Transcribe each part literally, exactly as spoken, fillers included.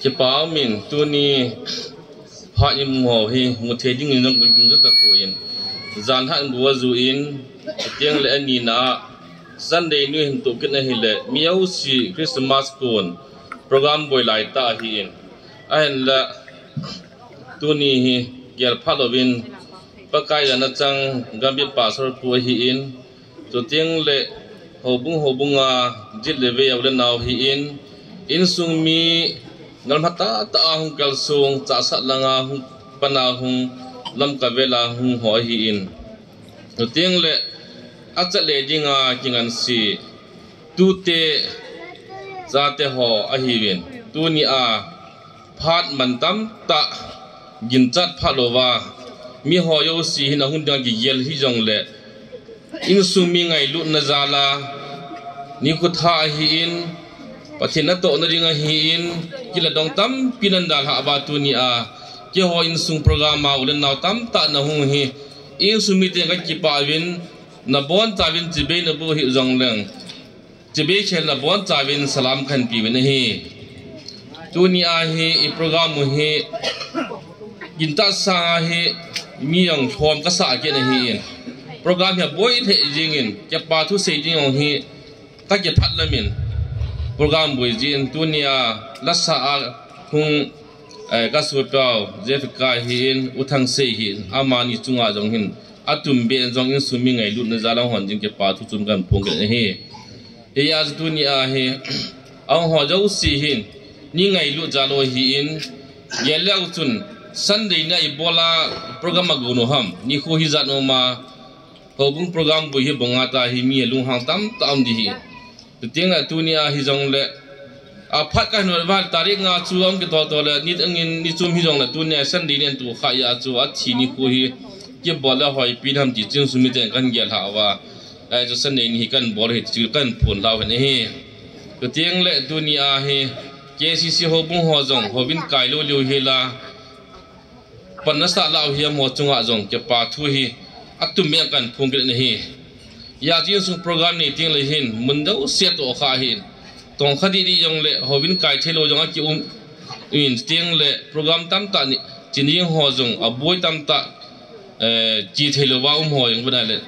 Kipa umin tuni phat imu ho hi muthei dingin jong kaging jatapoi. Jan lhah in bu aju in, chuteng le anina Sunday nu hin toh kit ahile mi jouse Christmas kon program boi laitah ahin. Ahinla tuni hi gel phat louvin Pakai jana chang Gambih Pastor pu ahin, chuteng le houbung houbung a jit le vei a u le nao ahin, insung mi ngalma tahtah a hung kalsong, chahsat langa hung pan a hung, Lamka vel a hung ho ahin. Chuteng le achat le dinga kinganse tute chate ho ahiuvin. Tuni a phat man tamtah ginchat phat louva mi ho jouse hin ahung ding a kigel hijongle, insung mi ngailutna jal a nikho thah ahin, Pathen natohna ding ahin, kilah dong tampi nan dalhah uva tuni a keiho insung program a u le nao tamtah nahung hi insung miten kakipah uvin, nabonchauvin chibai naboh hih jongleng chibai khel nabonchauvin salam kahin peuvin ahi. Tuni a hi i program u hi gintah sanga hi mi jong lhom kasah kit ahin, program hi aboi lheh jengin, kipa thu sei ding jong hi kakipah lamin, program boi jin tuni a lasa a hung, eh, kasopiu Jessica ahin, U Thangsei ahin, amani chunga jong hin atumbeh in jong insung mi ngailutna jal a hung hon jing kipa thu chom kahin phong kit ahi. Hijeh a chu tuni a hi ahung ho jouse hin nei ngailut jal u ahin, gel leu chun Sunday ni a ibol a program agon u ham, nikho hijat um a houbung program boi hi banga ta hi mi alunghang tamtah um ding ahi. Chuteng le tuni a hijongle aphat kahin vet uva tarik nga chu ahung kitoh toh le, ni angin ni chom hijongle tuni a Sunday ni ahin tohkhah jeh a chu athi nikho hi kibol le hoipi ham ti chu insung miten kahin gel lhah uva, ahi chu Sunday ni hi kahin bol ahi ti chu kahin phondoh lhau ahin ahi. Chuteng le tuni a hi K C C houbung ho jong houvin kai lou leu hel a pan nasah lah u hi amaho chunga jong kipa thu hi atumbeh in kahin phong kit ahi. Hijeh chun insung program nei teng le hin mun jouse atohkhah ahin, tongkha didi jongle houvin kai theilou jong akium in, chuteng le program tamtah ni chin jing ho jong aboi tamtah, eh, che theilou va um ho jong vang le,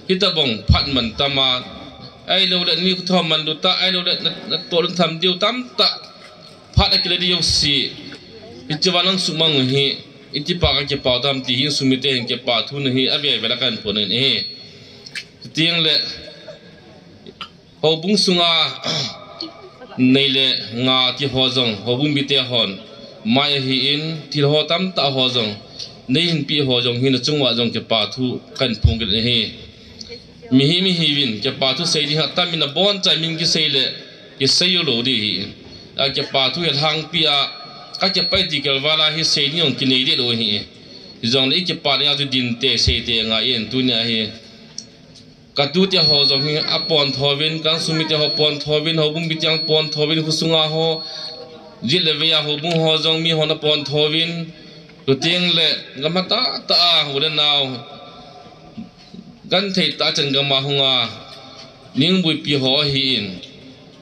hitobang phat man tam a, ahilouleh nikho thah manlu tah, ahilouleh na, natoh lhon tham diu tamtah phat akile ding jouse, hiche va nang sumang u hi itipa kakipah u tam ti hi insung mite hin kipa thu na hi avel vel a kahin phong in ahi. Chuteng le houbung sunga nei le gou ti ho jong houbung mite hon mai ahin, thil ho tamtah ho jong nei hinpeh ho jong hi nachung uva jong kipa thu kahin phong kit ahi. Mihem ihiuvin kipa thu sei ding atam in aboncha min kisei le kisei u lou ding ahi. A kipa thu hi lhangpi a, kakipah e ti keu val a hi sei ding jong kinei deh lou ahi. Hijongle i kipah ding a chu dinte seite ngai in, tuni a hi ka tute ho jong hi apontho uvin, ka insung mite ho pontho uvin, houbung mite jong pontho uvin, khosunga ho, jit le vei a houbung ho jong mi hon apontho uvin, chuteng le gam hatah tah a u le nao, genthei tah a chan gam a hung a ningbuipi ho ahin.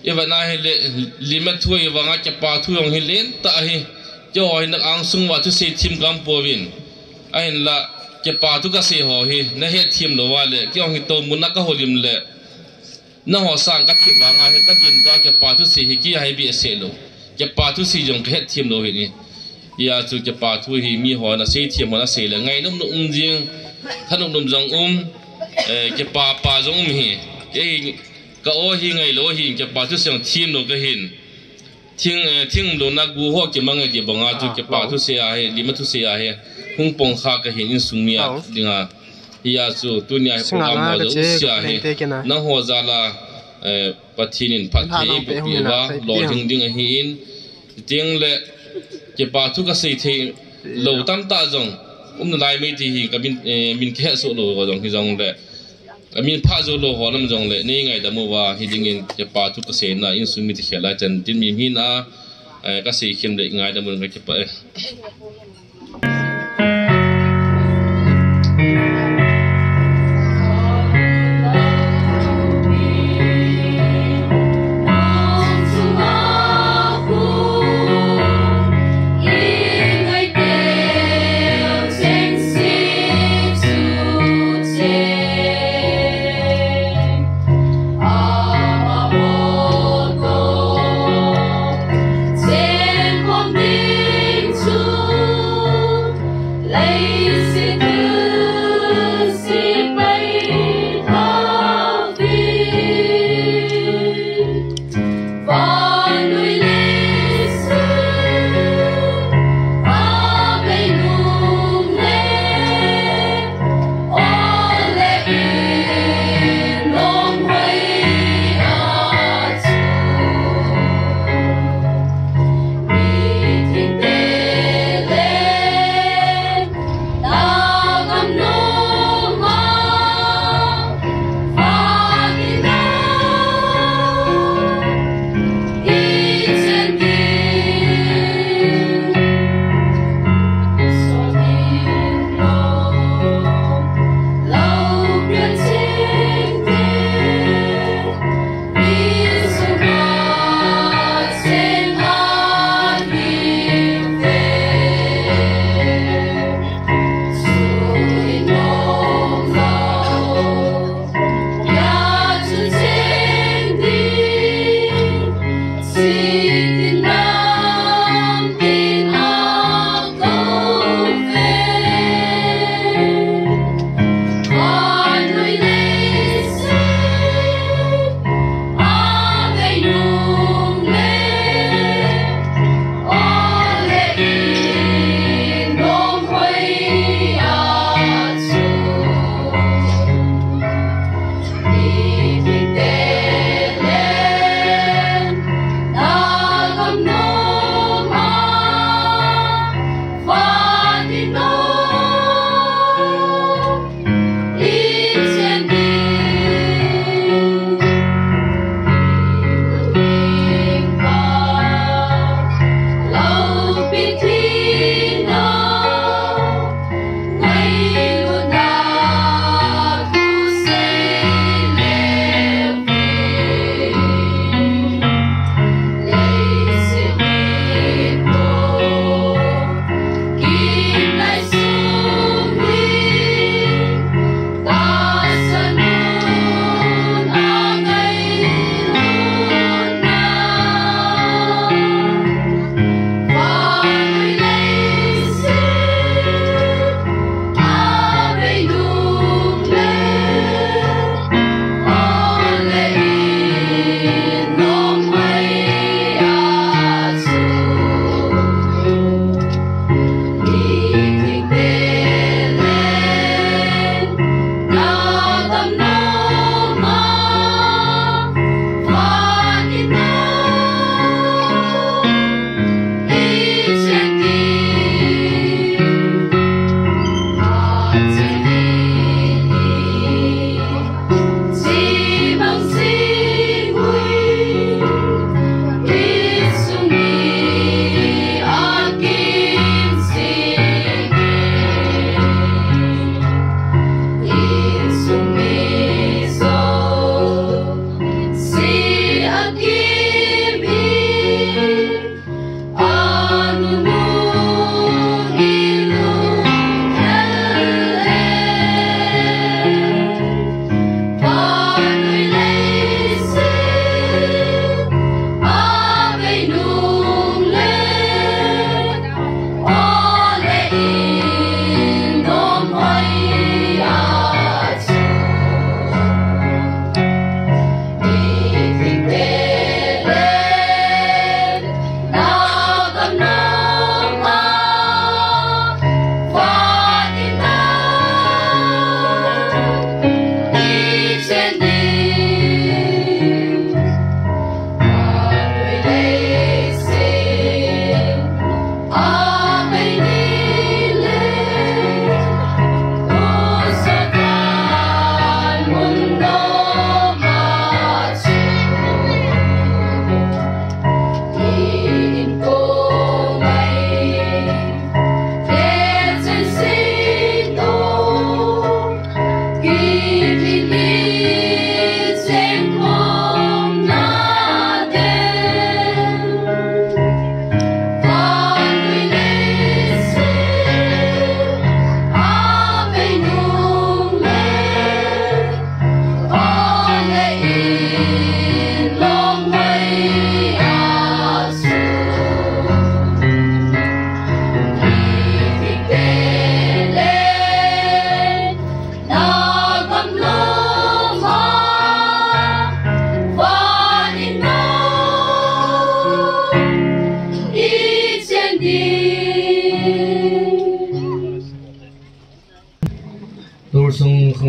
Ivet na hile, limit thu ahi vang a kipa thu jong hi lentah ahi. Keiho hi na angsung uva thusei them kaum pouvin. Ahinla, kipa thu kasei ho hi nahet them lou uva le, kei jong hi tomun a kahoulim le, nangho sang kathip vang a hi kadin ta kipa thusei hi kihai behseh lou. Kipa thusei jong kahet them lou ahi. Hijeh chun kipa thu hi mi hon asei them hon asei le ngai nom nom um jing, tha nom nom jong um, eh, kipa pa jong um ahi. Kei hi ka o hi ngailou ahi, kipa thusei jong them lou kahin. Thing, eh, thing lou na gu ho kimang e ti bang a chu kipa thusei a hi, limit thusei a hi hung pang kha kahin insung mi a ding a. Hijeh chun tuni a hi program ho jouse a hi nangho jal a, eh, Pathen in phatthei eiboh peh uva, lolhing ding ahin, chuteng le kipa thu kasei thei lou tamtah jong um nalai mai ti hi kamin, eh, min kihet soh lou jong hijongle, kamin phah jou lou ho lam jongle nei ngaidam uva hi dingin kipa thu kaseina insung mite khel a chan tin mi hin a, eh, kasei khem le ngaidam un, kakipah e.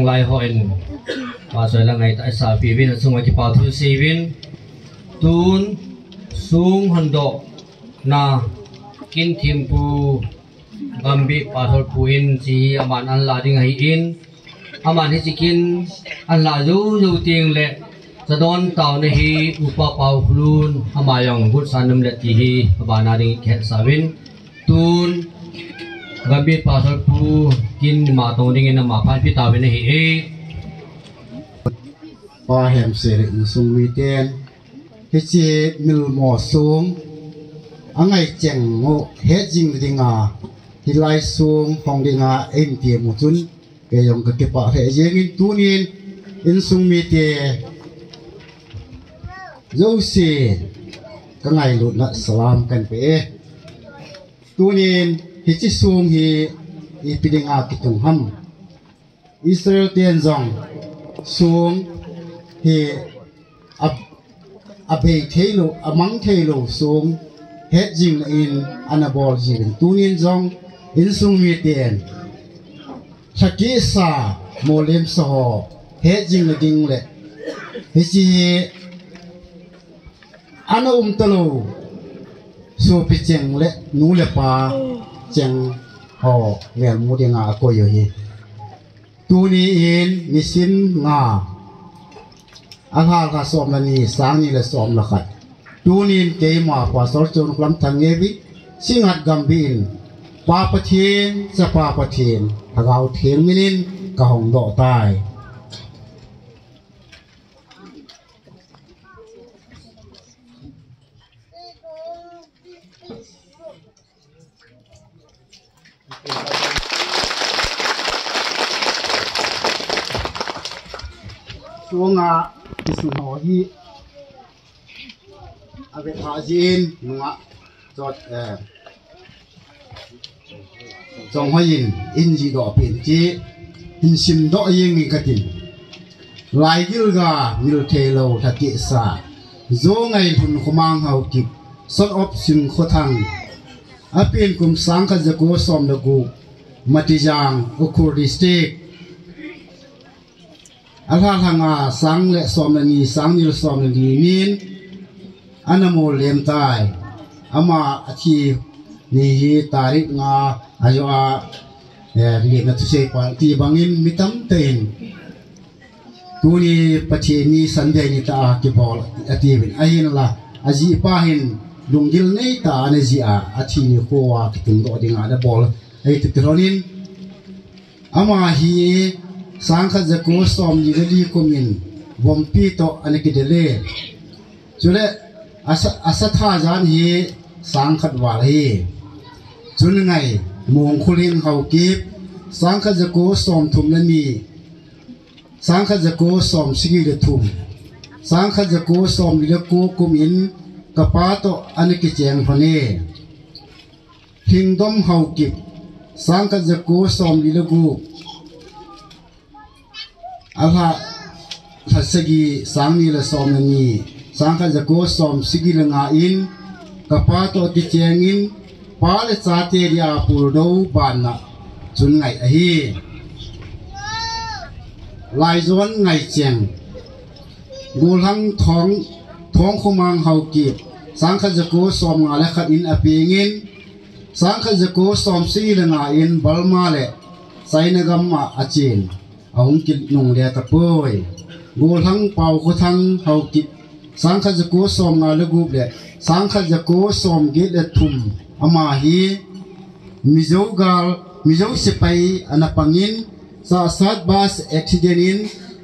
Lai ho in, pastor la ngai ta sa pi vin, sung a kipa thu sei vin, tun, sung hon doh na, kin thim pu, Gambih pastor pu in, chi hi aman an la ding ahi in, aman hichi kin, an la jou jou ting le, chadon tao na hi, upa Pau Khlun, ama jong gut sa nam le ti hi, abana ding khet sa vin, tun, Gambih pastor pu, kin ma tong ding in ama phan pi ta vin ahi e. Pa Hemsel insung miten, hichi milmo sung, angai cheng u het jing dinga, hilai sung hong dinga, ein ti mu chun, kei jong ka kipah lheh jeng in tunin, insung mite, jouse, ka ngailutna salam kan pe e. Tunin, hichi sung hi, ipi dinga kitung ham. Israel ten jong sung hi a, abei thei lou, amang thei lou sung het jing in ana bol jing in tunin jong insung miten lhakisa molemsa ho het jing na ding le hichi hi ana um talou sopi cheng le nu le pa cheng ho melmu dinga akoi u hi. Tuni in nisim nga, alha lha som le ni, sang ni le som le khat. Tunin keima Pastor Chon Klam Thang Ngevi, Singhat Gambih in, Pa Pathen, Chapa Pathen, Lhagao Theng minin ka hong doh tai. Sunga, isu ho hi, ave pha jin, nunga, jot, eh, Chong hoi in, in ji doh pen ti, in sim doh jeng in katin. Lai gil ga mil thei lou lhakisa, Zo Ngailhun Khomang Haokip, son of Singkhothang, apen kum sangkhat jako som le gup, Matijang, Ukhrul District. Alha lhanga sang le som le ni, sang ni le som le ni nin ana molem tai. Ama athi ni hi tarik nga ajo a, eh, limna thusei pa ti bangin mi tamtah in tuni Pathen ni Sunday ni ta a kibol ati uvin. Ahinla aji pa hin lunggil nei ta ana ji a, athi ni khoa kitung doh dinga ana bol ahi ti ti lhonin. Ama hi sangkhat jako som ni le li kum in vompi toh ana kidel e. Chule asa, asa tha jan hi sangkhat val ahi. Chun ngai Mongkhuling Haokip sangkhat jako som thum le ni, sangkhat jako som sagi le thum, sangkhat jako som li le ko kum in kapa toh ana kicheng lhon e. Hingdom Haokip, sangkhat jako som li le gup. Alha, lha sagi, sang ni le som le ni, sangkhat jako som sagi le nga in, kapa toh kicheng in, pa le chate dia puldo banna, chun ngai ahi. Laijon Ngaicheng, Golhang Thong, Thongkhomang Haokip, sangkhat jako som nga le khat in apeng in, sangkhat jako som sagi le nga in Burma le China gam a achen, ahung kinungle tapoi. Golhang Paokhothang Haokip, sangkhat jako som nga le gup le, sangkhat jako som get le thum ama hi, Mizo gal, Mizo sepai ana pangin, Sahsat bus accident in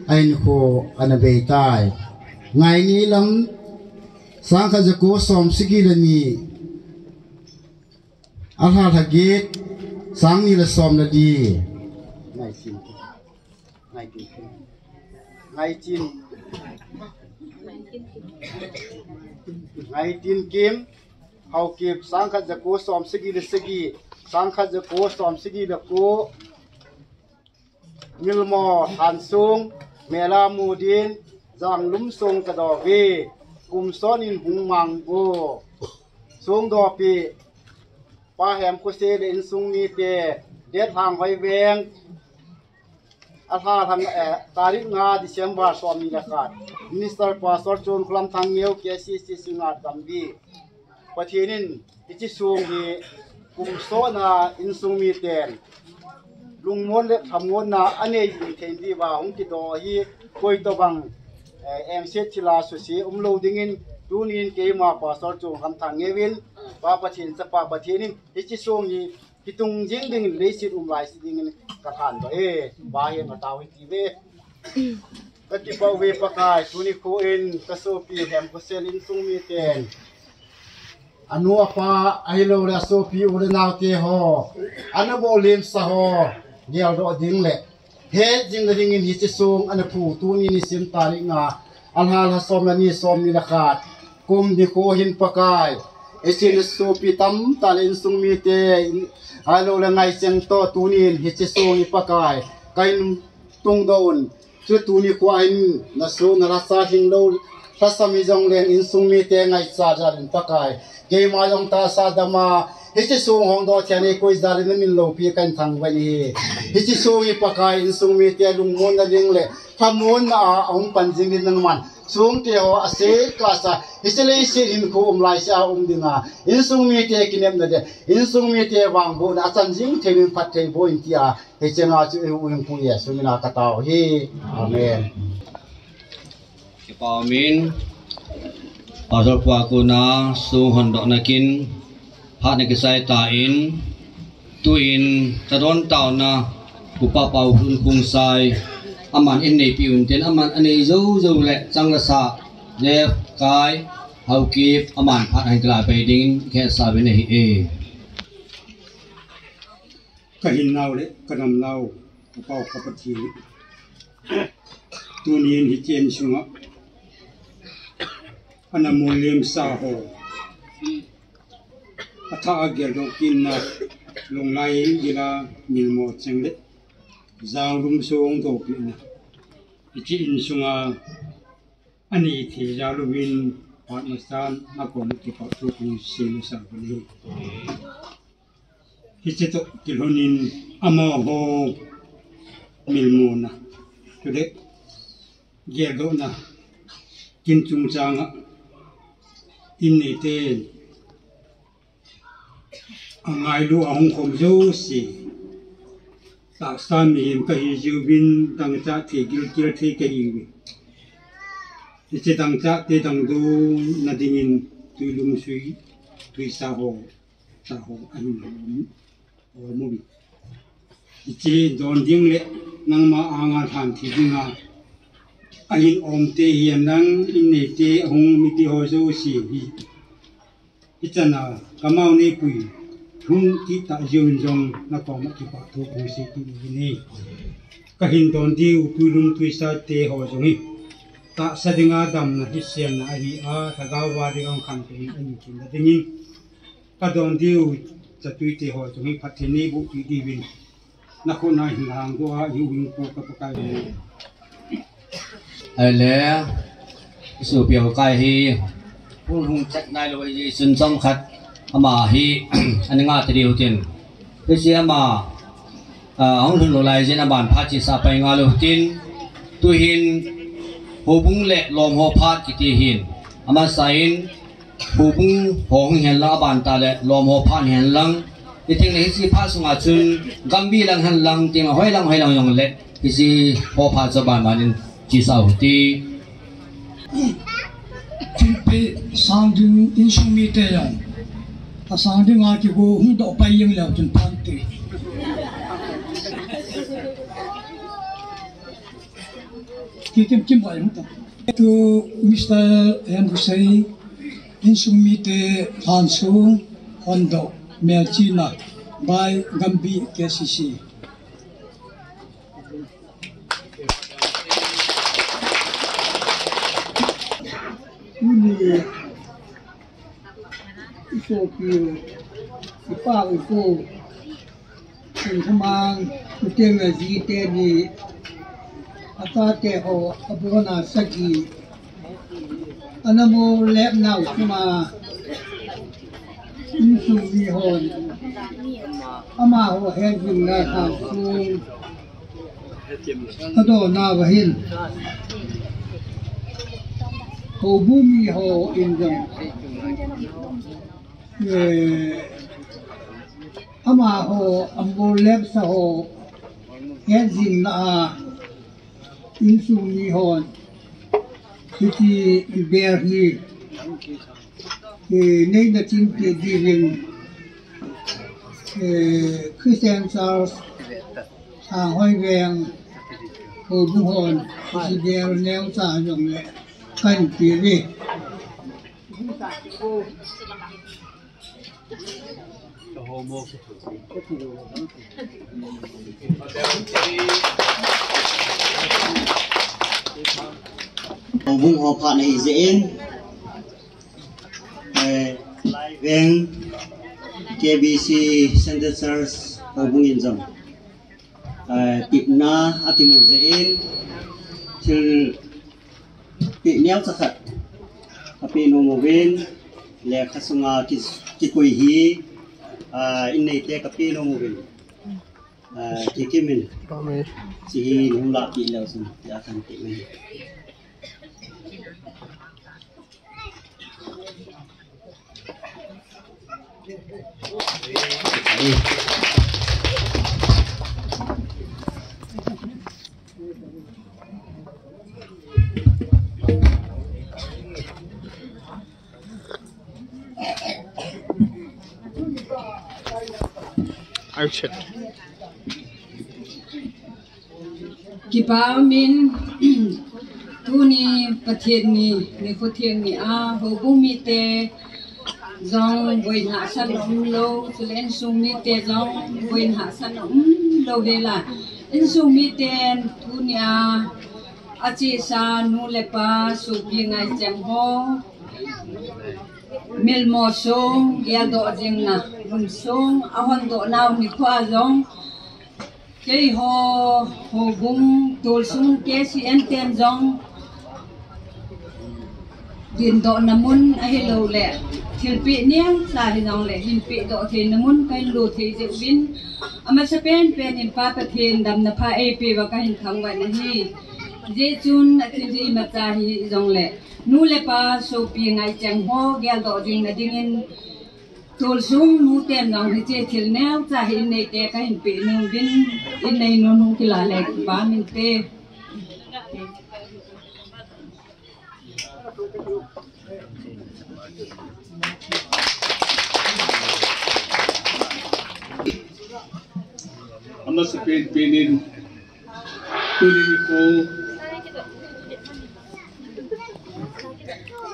a hinkho ana bei tai. Ngaini lam, sangkhat jako som sagi le ni, alha lha get, sang ni le som le li. Ngaichin. Ngaichin. Ngaichin. Ngaichin Kim. Haokip, sangkhat jako som sagi le sagi, sangkhat jako som sagi le ko. Milmo Hansung, Mela Mudin, Janglum Sung Kadovi, kum son in hung mang u. Sung dopi, Pa Hemkhose le insung mite, Det Lhang Hoiveng, Alha lhang, eh, tarik nga December som ni le khat. Minister Pastor Chon Khulam Thang Ngeu K C C Singngat Gambih. Pathen in hiche song hi kum sona insung miten lungmon le lhamonna anei jing thei diuva hung kidoh hi koi tobang, eh, engse thila suse umlou dingin tunin keima Pastor Chon Khulam Thang Ngeu in Pa Pathen Chapa Pathen in hiche song hi kitung jing dingin leiset um laise dingin ka thandoh e, ba hi ma tao hi ti ve. Ka kipah uve Pakai, tuni kho in ka sopi Hemkhosel insung miten anu apa ahilouleh asopi u le nao te ho, ana bol lemsa ho, geldoh ding le het jing le dingin hiche song ana phu tuni nisim tarik nga, alha lha som le ni som ni le khat. Kum ni kho hin Pakai, hiche ni sopi tamtah le insung mite, ahilouleh ngaicheng toh tunin hiche song hi Pakai, kahin tungdoh un. Chu tuni kho hin na song na lhasa hing lou, lhasam hijongleng insung mite ngaicha jal in Pakai, keima jong tahsa dama, hiche song hongdoh thei nei koi jal in na min loupi kahin thangvah in ahi. Hiche song hi Pakai insung mite lungmonna ding le lhamonna a ahung pan jing in nangman song te ho ase kasa, hiche leiset hinkho um laise a um dinga, insung mite kinepna le insung mite vangbohna achan jing thei in phatthei boh in tia, hiche nga chu i u in pu Jesu mina ka tao hi. Amen. Kipa umin, Pastor pa kona song hondohna kin, phat na kisai tan, tuin, tadon taona, Upa Paulun Khongsai, aman in neipi untin, aman anei jou jou le, chang le sa, left, kai, Haokip, aman phat ahin kila pai dingin, kisa uvin ahi e. Ka hinnau le ka damnau, ka Pau ka Pathen. Tunin hiche insunga, ana molem sa ho, atha a geldoh kitna, lunglai gila milmo cheng le, jang lum song dohpina. Hiche insunga, ani thei jal uvin, phat masan, akon kipah thu kong sei masa uvin ahi. Hiche toh kilhonin amaho milmona, chule geldohna kin chungchanga in neiten angailu ahung khom jouse, tahsa mihem kahi jiuvin dangchah thei gilkel thei kahiuve. Hiche dangchah te dangdona dingin twi lungsui, twisa ho, cha ho ahin om, om uve. Hiche don ding le nangma anga lhan thei dinga ahin om te hihen lang in neite ahung mite ho jouse hi, hichana kamau neipui lhung kit tah jiuvin jong nakoma kipah thu kong sei kit uvin ahi. Kahin don diu twi lum twisa te ho jong hi tahsa dinga damna hi siamna ahi a, lhagao a dinga khantouna ahi kit na dingin, kadon diu chatwi te ho jong hi phatthei neiboh kit diuvin, nakhut na hin hangdoh a, hiu hing ko ka Pakai. Ahile, isopi Haokip hi, hung hung chet nailou ahi jeh chun chomkhat, ama hi, ana ngah ta diu tin. Hiche ama, ah, hung lhun lou lai jeh in aban phat chesa pai ngal u tin, tuhin, houbung le lom ho phat kiti hin, amasa in, houbung ho hung hen lang aban tah le, lom ho phat hen lang. Hiting le hiche phat sunga chun, Gambih lang hen lang, ting le hoilang, hoilang jong le, hiche ho phat chu aban ban in chesa u hite. Thilpeh sang ding insung mite jong, asang dinga kigo hung doh pai jeng leu chun phante. Kikim kim bai hung ta. To Mister Hemkhosei, insung mite lhansong hondoh melchihna by Gambih K C C. Tuni isopi u, ipa u, Chon Khulam Thang Ngeu teni, achate ho abona sagi, ana molep nau chunga, insung mihon amaho hejing le lhansong Adona vahin. Houbung mi hon jong, eh, amaho, ambol lepsa ho, hejing na a, insung mi hon, hiche bel hi, eh, neina chinpi dingin, eh, Christian Church, Sanghoi Veng, Houbung hon, hiche bel neocha jong le, kahin pe uve. Houbung ho phat na hijeh in, eh, Lai Veng K B C Central Church Houbung in jong, eh, tipna akimu jeh in, thil peh neocha khat apeh nom uvin, lekha sunga ki, kikoi hi, ah, in neite kapeh nom uvin. Ah, kikim in. Amen. Hiche hi nung lah peh leu chun, ya kan peh mai. Action. Kipa umin, tuni Pathen ni, nikho theng ni a, houbung mite jong boina hahsatna umlou, chule insung mite jong boina hahsatna umlou hela. Insung miten tuni a, achesa nu le pa, sopi ngaicheng ho, milmo sung, geldoh jingna mun sung, ahondoh nau nikho a jong, keiho, houbung, tolsung, K C N ten jong, dindohna mun ahilouleh, thilpeh neocha hijongleh, hinpehdoh theina mun kahin lo thei jeh uvin, amasapen pen in Pa Pathen damna pha eipeh uva kahin thangvah in ahi. Hijeh chun athil hi imacha hijongleh, nu le pa, sopi ngaicheng ho, geldoh jingna dingin, tolsung nuten jong hiche thil neocha hi in neite kahin peh nom uvin, in nei nun hung kila le kipa uminte. Amasapen pen in, tuni nikho,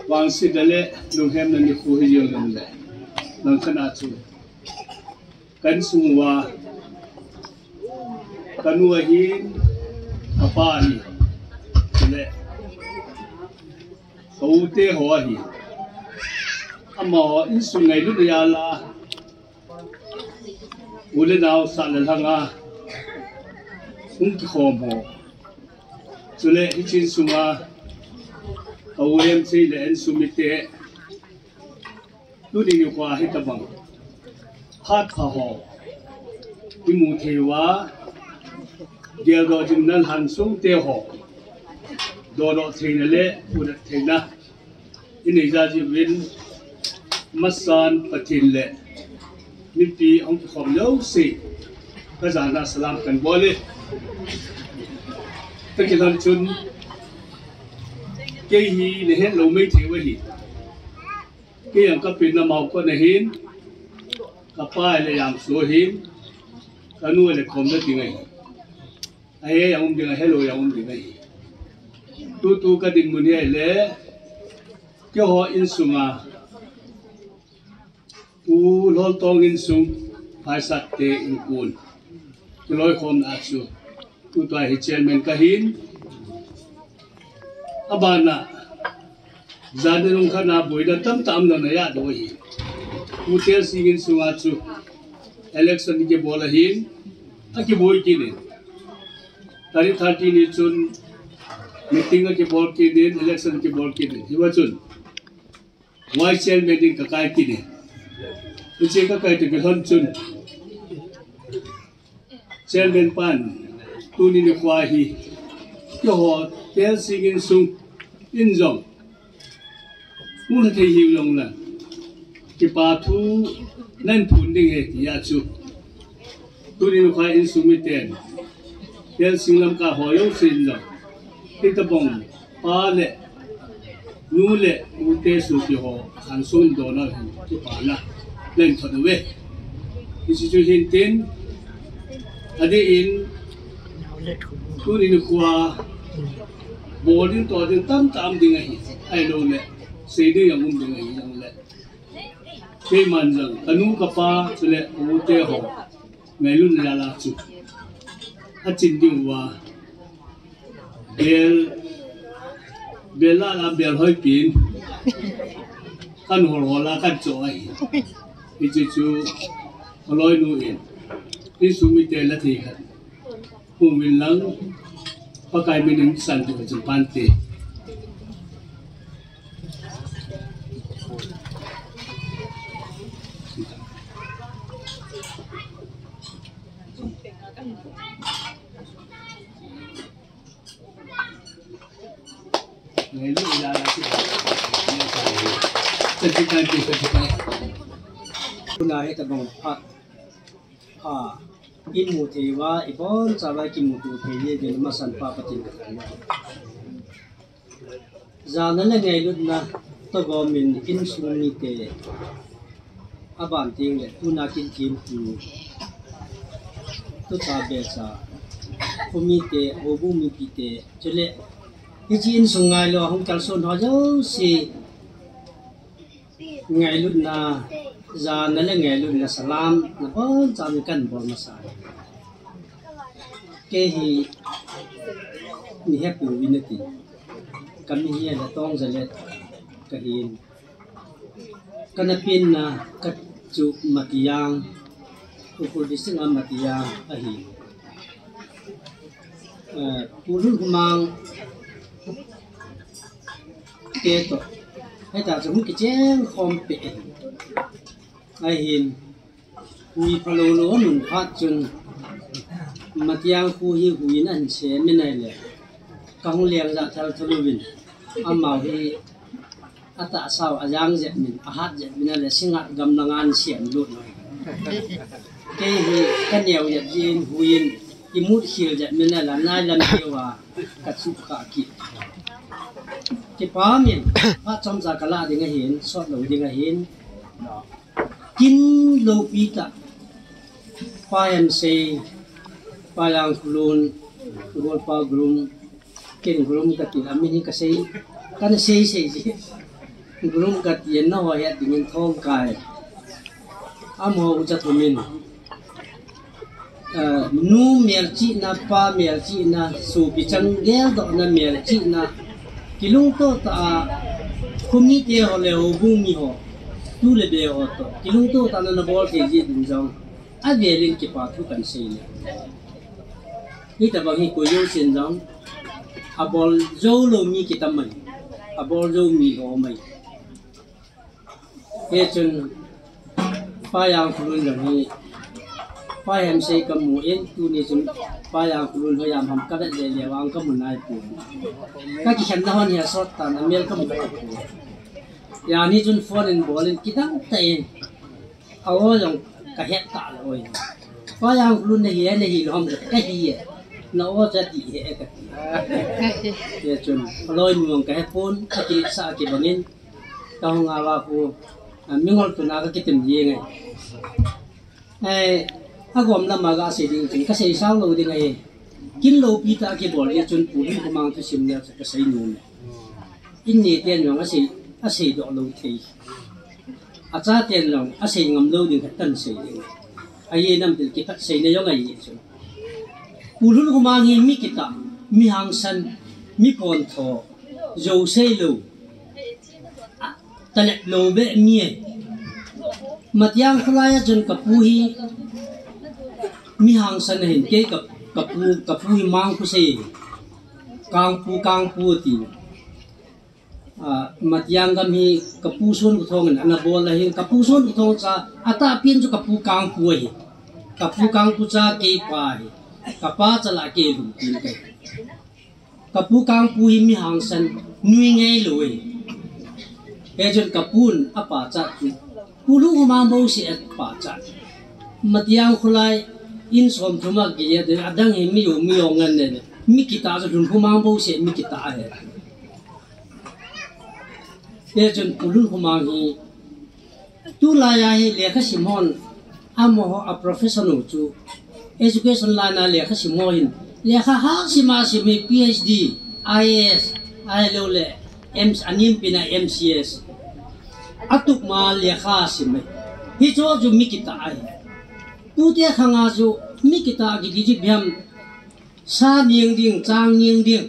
vangsetna le lunghemna nikho hijeng jongleh, langkhat a chu ka insung uva, kanu ahin, kapa ahin, chule ka u te ho ahin, amaho insung ngailutna jal a, u le nao sah le lhang a hung kikhom ho, chule hiche insunga ka u Hemchei le insung mite, tuni nikho a hitobang phat pha ho imu thei uva, geldoh jingna lhansong te ho dohdoh theina le udet theina inei jeh uvin, masan Pathen le mipi hung kikhom jouse kajana salam kahin bol e. Kakilhon chun, kei hi nahet lou maithei u ahi. Kei jong kapenna Maokot ahin, kapa le Jamso ahin, kanu le Khomna ding ahi. Ahe jong um ding, ahelou jong um ding ahi. Tutu kadinmun hi ahile, keiho insunga, Pu Lholtong insung, Phaisat te inkon kiloikhomna chu, tutua hi chairman kahin. Abana, jan nilhum khat a boina tamtah umlou na jeh u ahi. Pu Telsing insunga chu election kibol ahin, akiboi kit in. Tarik thirty ni chun meeting akibol kit in, election kibol kit in. Hiva chun vice chairman ding kakai kit in. Hiche kakai toh kilhon chun, chairman pan Tuni nikho hi keiho Telsing insung in jong, hung thei hiu jongle, kipa thu nahin phon ding ahi tia chu, tuni nikho insung miten, Telsing lamkai ho jousen jong, hitabang pa le nu le u te sopi ho, khansom dona hin kipana nahin thot uve. Hiche chu hintin, adeh in, tuni nikho a bol ding toh ding tamtah um ding ahi, ahilouleh sei ding jong um ding ahi jongle, keiman jong kanu kapa chule u te ho ngailutna jal a chu, achin diu va, bel, bel la la bel hoi pin, kan hol hol a kan cho ahi. Hiche chu, aloinu in, insung mite la thei khat hung uvin lang, Pakai min in san tu chu pante. Tuna hitabang phat, phat imu thei uva, ibonchauva ikimuto thei jeh uvin masanpa Pathen kathangvah e. Jana le ngailutna toh gom in insung mite, aban tengle tuna kin thempu, tucha becha, khomite, houbung mipite, chule hiche insung ngailou a hung kalson ho jouse, ngailutna, jana le ngailutna salam nabonchauvin kan bol masa e. Kei hi mi hepouvin nati. Kamin hi Latong Jalet kahin. Kana penna khat chu Matiang, Ukhrul District a Matiang ahi. Eh, Pu Lhunkhomang te toh, hita chu hung kicheng khom peh ahi. Ahin, hui phalou lou anun phat chun, Matiang kho hi hui in ahin sem in ahile, kahung leng jah thal thal uvin, amaho hi atahsa u ajang jep min, ahat jep min ahile, Singngat gamlang a ahin sem lut u ahi. Kei hi kaneo jep jeh in, hui in imut khel jep min ahile, nailam keu a kachuh kha kit. Kipa min, phat chomcha kalah ding ahin, sot lou ding ahin. Kin loupi tah, Pa Hemsei, Pa Jangkholun, Golpa Grum, ken Grum kati, amin hi kasei, kana sei sei ji. Grum kati, nangho het dingin Thongkai. Amaho ucha thumin. Eh, nu melchihna, pa melchihna, sopi chang geldohna melchihna, kilungtoh tah a, khomite ho le houbung mi ho, tu le be ho toh, kilungtoh tah a nana bol thei jeh ding jong, avel in kipa thu kahin sei e. Hitabang hi koi jousen jong, abol jou lou mi kitam ahi, abol jou mi lhom ahi. Hichun, Pa Jangkholun jong hi, Pa Hemsei kamu in, tuni chun, Pa Jangkholun hoiya um ham kavet le le vang kamu naipon. Kakikhenna hon hi asot tan, amel kamu tapon. Jani chun phone in bol in kidang tah in, a-o jong kahet talou ahi. Pa Jangkholun nahi e, nahi lou ham, kahi e. Na-o chu ati e, kati. Hichun, aloinu jong kahepon, akiletsah kibang in, kahung a uva khu, a, mingol tuna kakitem jeng e. Eh, agom lama gasei ding chun, kasei sao lou ding ahi. Kin loupi tah a kibol jeh chun Pu Lhunkhomang thusim le chu kasei nom e. In neten jong asei, aseidoh lou thei. Achaten jong asei ngam lou ding khat kahin sei ding. Ahi nam til kiphat seina jong ahi chun. Pu Lhunkhomang hi mi kitah, mi hangsan, mi pontho, jou sei lou, talep lou beh mi ahi. Matiang kholai a chun kapu hi mi hangsan ahin, kei ka, kapu, kapu hi Mangkhu sei ahi. Kangpu, Kangpu ati. Ah, Matiang gam hi kapu Sonkhothong in ana bol ahin, kapu Sonkhothong cha atahpen chu kapu Kangpu ahi. Kapu Kangpu cha keipa ahi. Kapa chala ke lum tin kai. Kapu Kangpu hi mi hangsan nui ngei lou e. Hijeh chun kapun apachat chu Pu Lhunkhomang bouseh apachat. Matiang Khulai in som thum a kija, adang hi mi jong mi jong ngen ne. Mi kitah chu Lhunkhomang bouseh mi kitah ahi. Hijeh chun Pu Lhunkhomang hi tulai a hi lekha sim hon, amaho a profession u chu education line a lekha sim ho hin, lekha hah sim a sim hi P H D, I A S, ahilouleh M-, anem pen a M C S. Atup ma lekha sim hi. Hichu chu mi kitah ahi. Tute khang a chu mi kitah kiti chu ipi ham, sa neng ding, chang neng ding.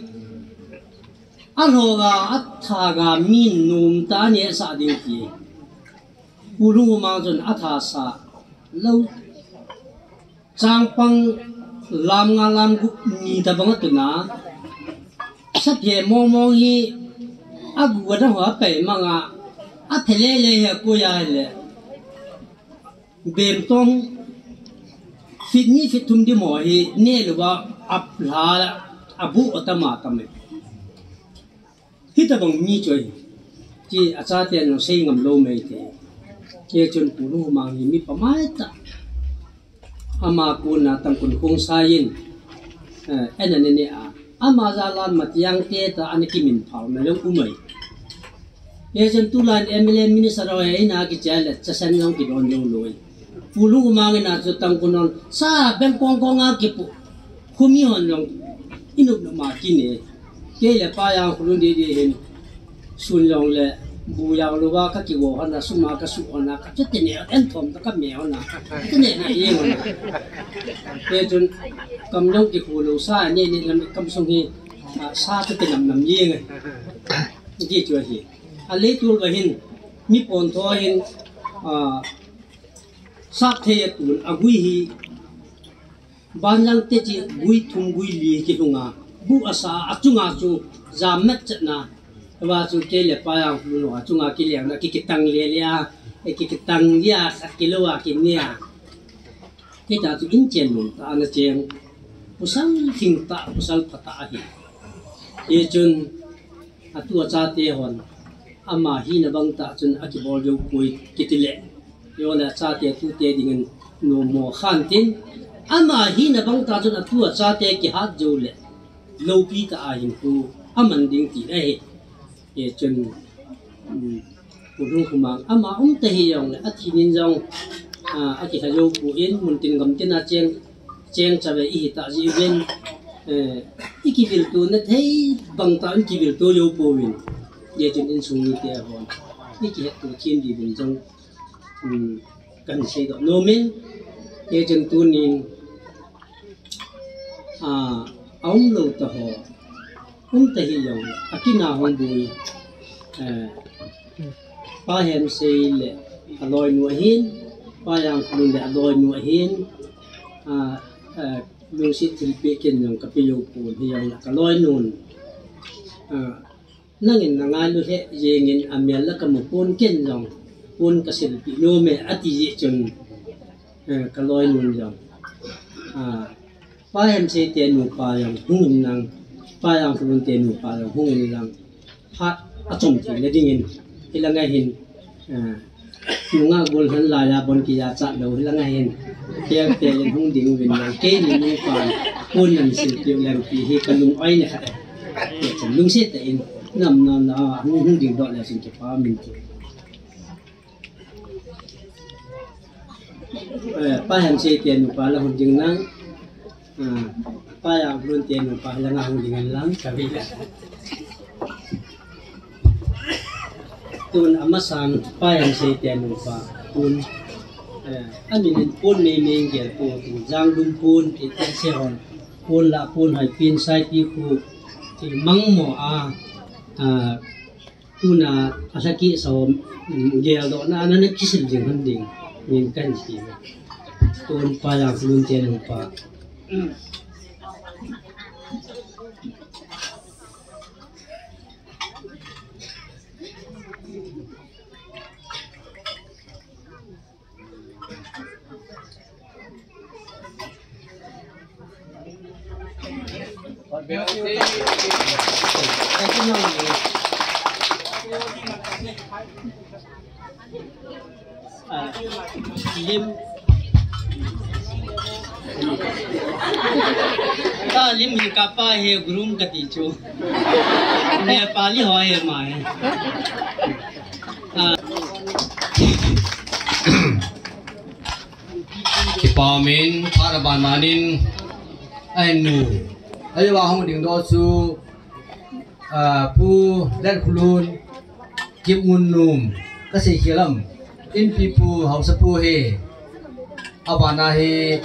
Alhoga, athaga min nom tah a nehsah ding ti. Pu Lhunkhomang chun atha sa lou. Changpang lam nga lam gup ni tabang atun a. Saphe mong mong hi agu adang ho apai mang a. Aphe lele hi akoi a hile. Bem tong fit ni fit thum di mo hi ne lou a, aplha abu atama tame. Hitabang mi chu ahi. Ti achate nung sei ngam lou mai te. Hijeh chun Pu Lhunkhomang hi mi pamai tah. Ama kona Tangkhul Khongsai in, eh, ana ne ne a. Ama jal a Matiang te tah ana kiminphao na jong um e. Hijeh chun tulai M L A minister ho hi eina kichai le chasan jong kidon lou lou e. Pu Lhunkhomang in a chu Tangkhul hon sa beng kong kong a kipu. Khomi hon jong inop nop ma kine. Kei le Pa Jangkholun didi hin sun jong le bu jao lou a ka kigo hon a, sum a ka su hon a, ka chu tine en thom ta ka me hon a. Tine na e hon a. Hijeh chun kam jong kikhu lou sa ne ne lam kam sung hi, a, sa chu kinam nam jeng e. Ti chu ahi. A lei tul va hin, mi pon tho hin, a, sap thei a tun a gui hi, ban lang te chi gui thum gui li kilhung a, bu asa a, achunga chu jam met chet na, va chu kei le Pa Jangkholun achunga kileng na, ki kitang le le a, e ki kitang le a, khat kilo a, ki ne a. Kei ta chu in chen mun ta ana cheng. Pasal thing ta, pasal pha ta ahi. Hijeh chun atu achate hon ama hina bang ta chun akibol jou poi kiti le. Yo le achate tute dingin nom mo khan tin. Ama hina bang ta chun atu achate kihat jou le. Loupi ta ahin pu aman ding ti ahi. Hijeh chun, um, Pu Lhunkhomang ama um ta hi jong le, athi nin jong, a, akilha jou poi, mun tin gam tin a cheng, cheng chave ihi ta jeh uvin, eh, i kivilto na thei bang ta in kivilto jou pouvin. Hijeh chun insung mite hon i kihetto them diuvin jong, um, kan seidoh nom in, hijeh chun tunin, a, aum lou ta ho, um ta hi jong, akin a hung boi, eh, Pa Hemsei le aloinu ahin, Pa Jangkholun le aloinu ahin, a, eh, lungset thilpeh ken jong kape jou pon hi jong le kaloinun, a, Nangin na ngailu lheh jengin amel la kamu pon ken jong, pon kasilpeh nom e ati jeh chun, eh, kaloinun jong. Ah, Pa Hemsei te nupa jong hung in lang, Pa Jangkholun te nupa jong hung in lang. Phat achom thei na dingin, hilanga hin, ah, Nungah gol han laiya bon kija chat lou hilanga hin. Tel tel in hung ding uvin lang. Keini nupa pon nan silpeh leng ti hi kalung oi ne khat e. Lungset tah in nam nam na hung hung ding doh le sin kipa min ti. Eh, Pa Hemsei te nupa la hung ding lang. Ah, Pa Jangkholun te nupa hilanga hung ding lang. Kabi la. Tun amasan Pa Hemsei te nupa pon, eh, amin in pon mei mei gel po tu Janglum pon ti te se hon pon la pon hai pin sai pi khu ti mang mo a, ah, tuna alhaki sa hon, mm, gel doh na na na kisil jing han ding min kan ti. Tun Pa Jangkholun te nupa. Ah, lim. Ka lim hi kapa he groom kati chu. Nepali ho he ma he. Ah. Kipa min, phat aban manin, ahin nu. Ahiva hung ding doh chu, ah, Pu Lenkholun Kimngunnum, kasei khel am, Inpipu, Haosapu hi, abana hi,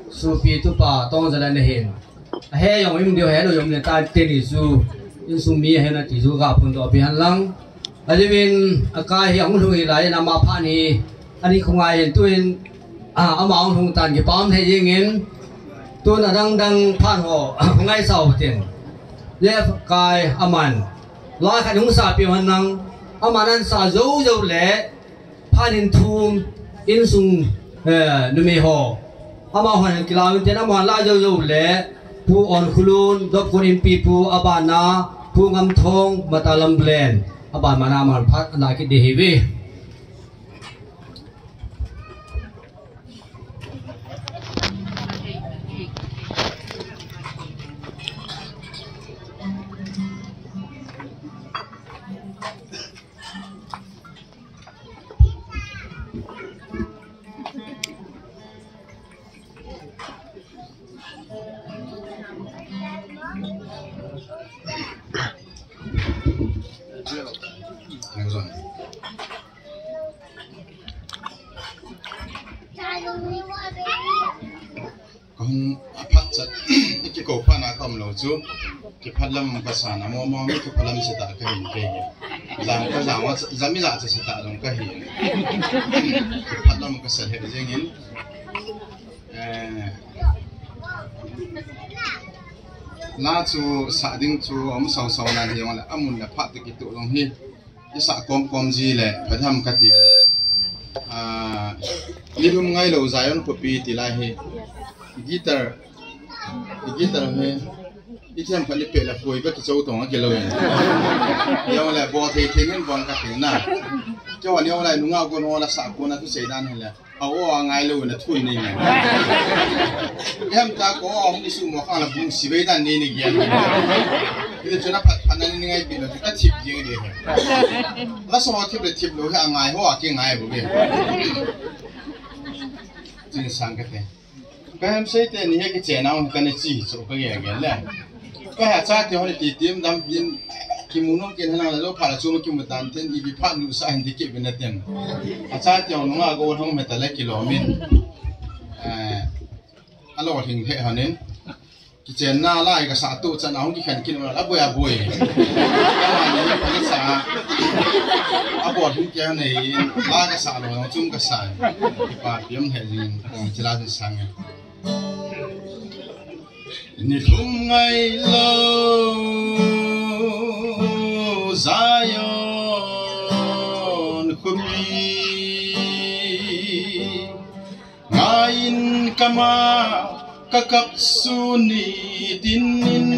Sopi tupa, Tongzalen ahin. Ahe jong um diu, helou jong um le ta teni chu, insung mi ahe nati chu, kaphondoh pi hen lang. Ajiuvin, akai hi ahung lhung hilai in ama phat hi, ani khongai hin tuin, ah, ama ahung lhung tan kipa um thei jengin, tun adang dang phat ho, khongai sao tin. Left kai aman. Lai khat hung sa pi hen lang, aman ahin sa jou jou le, phat in thum, insung, eh, numei ho. Amahon kilauvin tin, amahon la jou jou le, Pu Onkholun, Dopkun Inpipu, abana, Pu Ngamthong, Matalam Blen, abana amahon phat la kit ding ahiuve. Kahung aphat chat, ikikou phat na ka um lou chu. Kiphat lam kasa na mo mo mi kiphat lam seta kahin kei. Jam ka jam wa, jam mi ja cha seta jong kahin. Kiphat lam kasa he jengin. Eh, la chu sa ding chu um sao sao na hi jong le amun le phat te kitu jong hi. Isa kom kom ji le, phat ham kati. Ah, nilum ngailou Zion khopi ti lai hi. Guitar, guitar hi. Ithem khat ni pe la koi ba kichou tong a kilou in. Yau le bo thei thei ngen bon ka ting na. Chou ni yau lai nunga gon ho la sa ko na tu sei dan hi le. A o a ngailou na thui nei ngai. Em ta ko a hung isu mo kha la bung si vei dan nei nei gian. Ile chuna phat phat na ni ngai pi na ka thip jing de. La so thip le thip lou he a ngai ho a ki ngai bo be. Jing sang ka te. Ka hem sei te ni he ki che na ka ni chi so ka ge ge le. Ka ha cha te ho ni ti tim dam tin kimu nung kin hana lo pha la chu kimu dan tin i bi pha nu sa hin di ki bi na tin. A cha te ho nunga go hong me ta le kilo min. Eh, a lo hing he hanin. Ki chen na lai ka sa tu chan a hong ki khen kin ma la boi a boi. Ka ma ni ka ni sa. A bo hing ke nei la ka sa lo chung ka sa. Ki pa piam he jing. Chi la sang. Nilum ngailou Zion khopi ngaiyin kama kakap su ni tin in.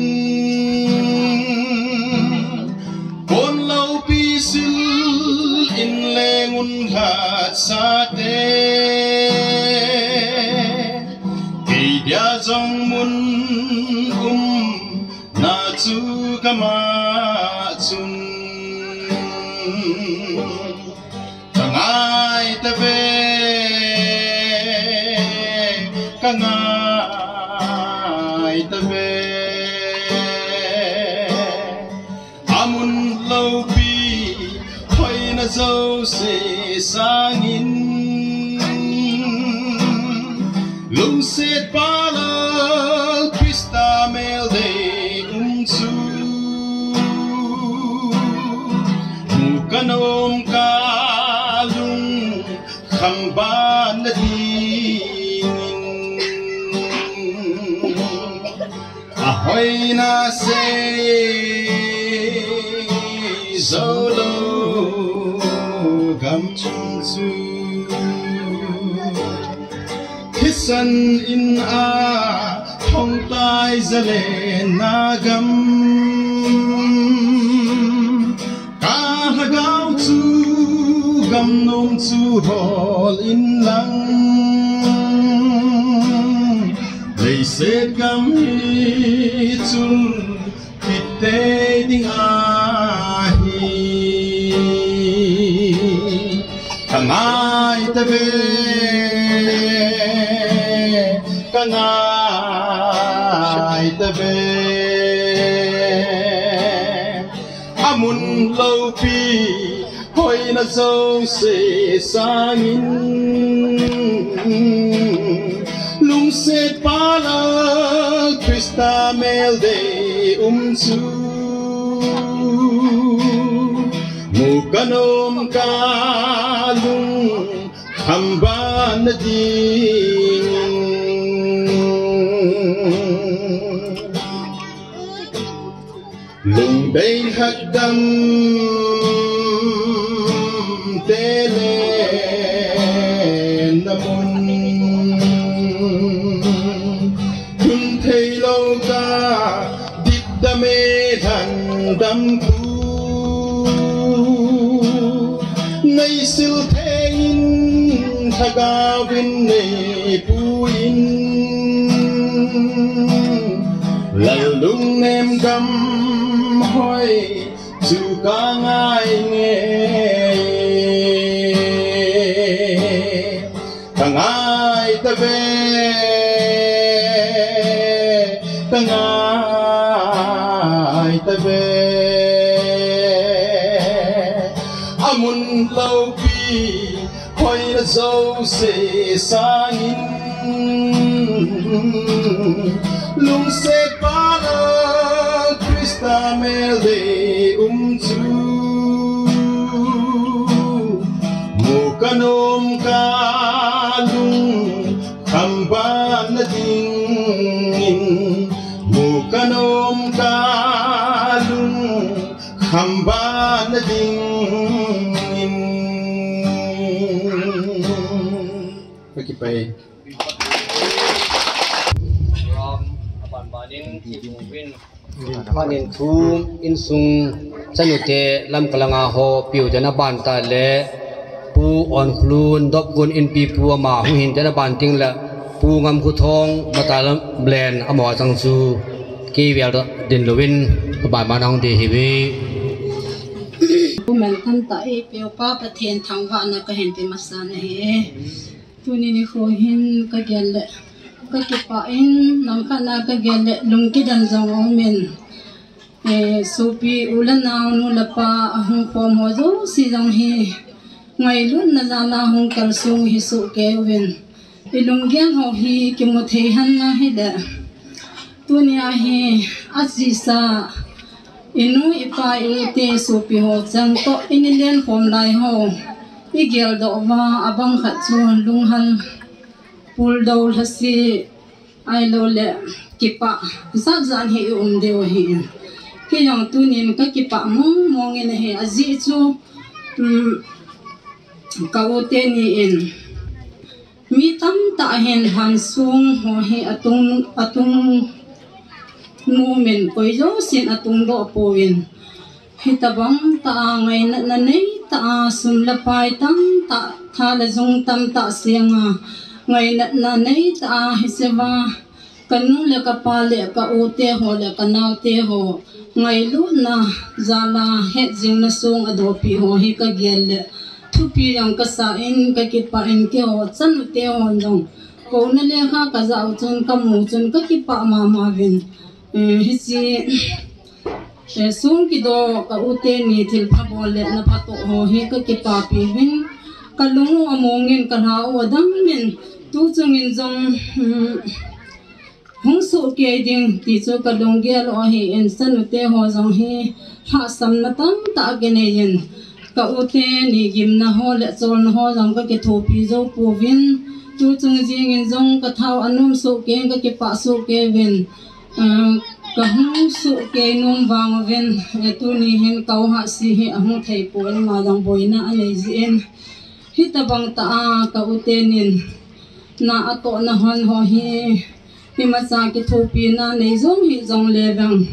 Kon loupi sil in leng un khat sa te. Kei dia jong mun um na chu kama chun. Ka ngai ta ve, ka ngai ta ve. Amun loupi hoina jouse sangin. Lungset pa Lal Krista mel dei um chu. Mu ka nom ka lung kham ban na dingin. A hoina sei zo lo gam chung chu. Thisan in a Hongtai zalen na gam, ka lhagao chu gam nom chu hol in lang. Leiset gam hi chul kit tei ding ahi. Ka ngai ta ve, ka ngai ta ve. A mun loupi hoina jouse sangin, lungset pala Krista mel dei um chu mu ka nom, ka lungkham ban na ding. Lungdei lhakdam te le na mun, hun thei lou ka dipdam e lhandam tu. Nei sil thei in lhagao in nei pu in, lal lungnem gam hoi chu ka ngai nge. Ka ngai ta ve, ka ngai ta ve. A mun loupi hoina jouse sangin, lungset pala Krista mel dei um chu mu ka nom, ka lungkham ban na dingin, mu ka nom, ka lungkham ban na dingin. Ka kipah e. Ram aban banin, Pu Vin. Banin thu insung chanu te lam kalanga ho piu te na ban ta le Pu Onkhlun Dopgun Inpi pu ama hung hin te na ban ting le Pu Ngamkhuthong Matalam Len ama chang chu kei vel din louvin aban ban hung de hi ve. Pu mel tam ta e, Pu Pa Pathen thangvahna ka hin pe masa na hi e. Tuni nikho hin ka gel le ka kipah in, langkhat na ka gel le lungkidan jong um in, eh, sopi u le nao, nu le pa, ahung khom ho jouse jong hi ngailutna jal a hung kalsong hi soh kei uvin, i lunggel ho hi kimu thei hon na hi le. Tuni a hi ajisa i nu, i pa, i u te, sopi ho chan toh i ni len khom lai ho i geldoh uva, abang khat chu lunghang, puldou, lhase, ahilou le kipah jat jat hi i um diu ahi. Kei jong tunin ka kipah mong mong in ahi, ajeh chu, um, ka u teni in mi tamtah hin lhansong ho hi atung, atung nom in, koi jousen atung doh poi. Hitabang tah a ngainatna nei tah a, sum le pai tamtah, tha le jung tamtah seng a, ngainatna nei tah a, hiche va ka nu le ka pa le ka u te ho le ka nao te ho ngailutna jal a hetjingna song a dopi ho hi ka gel le thupi jong ka sa in, ka kipah in, keiho chanu te hon jong kouna lekha ka jah u chun, ka mu chun ka kipah mama uvin. Eh, hiche, eh, song kidoh ka u teni thilpha bol le na phatoh ho hi ka kipapi uvin, ka lung u among in, ka lha u adam in, tu chung in jong, um, hung soh kei ding ti chu ka lunggel u ahi in, chanu te ho jong hi lhahsamna tamtah kinei in, ka u teni gimna ho le cholna ho jong ka kithopi jou pouvin, tu chung jing in jong ka thao anom soh kei in, ka kipah soh kei uvin, eh, ka hung soh kei nom vang uvin, eh, tuni hin ka u Hahsi hi ahung thei pon, ama jong boina anei jeh in, hitabang tah a ka u tenin na atohna hon ho hi Imacha kithopina nei jong hi jongle vang,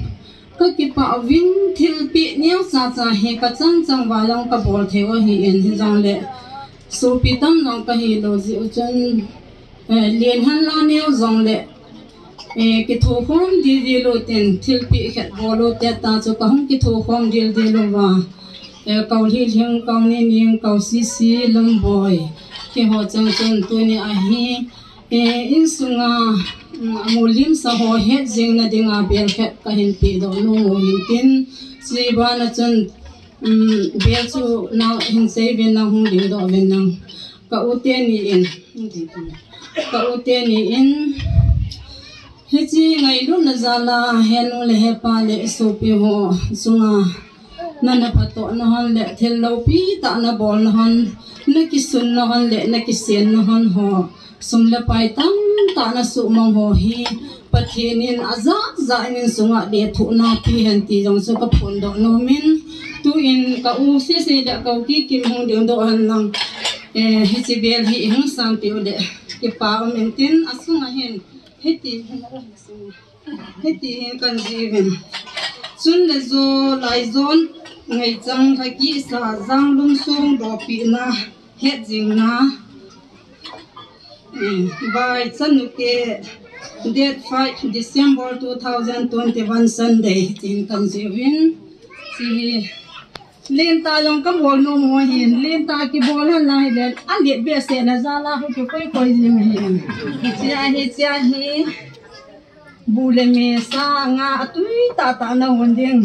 kakipah uvin, thilpeh neocha cha hi kachang chang uva jong kabol thei u ahin, hijongle sopi tam jong kahilou jeh u chun, eh, len hen la neo jongle, eh, kithokhom dildel u tin, thilpeh khat bol u te ta chu kahung kithokhom dildel uva, eh, Kau Lhilhing, Kau Nining, Kau Sisi, Lumboi, keiho chang chun tuni ahi, eh, insunga, mm, amu limsa ho het jing na dinga bel khat kahin pedoh nom u hin tin, chubana chun, mm, bel chu nangho hin sei uvin lang, hung dingdoh uvin lang. Ka u teni in, ka u teni in, hiche ngailutna jal a henu le hepa le sopi ho chunga nana phatoh na hon le thil loupi tah nabol na hon, nakisun na hon le nakisen na hon ho, sum le pai tamtah nasumang ho hi Pathen in ajat jat in insunga lethuhna pe hen ti jong chu kaphondoh nom in, tuin ka u sese le ka u Kikim hung dingdoh hen lang, eh, hiche bel hi ihung sanpeh u le kipa um in tin, asunga hin hiti hin, hiti hin kahin jih uvin. Chun le jo laijon ngaichang kha kisa, Janglum song dopina het jingna, eh, by Chanute, date five December two thousand twenty-one, Sunday, tin kahin jih uvin. Hiche hi lentah jong kabol nom u ahin, lentah kibol hen lang hile, alet behseh na jal a hung kikoi koi jing ahin. Hiche hi, hiche hi, bu le me, sa, nga, atui tah tah nahon ding.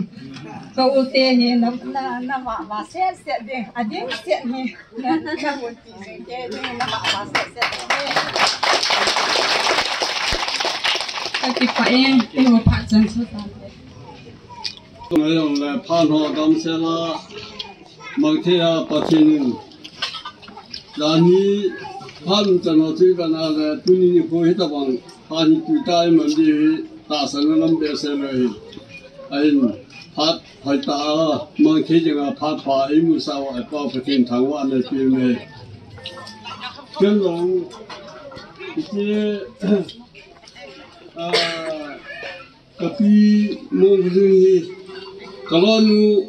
Ka u te hi na, na, navah vah set set ding, ading set hi. Na, na, nahon ti jing te ding, navah vah set set ding. Kakipah e, keiho phat chan chu tante. Tunga jong le phat ho damsel a mang thei a Pathen in jan hi phat chan ho chu ivet a le tuni nikho hitabang phat hi tui tah iman ding hi tahsanna lam behseh lou ahi. Ahin phat hoitah a mang thei dinga phat pha imusah uva i Pa Pathen thangvahna peh u ahi. Ken jong hiche, ah, Ka pi Mongkajing hi, ka lonu,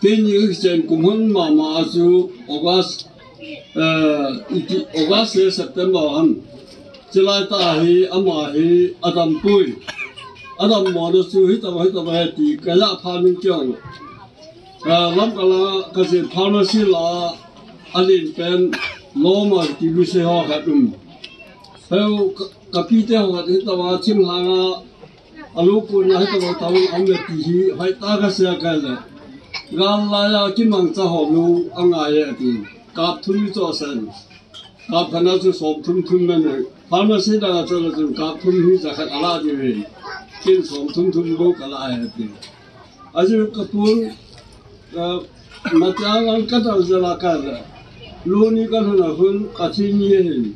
keini ka kichen kum hon mama a chu August, eh, iti, August le September hon. Chulai tah hi ama hi adam poi. Adam mona chu hitabang hitabang ahi ti ka ja phat in keiho, eh, Lamka la ka chen pharmacy la a len pen Loma ti lu se ho khat um. Heu ka, ka pi te ho khat hitabang thim langa a lu pu na hitabang taun a um le ti hi, hoitah a ka sei a ka le. Gal laiya kimangcha ho lu angai e ati. Kap thum i cho sen. Kap khat na chu som thum thum na ne. Pharmacy dang a cho na chu kap thum hi ja khat a la diu ve. Ken som thum thum bou ka la e ati. Ajeh chu ka pun, eh, Matiang lang ka dal jal a ka le. Loni ka lhun a hun ka thi ni hin.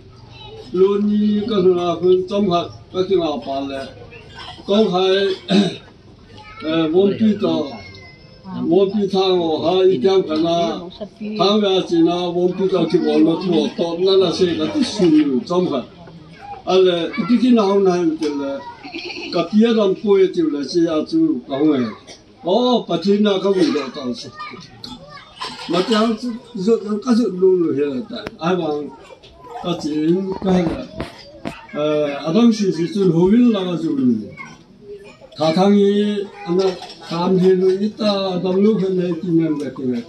Loni ka lhun a hun chomkhat ka kingah pah le. Kong hai, eh, Vompi toh, Vompi Thang ho ha i tiang ka na. Thang ve a china Vompi toh kibol na thu ho topna na sei ka ti sun chomkhat. Ale, iti kina hung na hin ti le. Ka pi adam poi ti le sei a chu ka hung e. O, Pathen na ka vui doh tah chu. Matiang chu jot ka jot lou lou hi la ta. Ahivang ka chen ka hela. Eh, adang sisi chun hovin la ka jot lou. Thathang hi ana kam hi lou ita dam lou khen nei ti nem ka ti le.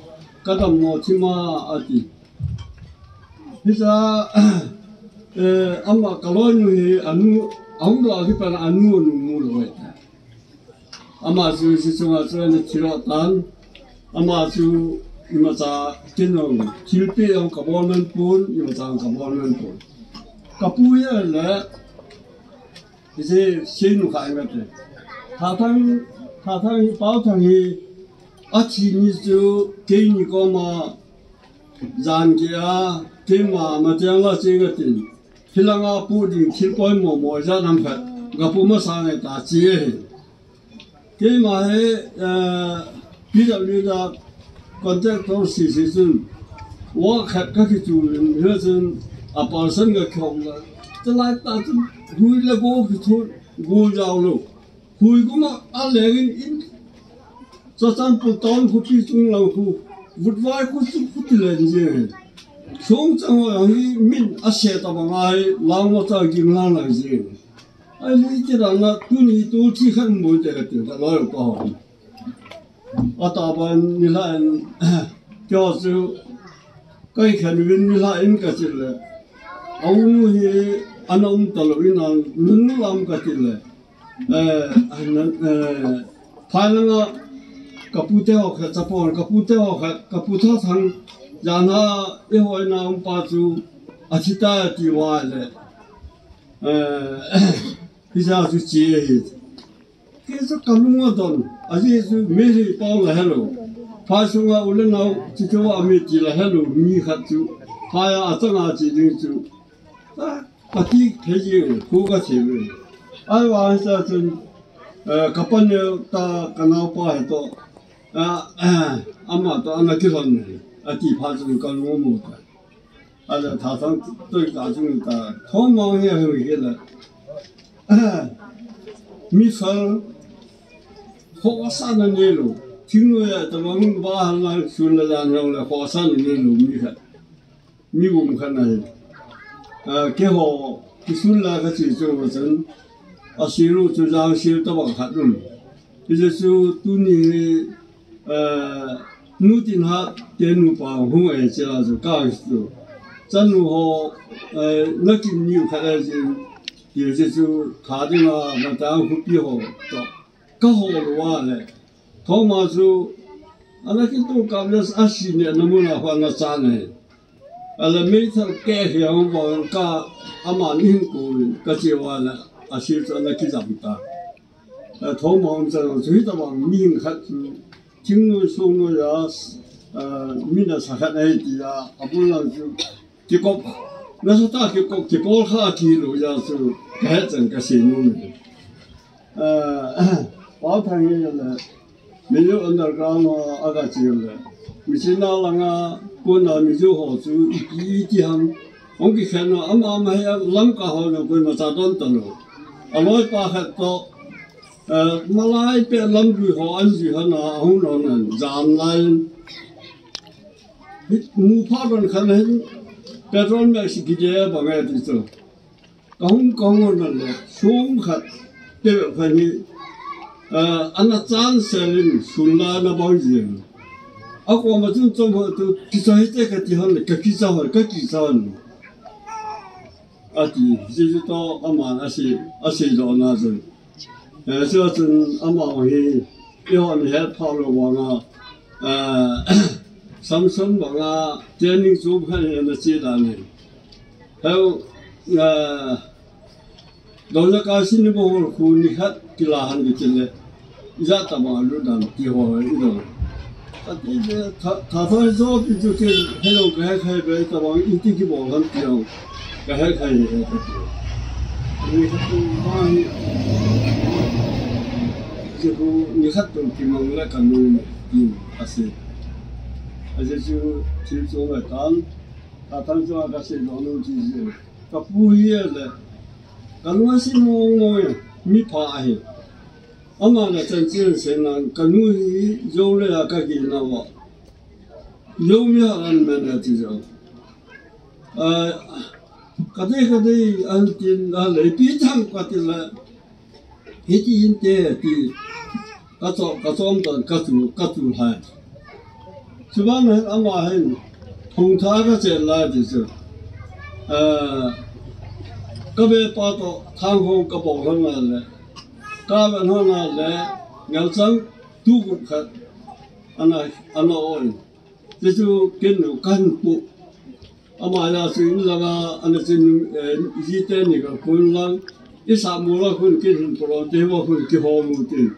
Ka dam mo thim a ati. Hicha, eh, ama ka loi nu hi anu, ahung doh a kipan anu anu mu lou e. Ama chu, hiche chunga chu ana thi lou tan. Ama chu imacha kin jong, thilpeh jong ka bol man pon, imacha jong ka bol man pon. Ka pu hi le, hiche seinu kha inga te. Thathang, Thathang hi, Paothang hi, athi ni chu keini koma, jan geiya, keima Matiang la che ka tin. Hilanga pu ding thil poimo mo ijat ham khat. Ka pu masang e ta che ahi. Keima hi, eh, P W D a contractor sisi chun. Work khat ka kichu in, hia chun a person ka khom la. Chalai ta chu hui le go kithu go jao lo. Hui guma a lengin in. Churachandpur town khu pi chung lang khu. Vutvai khu chu khu ti len je. Song chang ho hi min a se ta ba ngai lang ma cha ging lang lai je. Ai li ti ran na tuni tu thi khan mo te ka ti ka lo pa ho. Ataban nilhah in, keiho chu, kai khen uvin nilhah in kati le. Aunu hi ana um talou in an, nunlam kati le. Eh, anan, eh, phailanga, kapu te ho khat, chapon, kapu te ho khat, kapu tha thang, jana, i hoi na um pa chu, athi ta ti va le. Eh, hija chu chi hi. Kei chu ka lung a don, ajeh chu mi hi pau la hello. Phai sunga u le nau, chu chu a mi ti la hello, mi khat chu. Phai a chang a chi ding chu. A, ka ti thei ji, khu ka chi ve. Ai wa sa chun, eh, ka pan ne ta ka nau pa he to. A, a, ama to ana ki lon ne. A ti pha chun ka lung mo ta. Ala tha thang toi ka chung ta. Thom ma he he ke la. Mi sal khosa na ne lo. Thing no ya ta bang ba hal na sun la jan lo la khosa na ne lo mi khat. Mi um khat na he. A, keiho kisun la ka chi chu chan. A silu chu jang sil ta bang khat um. Hijeh chu tuni hi, eh, Nu Tinhat te nupa hung e che la chu ka chu. Chanu ho, eh, na kin niu khat e jin, ti jeh chu kha ding a, ma ta khu pi ho to. Ka ho lo wa le. Thoma chu, ana kin to ka le a si ne na mu na ho na cha ne. Ala mei thal ke hi ang bang ka ama ni hin ko ka che wa le a si chu ana ki jam ta. A thom hom cha chu hi ta bang mi hin khat chu thing nu sung nu ya, a, mi na sa khat ai ti ya, a bul lang chu kikop, na sa ta kikop, kipol kha ki lo ya chu ka he chan ka si nu ni. A, pa thang ye la, Mizo underground ho a ka chi le. Mi chi na langa, ko na Mizo ho chu ipi ti ham. Hong ki khen na, ama ama he lam ka ho na ko ma cha don ta lo. A loi pa khat to, eh, malai pe lam ju ho an ju ha na, hong lo nan, jam lai. Mu pha don khan hen, petrol me si ki de ba ngai ti chu. Ka hung, ka hung na le, sum khat, te khat ni, eh, ana chan selin, sun la na bang jin. A ko ma chun chom ho tu, ki cha hi te ka ti hon le, ka ki cha hon, ka ki cha hon. A ti, ji ji to, ama a si, a si lo na jin. Eh, chu chun ama hi, i hon het pha lo wa nga, eh, Samson ba nga, training chu khan na chi da ni. Heu, eh, Dona ka sin ni bo hol khu ni khat kila han ni kile. Ja ta ba lu dan ti ho i do. Ka ti je tha, tha tha zo ti ju ke he lo ka he khai be ta ba i ti ki bo han ti ho. Ka he khai he ka ti. Ni khat tu ba ni. Ji khu ni khat tu ki mang la ka nu ni ti a si. A je ju ti zo la tan. Tha tha zo ka si lo nu ti je. Ka pu hi le. Ka lung a si mong mong e, mi pha ahi. Ama na chan chen sen nan, ka nu hi Zo le a ka ki na wa. Zo mi ha an man a ti zo. A, ka dei ka dei an tin a le pi thang ka ti le. Hi ti in te ti. Ka cho, ka chom don, ka chu, ka chu hai. Chuban hin ama hin, thung tha ka chen lai ti chu. Eh, ka be pa to, thang hong ka bol hon na le. Ka be hon na le, ngal chang, tu kut khat. Ana, ana oi. Ti chu ken nu kan pu. Ama ya chu in langa, ana chin, eh, ji te ni ka kun lang. I sa mu la kun kin hin pro te wa kun ki ho mu tin.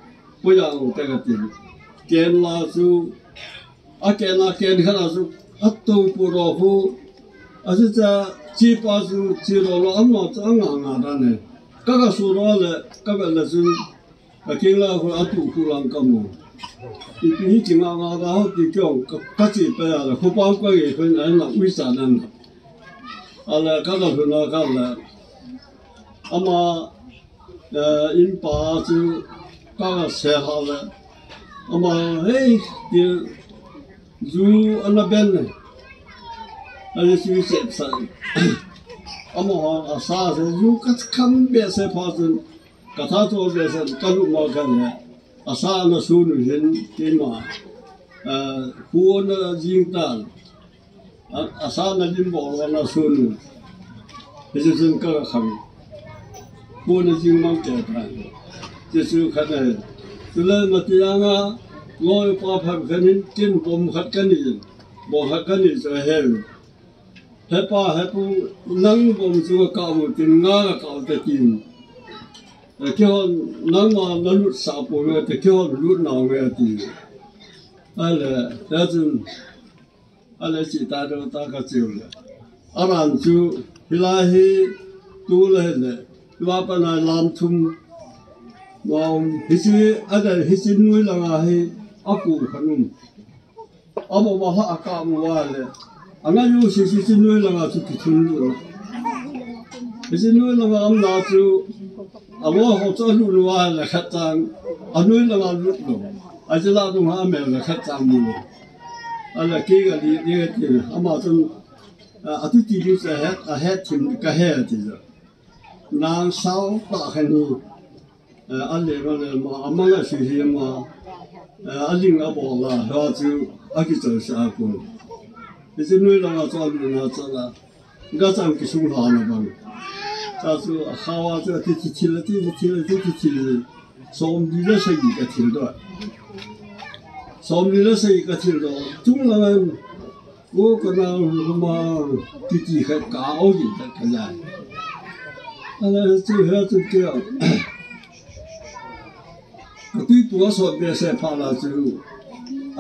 Pu ya u te ka tin. Ken la chu, a ken a ken khan a chu, a to pu ro hu. A chu cha, chi pa chu, chi ro lo ama chu a nga nga da ne. Ka ka su ro le, ka be le chu, Ka king la khu a tu khu lang ka mu. Ipi hi ki nga nga ka ho ti kyo ka, ka chi pe a la khu pa ka ye khu na na ui sa na na. A la ka ka khu na ka la. Ama, eh, inpa chu ka sel hale. Ama, hei, ti, ju ana ben le. Ani chu sep sa. Ama ho asa se ju ka kham behseh pha chun ka tha to behseh ka lu ma kan le. Asa na sunu hin ti ma. Eh, hu na jing tan. A, asa na lim bol na sunu. Hichu chun ka kham. Hu na jing mang te tan. Hichu khat na. Chule mati anga loi pa pha khan hin kin bom khat ka ni. Bom khat ka ni chu he. Hepa, hepu, nang bom chu ka mu tin nga ka ka te tin. Eh, kihon nangma na lut sa po le te kihon lut na nge ti. Ale, ya chun, ale chi ta do ta ka chiu le. Aran chu, hilai hi, tu le le, hiva pa na lam thum. Wa um, hichi, ada hichi nui langa hi, aku khanum. Amo ma ha aka mu wa le. Anga yu si si si nui langa chu kithun lu. Si nui langa am na chu. Amo ho chu lu lu wa le khat chang. A nui langa lu lu. A ji la dung ha me le khat chang mu lu. A le ki ga li li ti na. Ama chun, a, a tu ti li sa het, a het thim ka he ti ja. Nang sao ta khen ni. Eh, a le ma le ma, a ma la si hi ma. Eh, a ling a bol la, ha chu, a ki chal sa a kun. Hichi nui langa chu a lu na cha la. Ga chang ki sung ha na bang. Cha chu, a khawa chu, a ti ti ti la, ti ti ti la, ti ti ti la. Som li la sa gi ka thil do. Som li la sa gi ka thil do. Tung la ngan. Ko ka na ma ti ti kha ka o gi ta ka ya. Ala chu he chu ke. Ka tui pu a sot behseh pha la chu.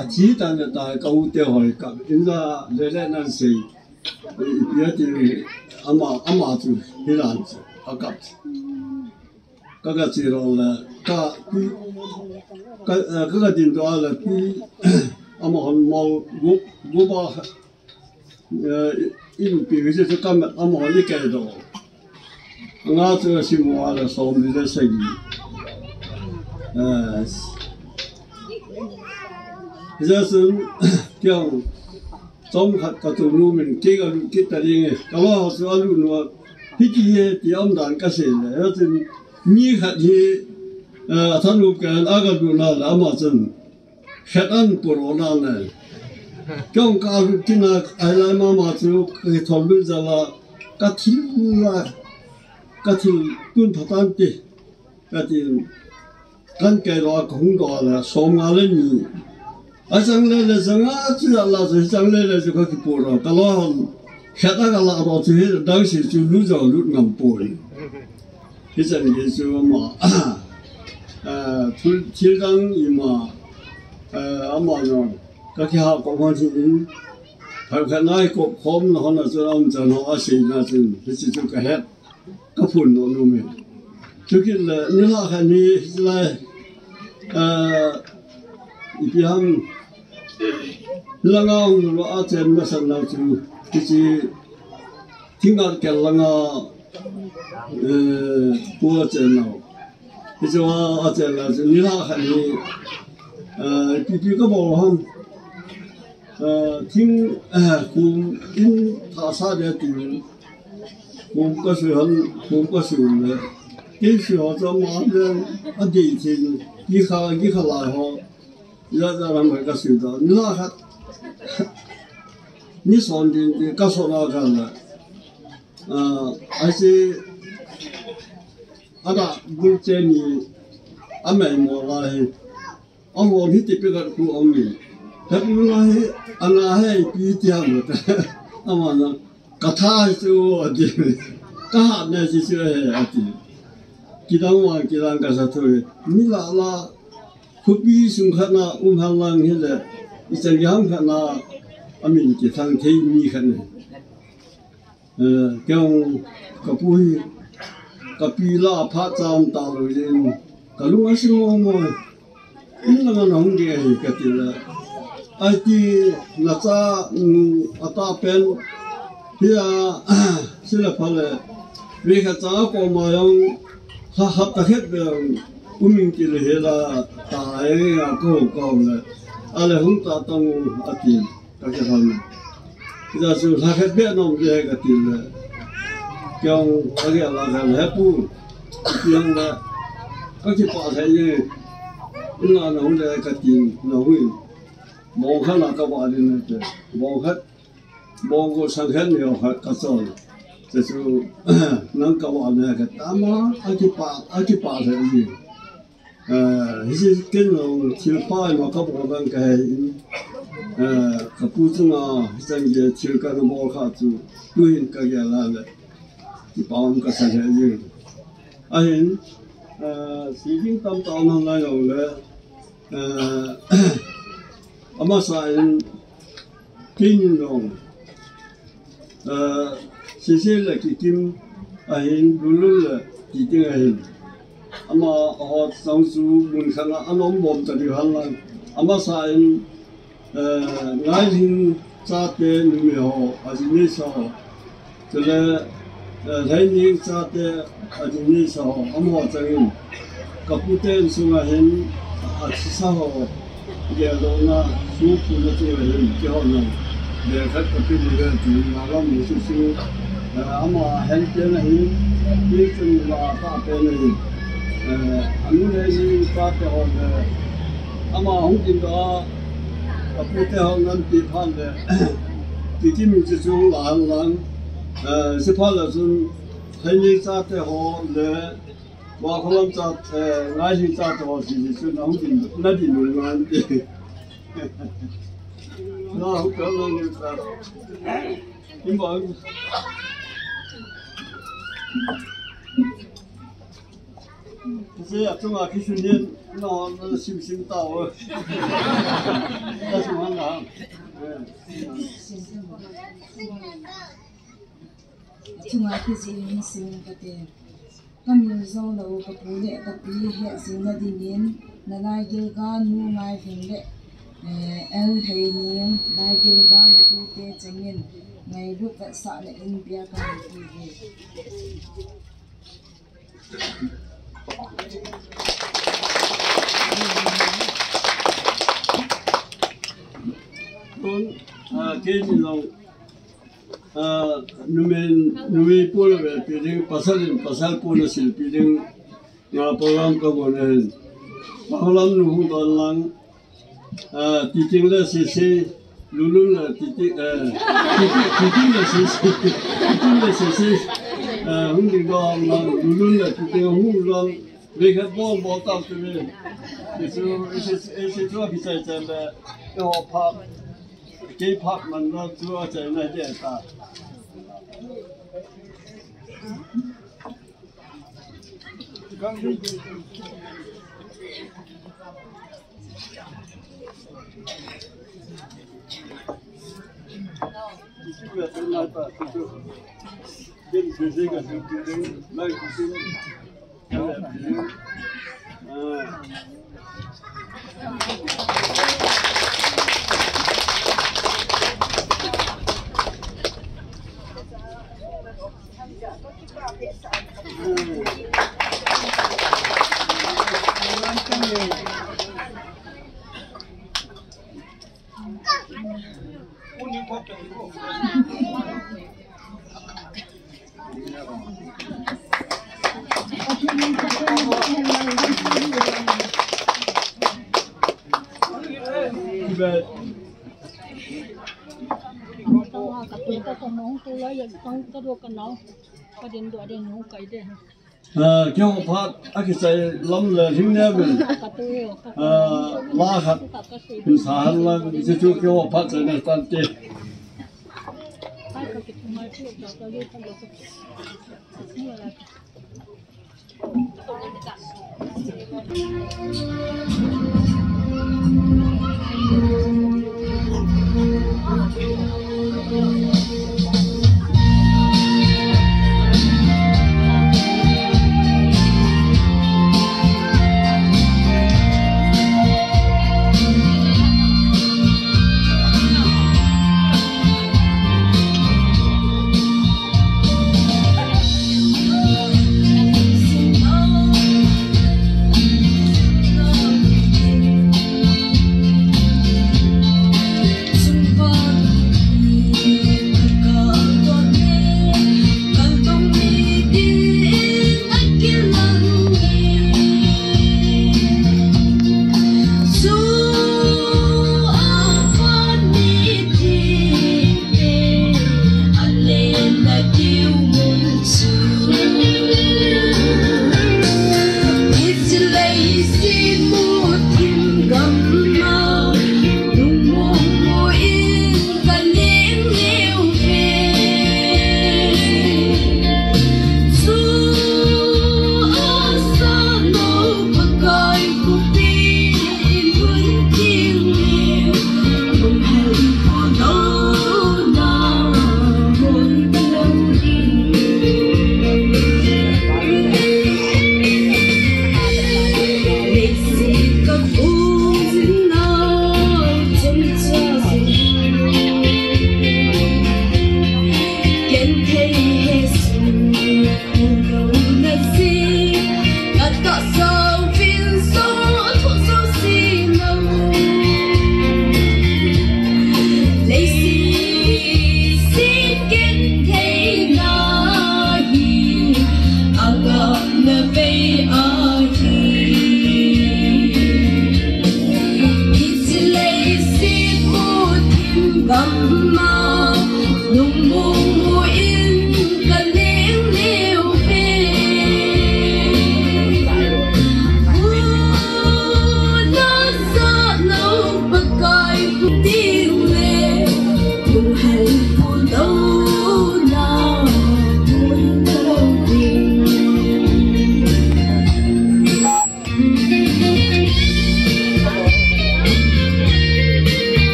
A thi ta ne ta ka u te hoi ka. In la le le nan sei. I pia ti ama, ama chu hi lan chu. A kap. Ka ka chi ro le. Ka, ka, ka ka din do le. Ama hon mo gu, gu ba. Eh, in pi hi chu ka mat amo ni ke do. Nga chu si mo ala som ni le sa gi. Eh. Hi ja sun, kiang, chom khat ka tu nu min, ki ka lu ki ta ding e. Ka lo ha chu a lu nu a. Hi ki he ti am dan ka se le. Hi chun, mi khat hi, eh, a than lu ka a ka lu na la ma chun. Khat an puro na ne. Kong ka lu tina ai lai mama chu ka thol lu jala ka thil la ka thil tun phatan ti ka ti kan ke lo ka hung do la som nga le ni. A chang le le chang a chu la chu chang le le chu ka ki puro ka lo han. Khat a ka la ro chu hi dang si chu lu jo lu ngam poi. Hichan gei chu ama, ah, thil, thil dang ima, ah, ama jong, ka kihah kop hon hi in, phat khat nai kop khom na hon a chun a um chan ho a sei na chun, hichi chu ka het, ka phun nom nom e. Chukit le, nilhah khat hi, hichelai, ah, ipi ham, langa hung lo a chen masa na chu, hichi, Thingnat kel langa, eh, pu a chen nau. Hichu a, a chen la chu nilhah khat hi, eh, ipi ipi ka bol ham. Eh, thing, eh, kum in thah sa dia ti. Kum ka su han, kum ka su le. Kei su ho chu ama le, a dei thin, ki kha, ki kha lai ho. Ija ija lam ka sui ta. Nilhah khat. Ni son din din ka son a ka la. Ah, ai si. Ada bul che ni. Amei mo la hi. Amo ni ti pe ka ku om ni. Ta pu la hi. Ana hi pi ti ha mo ta. Ama na. Ka tha chu a ti. Ka hat na chu chu he a ti. Kidang vang kidang ka sa thu. Mi la la. Khopi sung khat na um hal lang hi le. I chan gei ham khat na. A min kithang thei mi khat na. Eh, kei ka pu hi. Ka pi la pha cham ta lo jin. Ka lung a si mo mo. In langa na hung ding ahi ka ti le. Ai ti na cha, mm, a ta pen. Hi a, si le pha le. Vei khat cha a koma jong, lha khat ta khet ve jong, um in ti le hela, ta e nga ko ko le, ale hung ta tang u ati, ka ke han. Ija su lha khat ve nom ve ka ti le, kyong ka ke la ka le pu, kyong le, ka kipah le ye, na na hu le ka ti, na hu. Bong khat na ka ba din te, bong khat, bong ko sang khat ni ho khat ka chol. Te chu, nang ka ba ne ka tama, a kipah, a kipah le ni. Eh, hi si ken lo, thil pa ma ka bol dan ka he in. Eh, ka pu chunga, hi chang je thil ka na bol kha chu, tu hin ka ge la le. Kipah um ka sa he in. Ahin, eh, si ding tam tam na lai lo le. Eh, amasa in, King in long. Eh, Sisi le Kikim ahin, Lulun le Kikim ahin. Ama aho sang su mun khana anom bom ta di han lang. Amasa in, eh, Ngailhing chate numei ho, ajinei sa ho. Chule, eh, Lhaining chate ajinei sa ho, amaho changin. Ka pute insunga hin, athi sa ho. Geldohna, suhpuna chunga hin, keiho nang. Bel khat ka pe ding ve ti, ngalam ni su su. Eh, ama hen pen ahin, pi chun la ta pen ahin. Eh, anu le ni chate ho le. Ama hung kin da, ka pute ho ngan ti phan le. Kikim in chu chu la han lang. Eh, si phan la chun, Lhaining chate ho le, Wakholam cha, eh, Ngailhing chate ho si si chu na hung kin, na din nung ngan ti. Na hung ka na ni cha. Im ba. Kise a chunga kisun nin, na, na sim sim ta o. Na sim han na. Chunga kijih in sim kate. Ka min jong lo, ka pu le ka pi he jing na dingin, na Laigilga nu Ngailhing le, eh, L Lhaining, Laigilga na tute chengin, ngailut vetsahna in bia ka hung pe uve. Tun, ah, kei ni long, ah, numei, numei pu le ve pi ding, pasal in, pasal pu le sil pi ding, nga program ka bon ahin. Program nu hung don lang, Ah, Titing le Sisi, Lulun le Titing, eh, Titing, Titing le Sisi, Titing le Sisi, eh, hung ding dong lang, Lulun le Titing hung dong, vei khat bol bol tau tu ve. Isu, isu, isu tu a kichai chai le, keiho phak, kei phak man na tu a chai na de ta. Ah, keiho phat akichai lam le lhingneo in, ah, la khat hin sa hen lang, hiche chu keiho phat chaina tante.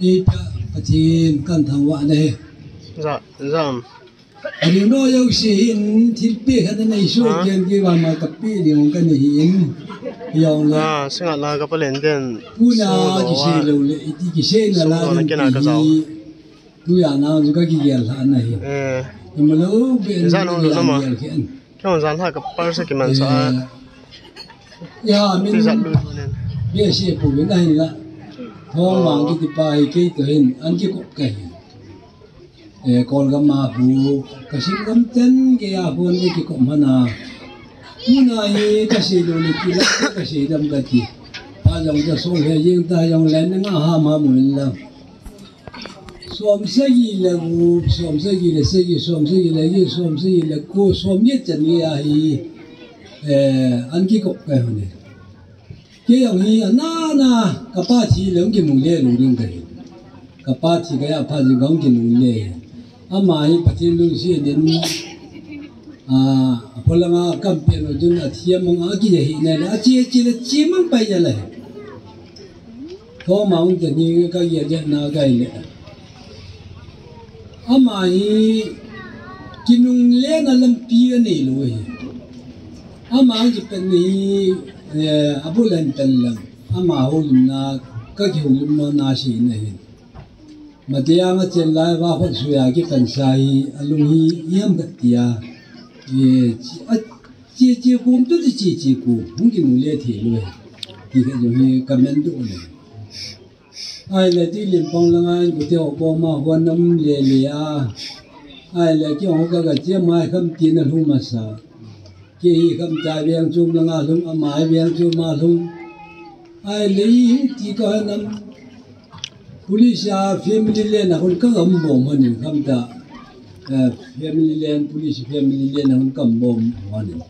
Ei pia Pathen kan thangvah na ahi. Za, za. Ani no yo si hin thil pe khat nei so Ha? Ken ki va ma ka pe ni ong kan hi in. Yo na. Ah, singa la ka palen den. Puna so lo ki se a. Lo le iti ki se na so la lo na den kena ka ki zao. Tu ya na ju ka ki gel ha na hi. Eh. Ima lo be za no lo na ma. Gel khen. Kyo zan ha ka par sa ki man sa. Eh. Ya, min. Ti zat lu nen. Be si pu min ahin la. Thong mang ki ti pa hi kei to hin, an ki kop ka hin. Eh, kol gam ma hu, ka sim gam ten ke ya hu an ki kop mana. Tuna hi ka si lo ni ki la ka si dam ka ti. Pa jong ka so he jing ta jong len nga ha ma mu la. Som sagi le gup, som sagi le sagi, som sagi le gi, som sagi le ko, som ni chan ni ahi. Eh, an ki kop ka hone. Ke yang hi ana na ka pa thi le ki mung le lu ding ka hi. Ka pa thi ka ya pa ding ka ki mung le. Ama hi Pathen lungset in, ah, a polanga kam pe no dun a thi a mung a ki hi ne la chi chi le chi mang pai ya le. Thoma hung te ni ka ya je na gai le. Ama hi kinungle na lampi a nei lo hi. Ama hi pen ni, eh, a bu len pen lang. Ama ho lim na ka ki ho lim na na si na hi. Ma te a nga chen lai va hot su ya ki pen sa hi a lung hi yam ka ti a. Eh, chi, a, chi, chi kum tu ti chi, chi kum. Hung kinungle thi lo hi. Ti ka jo hi ka men du ne. Ai le ti lim pang langa in kute ho koma huan nam le le a. Ai le ki ho ka ka chia mai kham ti na lhung masa. Ki hi kham ta viang chum langa lhung ama viang chum ma lhung. Ai le i hung ti ka nam. Police a family le na hun ka gam bom hanin kham ta. Eh, family le police family le na hun kam bom hanin.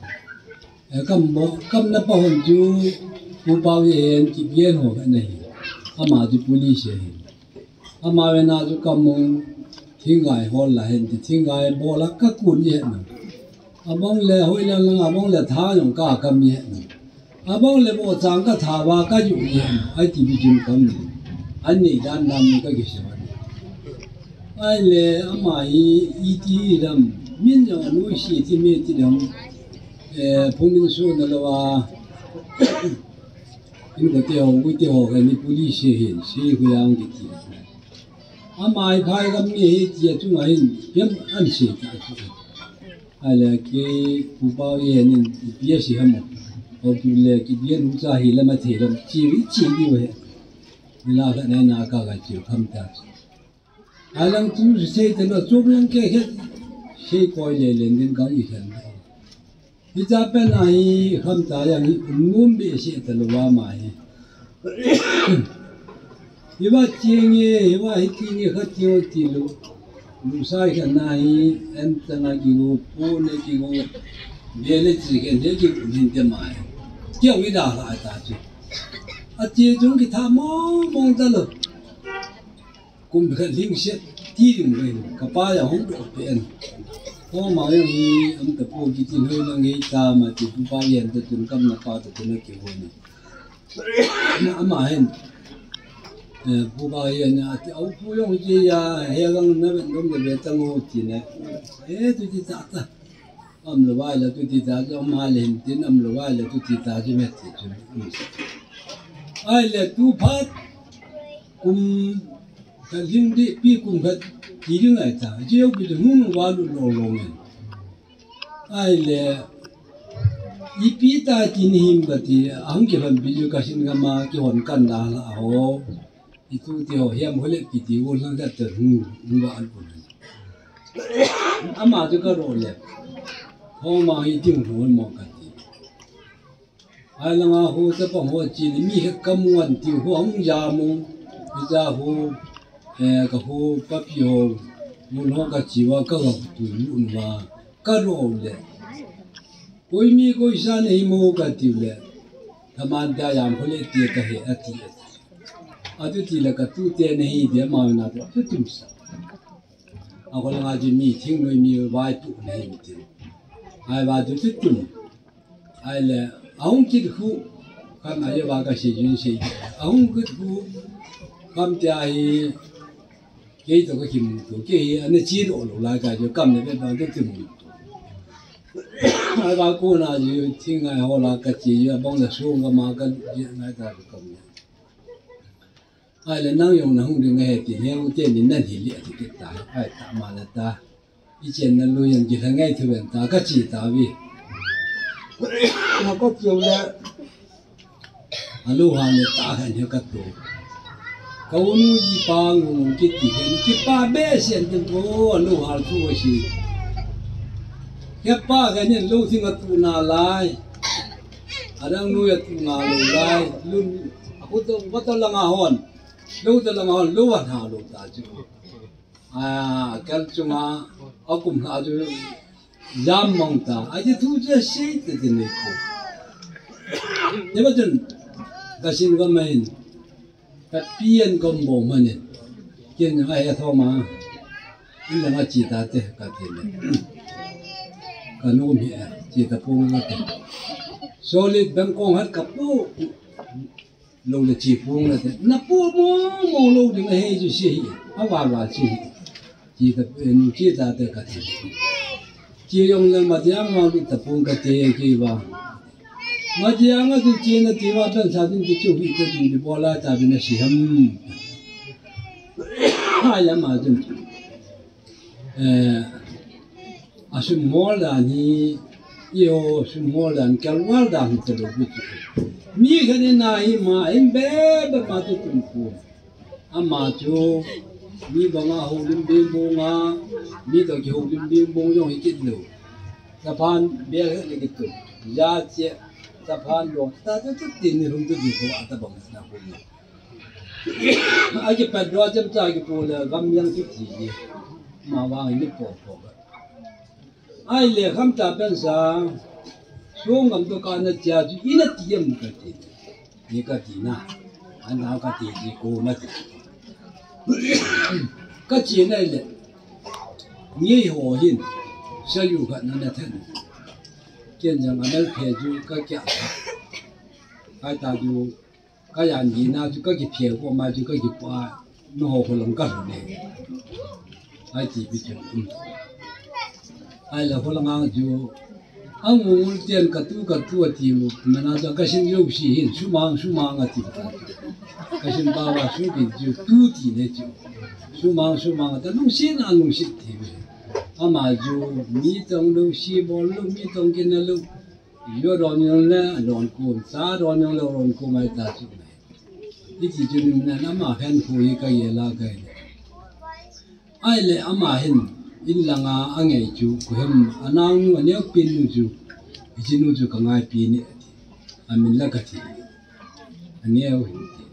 Eh, kam mo, kam na pa hon chu, Pu Pau ye hen, ki bien ho ka na hi. Ama chu police ye hen. Ama ve na chu kam mo, thingai hol la hen, ti thingai bol la ka kun ye hen. Abang le hoi la lang, abang le tha yong ka kam ye hen. Abang le bo chang ka tha va ka yu ye hen. Ai ti bi jun kam ni. An nei dan dan ni ka ki se va ni. Ai le ama hi, i ti dam, min yong anu si ti me ti dam. Eh, phung min su na lo a. In ko te ho, ui te ho, ka ni police hi, si hu yang ki ti. Ama hi phai gam mi hi ti a chunga hin, yam an si ta chu. Ai le ki, Pu Pau ye nin, pi a si ham. Ho tu le ki bien hu cha hi la ma the lam, chi wi chi di we. Ni la ka ne na ka ka chi kham ta chu. Alang chu sei te lo, chuk lang ke khe, sei koi le le nin gang i khen. Hi cha pen a hi kham ta yang hi um ngum be se ta lo wa ma hi. Hi wa chi nge, hi wa hi ti nge kha ti o ti lo. Lu sai kha na hi, en ta na ki go, po ne ki go. Be le chi ke ne ki go nin te ma hi. Ki wi da la ta chu. A chi chung ki tha mo mong ta lo. Kum khat hing set ti ding ve, ka pa ya hung doh pen. Ko ma yang hi am ta po ki tin hoi lang hi ta ma ti pu pa yan ta tun kam na pa ta tun ki hoi ni. Na ama hen. Eh, pu pa yan na ti au pu yong ji ya he gang na ben dom de be ta ngo ti ne. Eh, tu ti ta ta. Am lo vai la tu ti ta chu, am ha le hin tin am lo vai la tu ti ta chu met ti chu. Ai le tu phat kum khat hing di pi kum khat ti ding ai ta. Jeu pi tu hung va lu lo lo nge. Ai le i pi ta ti ni him ka ti, a hung ki hon pi ju ka sin ka ma ki hon kan da la ho. I tu ti ho hiam ho le ki ti u lang ka te hung, hung va al pu. Ama chu ka ro le. Ho ma hi ti hung mo ka ti. Ai langa ho ta pa ho chi ni mi he ka mu an ti ho hung ja mu. Hi ja ho, eh, ka ho pa pi ho. Mun ho ka chi wa ka ga tu lu nu wa. Ka ro le. Koi mi koi sa nei mo ka ti le. Thaman ta yam ho le ti ka he a ti. A tu ti le ka tu te nei dia ma na tu tum sa. A ko langa ji mi thing noi mi vai tu nei mi ti. Ai va tu tu tum. Ai le, a hung kit khu, kan ai va ka si jun si. A hung kit khu, Kam tia hi, kei toh kakimuto, kei hi ana chedoh lou lai ka jo kam le be ba kakimuto. Ai ba kona jo thingngai ho la kache jo bang la sung kama kaji ngai ta jo kam le. Ai le nang jong nahung ding ahi ti, he u te ni nan hi le ti kit ta, ai ta ma la ta. Ichenna lui jong kilha ngai thu ven ta kache ta vi. Kache le. Alu ha ni ta khan he katu. Ka unu ji pa ngu kiti khan kipa behseh in tin po alu ha thu si. He pa khan ni lu thing atu nalai. Adang nu atu nalai. Lun aku to, aku to langa hon. Lu to langa hon, lu ha lou ta chu. A, kal chunga, akum ha chu, jam mong ta, aji thu chu sei te te nei ko. Te ba chun, ka sin ka main, ka pian ka mo manin. Ken a he thoma, in la nga chi ta te, ka te le. Ka nu mi, chi ta pung ka te. Solid bang kong hat ka pu. Lou le chi pung le te. Na pu mo mo lou ding ahi chu si hi. A va va si hi. Chi ta, eh, nu chi ta te ka te. Chi jong le ma tiang ma lu ta pung ka te ki va. Ma tiang a chu chi na ti va pen sa din ki chu hi te din di bola ta din si ham. Ai la ma din. Eh, a sum mol dan hi, i ho sum mol dan, kel wal dan hi te lo bi chu. Mi khat in a hi ma, in be be ma te tum pu. Ama chu, mi banga ho lim bing bung a, mi to ki ho lim bing bung jong hi kit lo. Sa phan be khat le kit tu. Ja che, sa phan lo, ta tu tu tin ni hum tu di ko a ta bang na ko ni. Aki pat dua chem cha ki pu le gam yang ki ti ji. Ma wa ni po po. Ai le kham ta pen sa. Sung gam to ka na cha ji ina ti yam ka ti. Ni ka ti na. An na ka ti ji ko ma ti. Ka chi na le. Ni ho hin. Sa yu ka na na then. Ken jang a nal phe ju ka kya. Ai ta ju. Ka yan hi na chu ka ki pheu ko ma chu ka ki pa, no ho ko lang ka ne. Ai ti bi chu. Ai la ko lang ang chu. Ang mu mu tian ka tu ka tu a ti mu. Ma na chu ka sin yo si hin, su mang, su mang a ti ka. Ka sin ba wa su bi chu tu ti ne chu. Su mang, su mang a ta lung sin a lung sin ti. Ama chu mi tong lung si bol lung mi tong kin na lung. Yo don yong le don kum, sa don yong le don kum ai ta chu. Iti chu ni na na ma khen khu hi ka ye la ka hi. Ai le ama hin in langa a ngei chu, ku hem a nang nu a neo pin nu chu, iti nu chu ka ngai pi ni ati. A min la ka ti. A neo hin ti.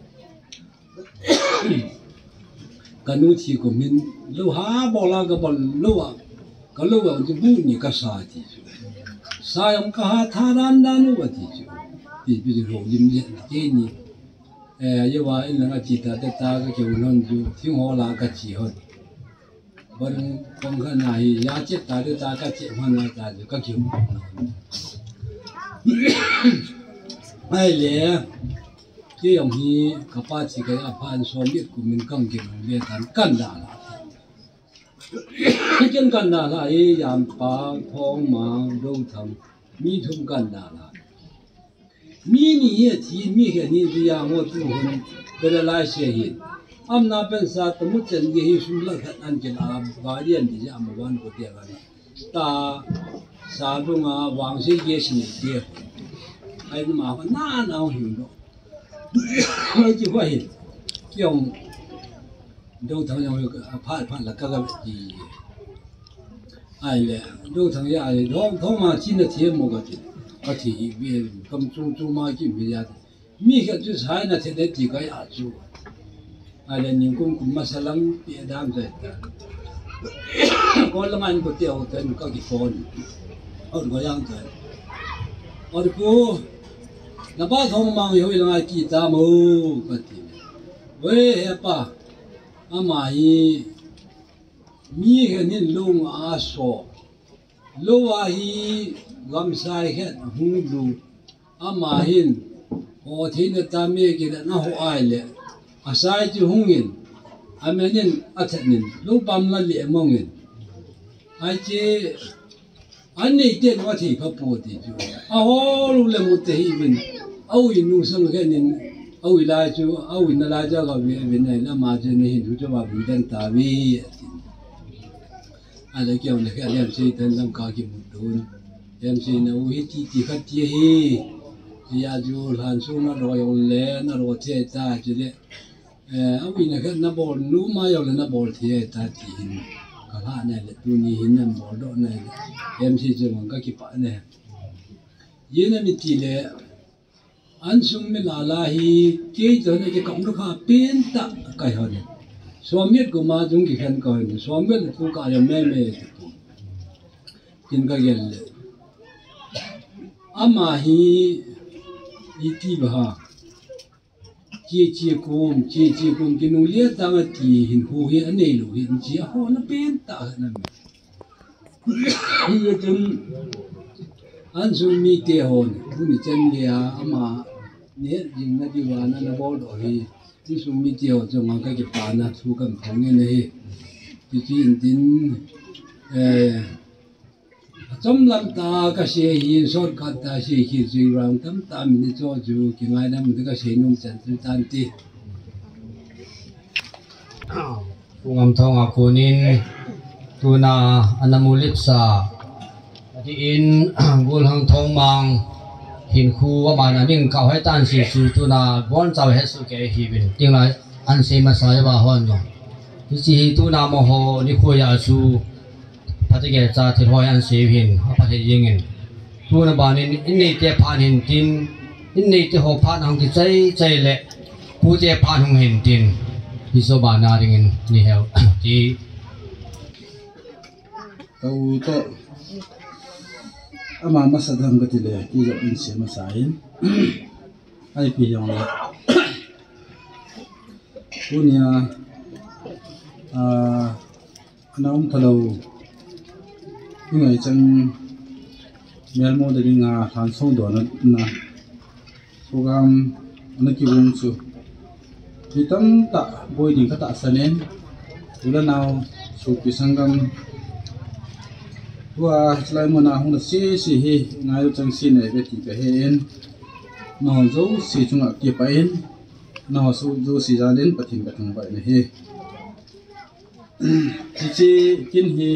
Ka nu thi ko min lo ha bola ka bol lo a. Ka lo a ju bu ni ka sa ti chu. Sa yam ka ha tha dan dan u a ti chu. Ti bi lo lim je ke ni. Eh, ye wa in la nga ti ta te ta ka ke u non ju. Thing ho la ka ti hon. Ban kong ka na hi ya che ta te ta ka che ma na ta ju ka ke u non. Ai le. Kei jong hi ka pa thi ka a phan som bit kum in kang kin hung le tan kan da la. Ken kan da la hi yam pa thong ma do thang mi thum kan da la. Mi ni hi a thi mi he ni ri ya ngo tu hun ka la lai se hi. Am na pen sa ta mu chen ye hi sum la khat an ken a ba rian di ya ma wan ko te ga na. Ta sa dunga vang se ye sin te. Ai ma ko na na him do. Ai ki va hi. Ki ong do thang yong a pha pha la ka ga ti. Ai le do thang ya ai do thong ma chi na the mo ga ti. Ka ti hi bi kam chung chung ma ki bi ya. Mi khat chu sai na the de ti ka ya chu. Ai le ning kum kum ma sa lam pi dam zai ta. Ko la man ko te o ten ka ki phone. Or ko yang ta. Or ko na ba thong mang yo la ngai ki ta mo ka ti. We he pa. Ama hi mi he nin lung a so. Lo a hi gamsai khat hung lu. Ama hin, ho theina ta me ki na ho ai le. Asai chu hungin, amenin athatnin, lupam la le mongin. Ai che, anei ten wa thei pha po ti chu. Aholu le mu te hi vin. Awi nu sang khenin, awi lai chu, awi na lai chu ka ve vin ai la ma chu ni hin thu chu ba bu dan ta vi. Ala kiau na khe, alem sei ten lam ka ki mu tun. Lem sei na u hi ti ti khat ti hi. Ya ju hlan su na ro yong le, na ro the ta chu le. Eh, awi na khe na bol nu ma yong le na bol the ta ti hin. Ka la na le tu ni hin na bol do na le. Lem sei chu mang ka ki pa ne. Ye na mi ti le. An sung mi la la hi, kei to na ki kong lu kha pen ta ka hon. Suamiet ko ma jung ki khen ka hon. Suamiet le tu ka ya me me ti ko. Kin ka gel le. Ama hi iti ba ha. Chi chi kum, chi chi kum ki nu lia ta nga ti hin hu hi anei lu hin chi a ho na pen ta na me. Hi chun an sung mi te hon, tu ni chen lia ama ne jing na di wa na na bol do hi. An sung mi te ho chu ngang ka ki pa na thu kan phong ne hi. Ti ti in tin, eh, chom lam ta ka se hi, sot ka ta se hi, zui rang tam ta mi ni cho ju, ki ngai na mu ka se nung chan tu tan ti. Pu Ngamthong a kunin tuna ana mu lipsa. Ati in, Gulhang Thongmang hin khu a ban a ning ka hoi tan si su tuna bon chau he su ke hi bin. Ting lai an sei masa ya ba hon no. Ti si hi tuna mo ho ni khu ya su. Pati ke cha thil hoi an sei hin. A pati jing in. Tuna ban in, in nei te phan hin tin. In nei te ho phan hong ki chai chai le. Pu te phan hong hin tin. Hi so ba na ring in ni heu. Ti. Ka u to. Ama masa dam ka ti le. Ti jo in sei masa in. Ai pi jong le. Tunia, ah, ana um thalou. Ingai chang melmo de dinga han song do na, na. Program ana ki vung chu. Ni tam ta boi ding ka ta sanen. Ula nau su pi sangam. Tua chlai mo na hung da si si hi ngai chang si ne be ti ka he en. Nau zo si chunga ki pa in. Nau su zo si ja den Pathen ka thang bai ne hi. Hichi kin hi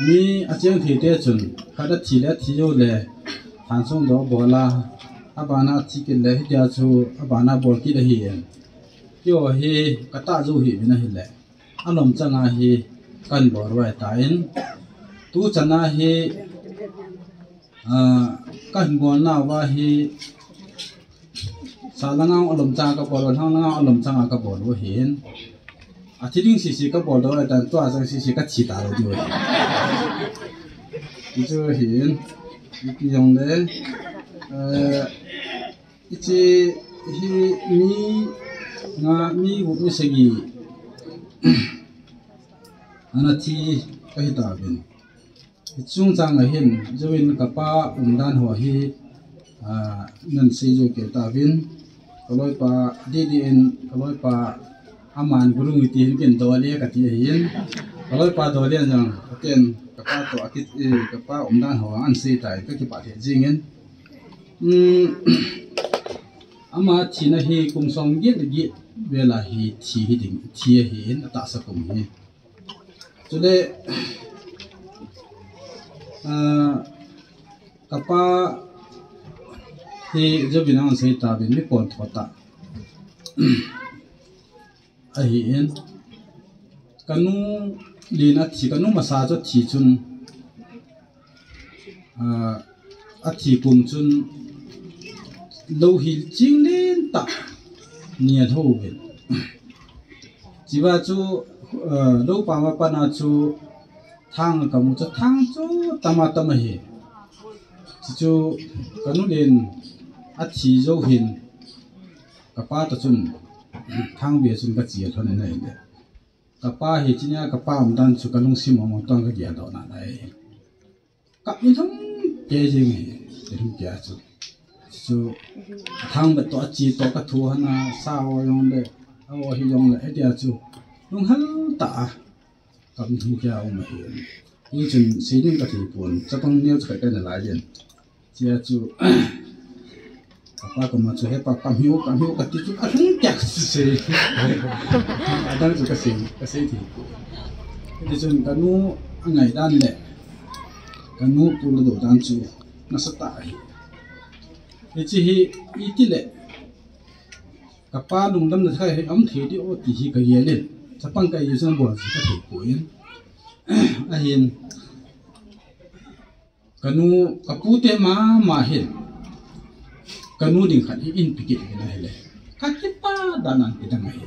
mi a cheng thei te chun, khat a thi le a thi jo le, than sung do bol a, a bana thi kit le, hitia chu a bana bol kit ahi en. Kio hi ka ta jo hi vin ahi le, a lom changa hi kan bol ruai ta in, tu chana hi, ah, kan bol na va hi, Sa langa alom changa ka bol, hang langa alom changa ka bol u hin. A thi ding sisi ka bol do, a tan tua chang sisi ka thi ta lo diu. Hi chu hin, ipi jong le, eh, ichi hi mi nga mi gup mi sagi. Ana thi ka hi ta bin. Chungchang a hin, join ka pa umdan ho hi, ah, nan sei jo ke ta vin, ka loipa, di di in, ka loipa, aman guru ngi ti hin kin dole ka ti hin, ka loipa dole jang, ka ken, ka pa to a kit, eh, ka pa umdan ho an sei tai, ka kipa the jing in. Um, ama thina hi kum song git git vela hi thi hi ding, thi hi in, a ta sa kum hi. Chule, ah, ka pa hi jovin an sei ta vin mi pon tho ta. Ahi in, ka nu lin a thi, ka nu masa chu thi chun, ah, a thi kum chun lo hi ching len ta ni a tho vin. Chiva chu, eh, lo pa ma pana chu thang ka mu chu thang chu tama tama hi. Chi chu ka nu lin a thi jo hin ka pa ta chun thang bia chun ka chia thon na hin. Ka pa hi chinia ka pa um dan chu ka lungsim mong mong tong ka gia do na lai. Ka mi thum ke jing hi, ke thum ke chu. Chu athang bet to achi to ka thu hana sa o jong le, a o hi jong le, e tia chu lunghel ta a kam hi kia um ahi. Hi chun seining ka thei pon, chapang neo chu ka na lai jen. Chia chu kapa kama chu he pa kam hiu, kam hiu ka ti chu ka hung kia ka sei. Adang chu ka sei, ka sei thei pon. Hi chun ka nu angai dan le ka nu pu lo dan chu nasa ta ahi. Hichi hi iti le kapa lungdam na kha hi am thei di o ti hi ka yelin. Chapang ka yelin bol ka thei pon. Ahin ka nu ka pute mama hin ka nu ding khat hi in pikit hin ahile ka kipa dan an kidang ahi.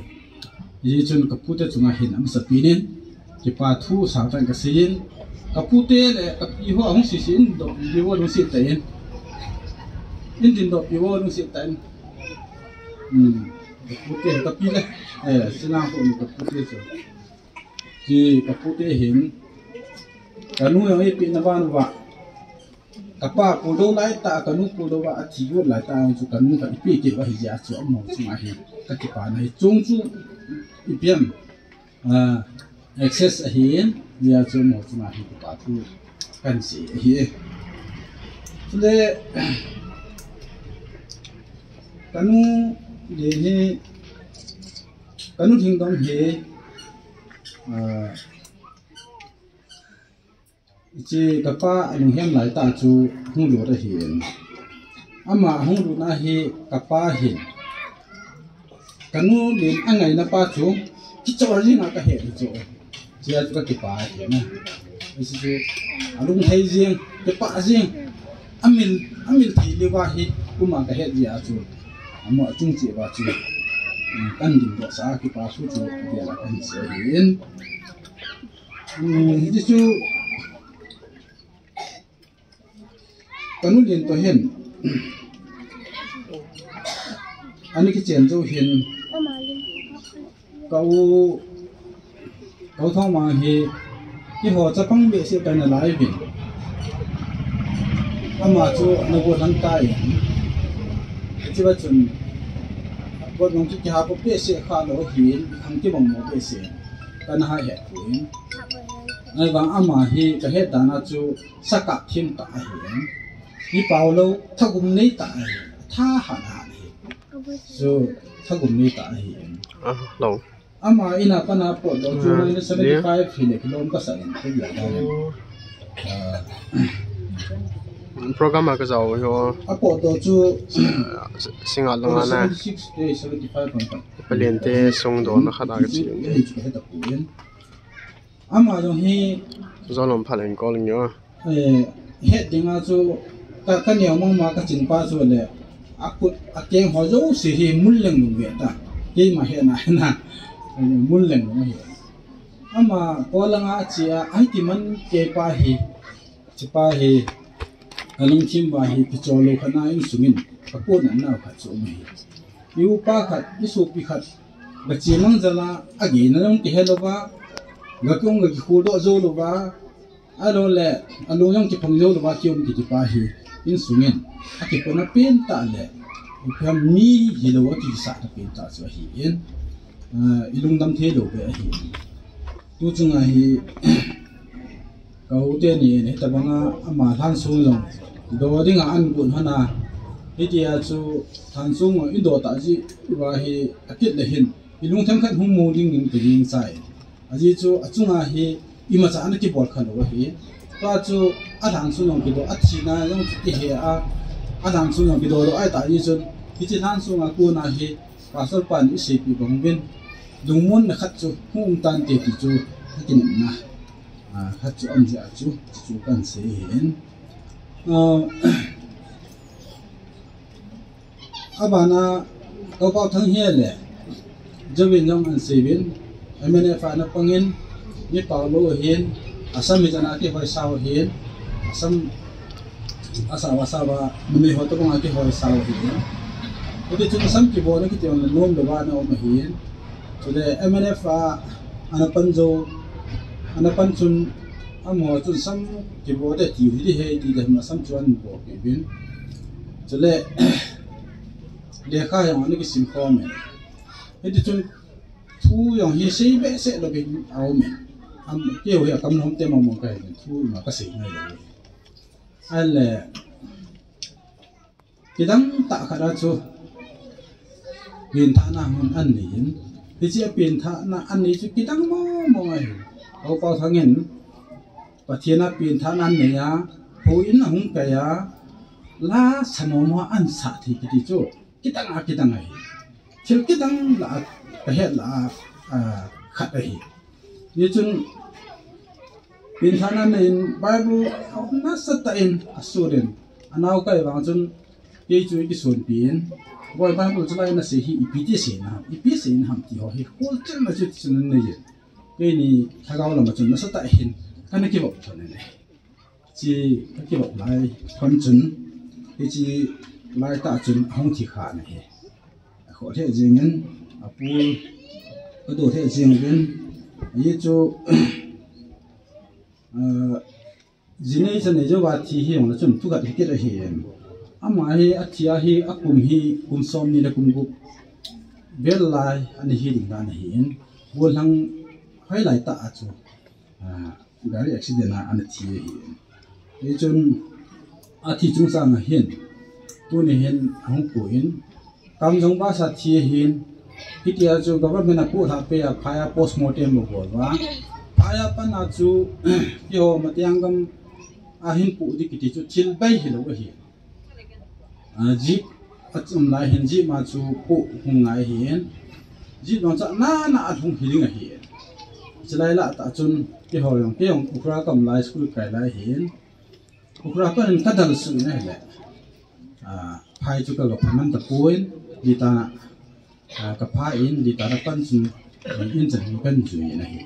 Hi chun ka pute chunga hin amasa pinin kipa thu sang tan ka seiyin, ka pute le ka pi ho ahung sisi in do di wo dong si ta in, in din do pi wo dong si ta in. Hmm. Ka pute ka pi le, eh, sina ho ka pute chu. Hi ka pute hin ka nu jong ipi na ban va. Kapa pu do lai ta, ka nu pu do va, athi go lai ta, chu ka nu ka ipi ke va hi ja chu amo chunga hi ka kipa na hi chung chu ipi am, ah, excess ahin, ja chu amo chunga hi kipa thu kan sei ahi. Chule ka nu le hi, ka nu thing dong hi, ah, Hichi kapa alunghem lai ta chu hung lut ahin. Ama hung lut na hi kapa hin ka nu lin angai na pa chu kichol jing a ka he chu. Chia chu ka kipa ahin. Hichi chu alung thei jing, kipa jing. Amil, amil thei le va hi kuma ka he jia chu. Amo achung chi va chu. Kan din do sa kipa chu chu dia la kan se hin. Hmm, hichu ka nu lin to hin. Ani kichen jou hin. Ka u, ka u Thangmang hi, keiho chapang behseh ka na lai vin. Ama chu na go lang tai. Hichi va chun, go nong chu kiha po behseh kha lo hin, ang kibang mo behseh. Ka na ha he pon. Ahivang ama hi ka he dan a chu sakap thim ta ahi. Hi pau lo thagum nei ta ahi. Tha ha na ahi. Chu thagum nei ta ahi. Ah, lo. Ama ina pana po do chu ah, minus seventy five hi le kilom ka sa in. Ka ya da. Oh. Ah. Program a ka jao hi o. A po do chu singa langa na. Seventy six to seventy five. Palen te sung do na khat a ka chi. Ama jong hi jolom pha leng ko leng yo. Eh, het ding a chu ka, ka neo mang ma ka chin pa chu le. A kut, a keng ho jouse hi mul leng lung ve ta. Keima he na na. Mul leng lung hi. Ama ko langa chi a, ai ti man ke pa hi. Chi pa hi. Ka lungthim va hi, kichol lo khat na insung in. Ka ko na na khat chu um hi. I upa khat, i sopi khat, ga chemang jal a, agei na jong kihe lou va, ga kiong ga kikhol doh jou lou va, alou le, alou jong kiphang jou lou va, kium kiti pa hi, insung in, akipona pen tah le, ipi ham mi hilou a kikisah na pen tah chu ahi in, ah, i lungdam thei lou ve ahi in. Tu chunga hi, Ka u teni in hitabanga ama lhansong jong do dinga an gun hon a. Hitia chu lhansong jong i do ta ji va hi akit le hin. I lungthim khat hung mu ding in ka ging chai. Ajeh chu achunga hi imacha ana kibol kha lou ahi. Tua chu alhansong jong kido athina jong chu kihe a. Alhansong jong kido lou ahi ta ji chun. Hichi lhansong a kona hi Pastor pan i seipi bang uvin. Lungmonna khat chu hung um tante ti chu ka kinepna. Ah, khat chu aum jeh a chu, chu kan sei hin. Ah, abana, Kou Pau Thang hi le, Jovin jong an sei uvin, M N F a ana pangin, mi pau lou hin, Assam hi jana kihoi sao hin, Assam, asa va sa va, numei ho to banga kihoi sao hin. Hiti chun Assam kibol na kiti on le nom lou va na um hin. Chule M N F a, ana pan jou, ana pan chun, amaho chun Assam kibol de tiu hiti he ti le Assam chu an bol kit uvin. Chule lekha jong ana kisim khom e. Hiti chun thu jong hi sei behseh louvin aum e. Am keu hi akam lom te mong mong kahi, thu ima kasei ngai lou. Ahile kidang tah khat a chu penthahna hun an nei in, hiche a penthahna an nei chu kidang mong mong ahi. Aw Paothang in Pathen a penthahna an nei a, houin ahung kai a, la sa mong mong a an sah thei kiti chu kidang a kidang ahi. Thil kidang lah a, kahet lah a, a, khat ahi. Hichun penthahna nei in Bible nasatah in asut in, anao kai vang chun kei chu ikisonpi in, Boi, Bible chu lai nasei hi ipi ti seina ham, ipi seina ham ti ho hi kholchilna chu tichun anei in. Keini lhagao lama chun nasatah in kana kivop thon in ahi. Hiche kakivop lai thon chun, hiche laitah chun ahung thi kha in ahi. Akhoh lheh jeng in, apul kado lheh jeng uvin, hichu, ah, jinei chanei jouva thi hi jongle chun thukhat hikit ahi. Ama hi athi a hi akum hi kum somni le kum gup vel lai ana hi ding dan ahin, gollhang hoilai tah a chu, ah, gari accident a ana thi ahi. Hichun athi chungchang a hin tuni hin ahung pu in, Kamjong bus a thi ahin, hitia chu government a pohlhah pei a phai a postmortem abol uva, phai a pat a chu keiho Matayang gam a hin poh ding kiti chu thil bei hilou ahi. Ah, jeep achom lai hin jeep a chu poh hung ngai ahin, jeep jong chu nana alhung hi ding ahi. Chulai lah tah chun keiho jong, kei jong Ukhrul kam lai school kai lai ahin, Ukhrul pan in kadal suh in ahile, ah, phai chu kaga pha man tapon, litan a, ah, kapha in, litan a pan chun, in chan hin kan jui in ahi.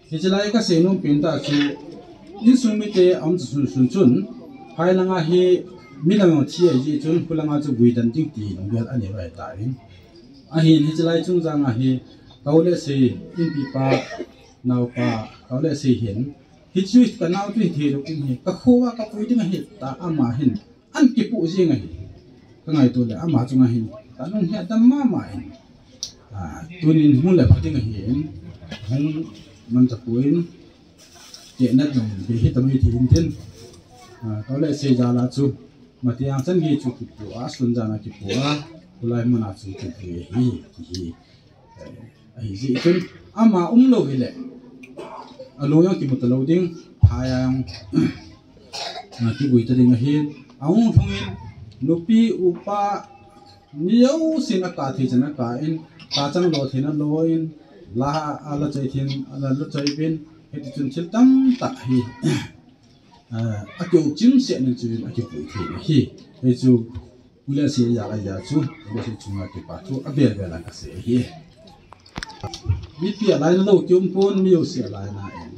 Hiche lai kasei nom pen tah chu, insung mite aum chu sunsun chun, phai langa hi midang jong thi ahi jeh chun, khulanga chu guidan ding ti lunggel anei vai tan. Ahin hiche lai chungchang a hi, ka u le sei, inpipa, naopa, ka u le sei hin, hichu kanao chu hithei lou ding ahi, kakho a kapui ding ahi, tia ama hin an kipoh jeng ahi. Kangaito le ama chunga hin kanung hetdam mama in, ah, tunin hung le pha ding ahin, hung man tapon, tehnat jong bei hitam ithi intin, ah, ka u le sei jal a chu, Matayang chan gei chu kipoh a, sun jan a kipoh a, khulai mun a chu kivui ahi, ti hi. Eh, ahijeh chun ama umlou hile, alung jong kimu talou ding, phai a jong, ah, kivui ta ding ahin, ahung lhung in, nupi upa, mi jousen aka thei chan aka in, ka chang lo theina lo in, la ala choi theina la choi uvin, hiti chun thil tamtah hi, ah, akium chimset in chu akivui thei ahi. Hichu u le sei jal a chu, u le sei chunga kipa thu avel vel a kasei ahi. Mipi a laina lou kium pon, mi jouse a laina in.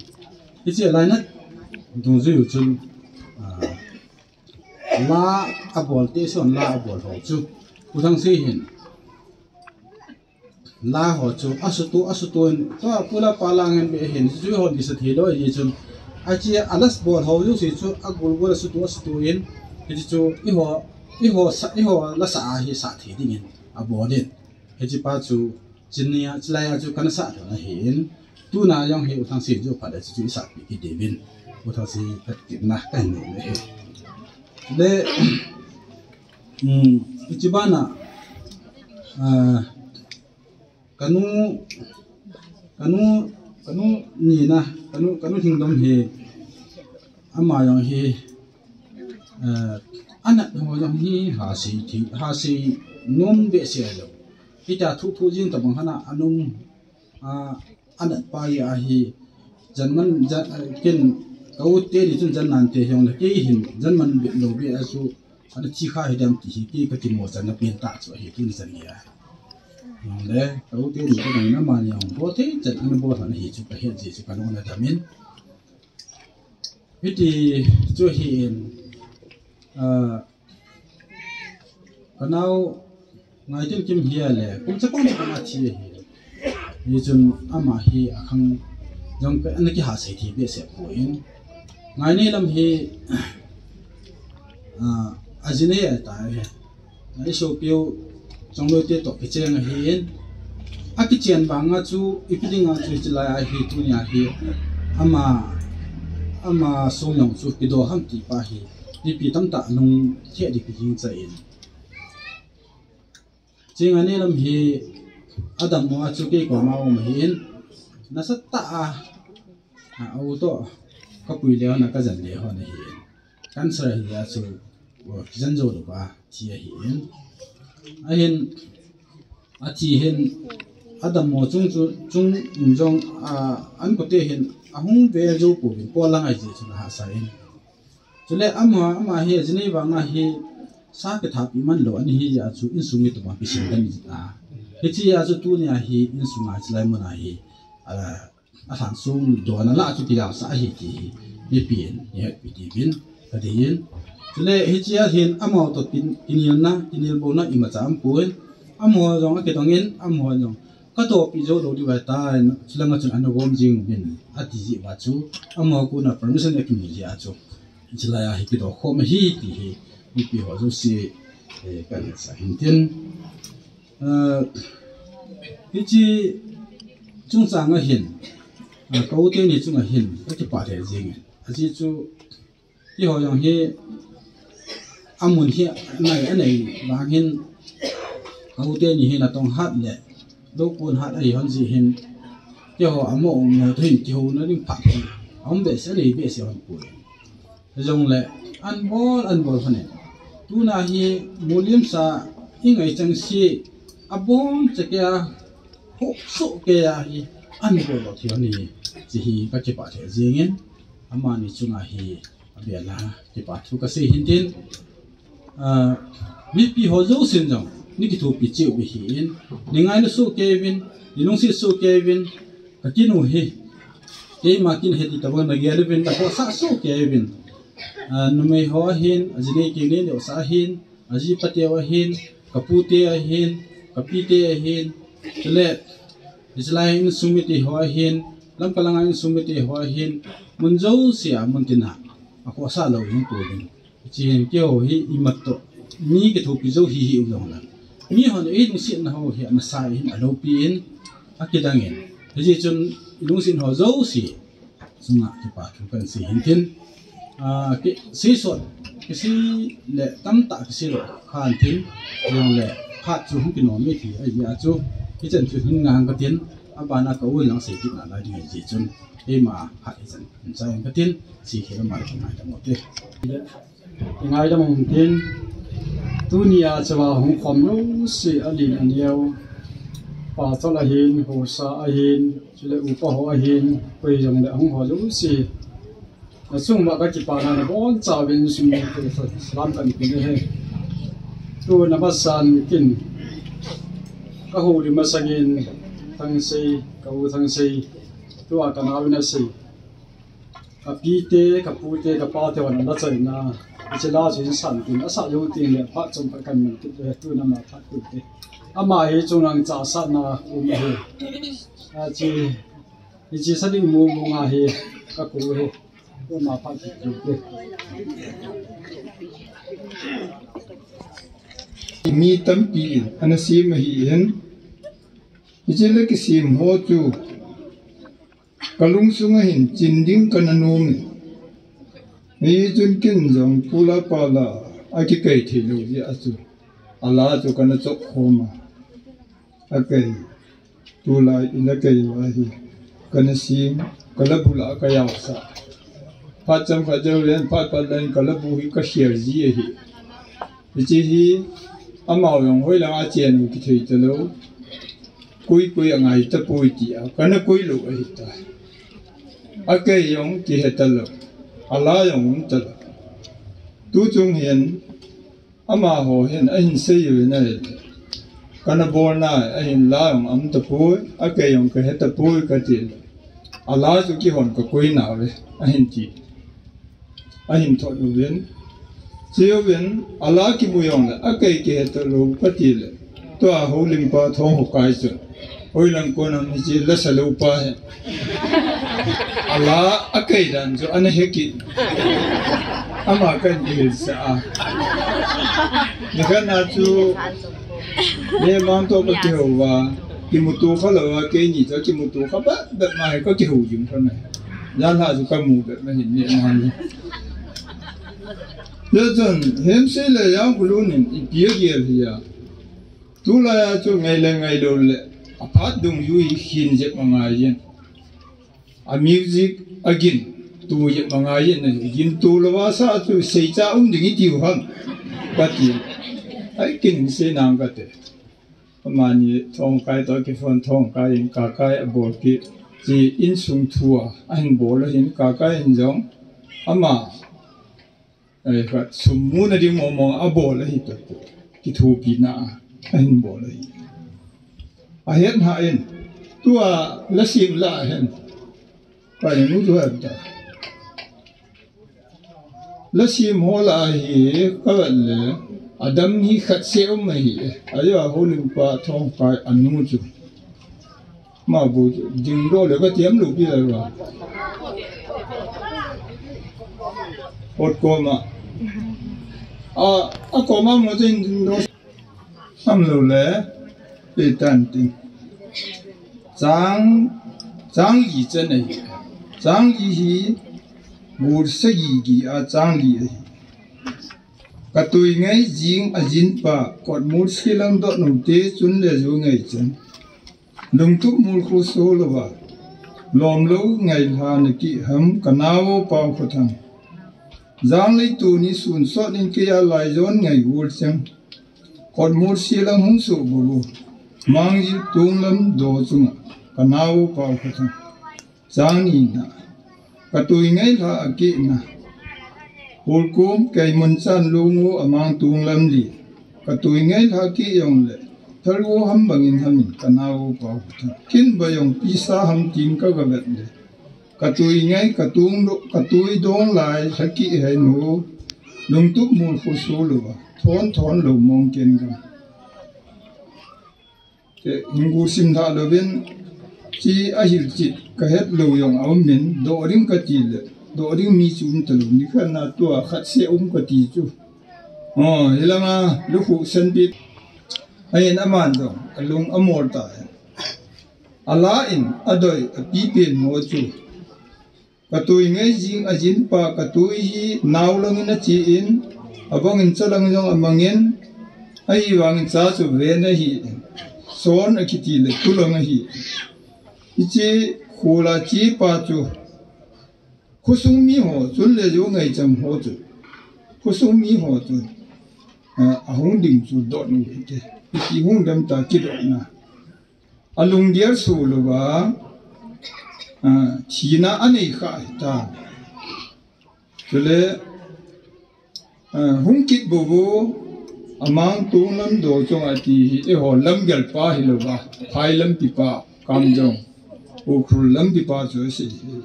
Hiche a laina dungjui u chun, ah, la abol te son la abol ho chu, U Thangsei hin la ho chu asutu, asutu in, tua pu la pa lang in be hin, chu ho disa thei lou ahi chun, ache a la bol ho jouse chu agol gol asutu, asutu in, hichu eiho, eiho sa, eiho la sa a hi sa thei ding in abol in. Hiche pa chu, chunnia, chulai a chu kana sah lhon ahin, tuna jong hi U Thangsei joh phat le chu isahpi kit diuvin, U Thangsei khat kitna kahin nei ahi. Le, um, hiche bana, ah, kanu, kanu, kanu nina, kanu, kanu Lhingdom hi, ama jong hi, eh, anat ho jong hi hasei thi, hasei nom behseh lou. Hitia thu thu jing tabang khat a anum, ah, anat pa hi ahi, jan man, jan, eh, ken ka u teni chun jan nan te hijongle kei hin jan man be lou be a chu, ana thi kha hidem ti hi kei kakimo channa pen tah chu ahi tuni chan gei a. Hijongle ka u teni ka dang na mani jong bol thei chan ana bol lhon ahi chu kahet jeh chu kalung ana dam in. Hiti chu ahin, ah, kanao Ngaitinkim hi ale, kum chapang chapang a thi ahi. Hichun ama hi akhang jong ka, ana kihasei thei behseh poi. Ngainei lam hi, ah, ajinei ahitai. Isopiu Chongloi te toh kicheng ahin. Akichen vanga chu, ipi dinga chu hiche lai ahi tunia hi. Ama, ama song jong chu kido ham ti pa hi. Mipi tamtah nung theh di kihing cha in. Ching ani lam hi adam mo a chu kei koma um ahin. Nasatah a, a, au toh, kapui leo na kajan leo na hi. Cancer hi a chu, o, kijan jo lo ba, thi ahin. Ahin, athi hin, adam mo chung chu, chung in jong, a, an kote hin, ahung ve jo pouvin, polang ai je chu na hasa in. Chule ama, ama hi, ajinei vanga hi, sa kithapi man lo, ani hi a chu, insung mi tuma kisin dan ji a. Hiche a chu tunia hi, insunga chilai muna hi, a, alhan sung dona la chu kijaosah ahi ti hi, mipin, ihet pi ti bin, kadei in. Chule hiche a hin, amau toh kin, kinilna, kinilbouna imacha aumpoi, amau jong akidong in, amau jong, kadopi jou lou diu ahitai, chulanga chun ana gom jing uvin, ati ji uva chu, amau kona permission akimu ji a chu. Chulai a hi kido khom ahi ti hi, mipi ho jouse, eh, kahin sa hin tin. Eh, hiche chungchang a hin, eh, ka u teni chunga hin, kakipah lheh jeng in. Ajeh chu, keiho jong hi, amun hi, anei, anei vang hin, ka u teni hin atong hat le, lou kon hat ahi hon jeh hin, keiho amo um na tu hin, kihouna ding phat hin, aum behseh, anei behseh hon poi. Jongle, an bol, an bol hon in. Tuna hi, mulim sa, ingai chang si, abon chakei a, hop sohkei a hi, an bol lo thei hon in. Hiche hi, kakipah lheh jeng in, amani chunga hi, abel a, kipa thu kasei hin tin. Ah, mipi ho jousen jong, nei kithopi cheh u ahin, nei ngaina sohkei uvin, nei lungset sohkei uvin, ka kin u hi, keima kin ahi ti tabang nagel uvin, nakhohsah sohkei uvin. Ah, numei ho ahin, ajinei kinei neosah ahin, ajipate ho ahin, kapute ahin, kapite ahin, chule, hiche lai insung mite ho ahin, Lamka langa insung mite ho ahin, mun jouse a, mun tina, akhohsah lou hin tou ding. Hiche hin keiho hi imat toh, mi kithopi jou hi hi u jong la. Mi hon eilungsetna ho hi anasa in, aloupi in, akidang in. Hijeh chun ilungset ho jouse chunga kipa thu kahin sei hin tin. Ah, ki, seisot, kisei le tamtah kisei lou khan tin. Jongle phat chu hung kinom e ti ahi a chu. Hichan chu hin ngang katin. Abana ka u lang sei kit nalai ding ahi jeh chun. Eima phat hichan hin chai katin. Sei khel a mai ngaidam u te. Ngaidam u tin. Tunia chava hung khom jouse, alen aneo. Pastor ahin, haosa ahin, chule upa ho ahin, koi jongle hung ho jouse. Nachung uva kakipana nabonchauvin sum salam kahin pe ahi. Tuna masan kin kahoulim masangin Thangsei, ka u Thangsei, tua kanaovin asei. Kapite, kapute, kapate hon ana chaina, hiche la chu hin san tin, asah jou tengle phat chomkhat kahin man kit e, tuna ama phat kit e. Ama hi chunglang chahsahna um ahi. Ache, hiche sa ding mong mong ahi, kakou hi. Tuna ama phat kit e. Mi tampi in ana sem ahin, hiche le kisem ho chu kalungsunga hin chin ding kana nom e. Hichun ken jong pu la pa la akikai thei lou jeh a chu, ala chu kana choh khom a. Akai, tulai ila kai uva hi, kana sem, kalabu la kajaosah. Phat chomkhat jou len, phat phat len kalabu hi kakhel ji ahi. Hiche hi, amau jong hoilanga achen u kithei talou. Koi koi angai tapoi tia kana koi lou ahitai. Akei jong kihe talou, ala jong um talou. Tuchung hin, amaho hin ahin sei uvin ahile, kana bol nai, ahinla jong aum tapoi, akei jong kahe tapoi kati le, ala chu kihon kakoi nauve, ahin ti. Ahin thot uvin. Chuin, ala kimu jongle, akei kihe talou kati le, tua houlimpa Thonghokai chun, hoilang kon ham hiche lasa loupa hi, ala akei dan chu ana he kit. Ama kan kihilsa a. Nikhat na chu, le mang to ka kihou va, kimuto kha lou va, keini chu kimuto kha bep bep ma hi ka kihou jing kha na. Jan ha chu ka mu bep ma hin ni mang ni. Le chun, Hemsei le Jangkholun in ipi a gel hi a. Tulai a chu ngai le ngai lou le, a phat dungjui hi khin jep a ngai jin. A music a gin, tu jep a ngai jin, a gin tu lou va sa chu seicha um ding i tiu ham. Ka ti. Ai kin sei nang ka te. Amani Thongkai to kiphone, Thongkai in Kakai a bol kit. Chi insung thu a, a hin bol a hin Kakai in jong. Ama Ai, khat sum muna ding mong mong a bol ahi to. Kithopina a hin bol ahi. A het ha in. Tua la sim la hen. Ka ni nu tu hen ta. La sim ho la hi ka vet le. Adam hi khat se um ahi. Ayo a ho lim pa Thongkai a nu chu. Ma bu ding do le ka tiam lu pi le ba. Ot koma. A, a koma mo ding ding do. Sam lo le. Pe tan ting. Chang, chang li chen ai. Chang li hi. Gur sa gi gi a chang li ai. Ka tui ngai jing a jin pa, kot mul silang dot nu te chun le ju ngai chen. Lungtup mul khu so lova, lom lo ngai lha na ki ham ka nao pau kho thang. Jang lei tu ni sun sot in ke a lai jon ngai gul chang. Kot mul silang hung so bulu, mang jil tung lam do chunga ka nao pau kho thang. Chang ni na, ka tui ngai lha a ki na. Hulkum kei mun chan lungu a mang tung lam li. Ka tui ngai lha ki yong le. Thal gu ham bangin hamin ka nao pau. Kin ba yong pisa ham tin ka ga vet le. Ka tui ngai ka tung do, ka tui dong lai lha ki hai nu. Lungtup mul khu su lu ba. Thon thon lo mong ken gam. Te, hung gu sim lha lovin, chi a hil chit ka het lo jong a um in, doh ding ka ti le, doh ding mi chu um ta lo, ni khat na tua khat se um ka ti chu. Oh, hilanga, lukhu sen pi, a in a man dong, a lung a mol ta hen. A la in, a doi, a pi pen mo chu. Ka tui ngai jing a jin pa ka tui hi nau lang in a chi in, a bang in cha lang jong a mang in, a hi vang in cha chu ven a hi in. Son a kiti le tu lang a hi. I chi khu la chi pa chu. Khosung mi ho chun le ju ngai chang ho chu. Khosung mi ho chun. A, a hung ding chu dot nu hi te. I chi hung dem ta ki dot na. A lunggel su lova, a, thina a nei kha hi ta. Chule, a, hung kit bobo, a mang tung lam do chong a ti hi, e ho lam gel pa hi lova, phai lam pi pa, kam jong, Ukhrul lam pi pa chu si hi.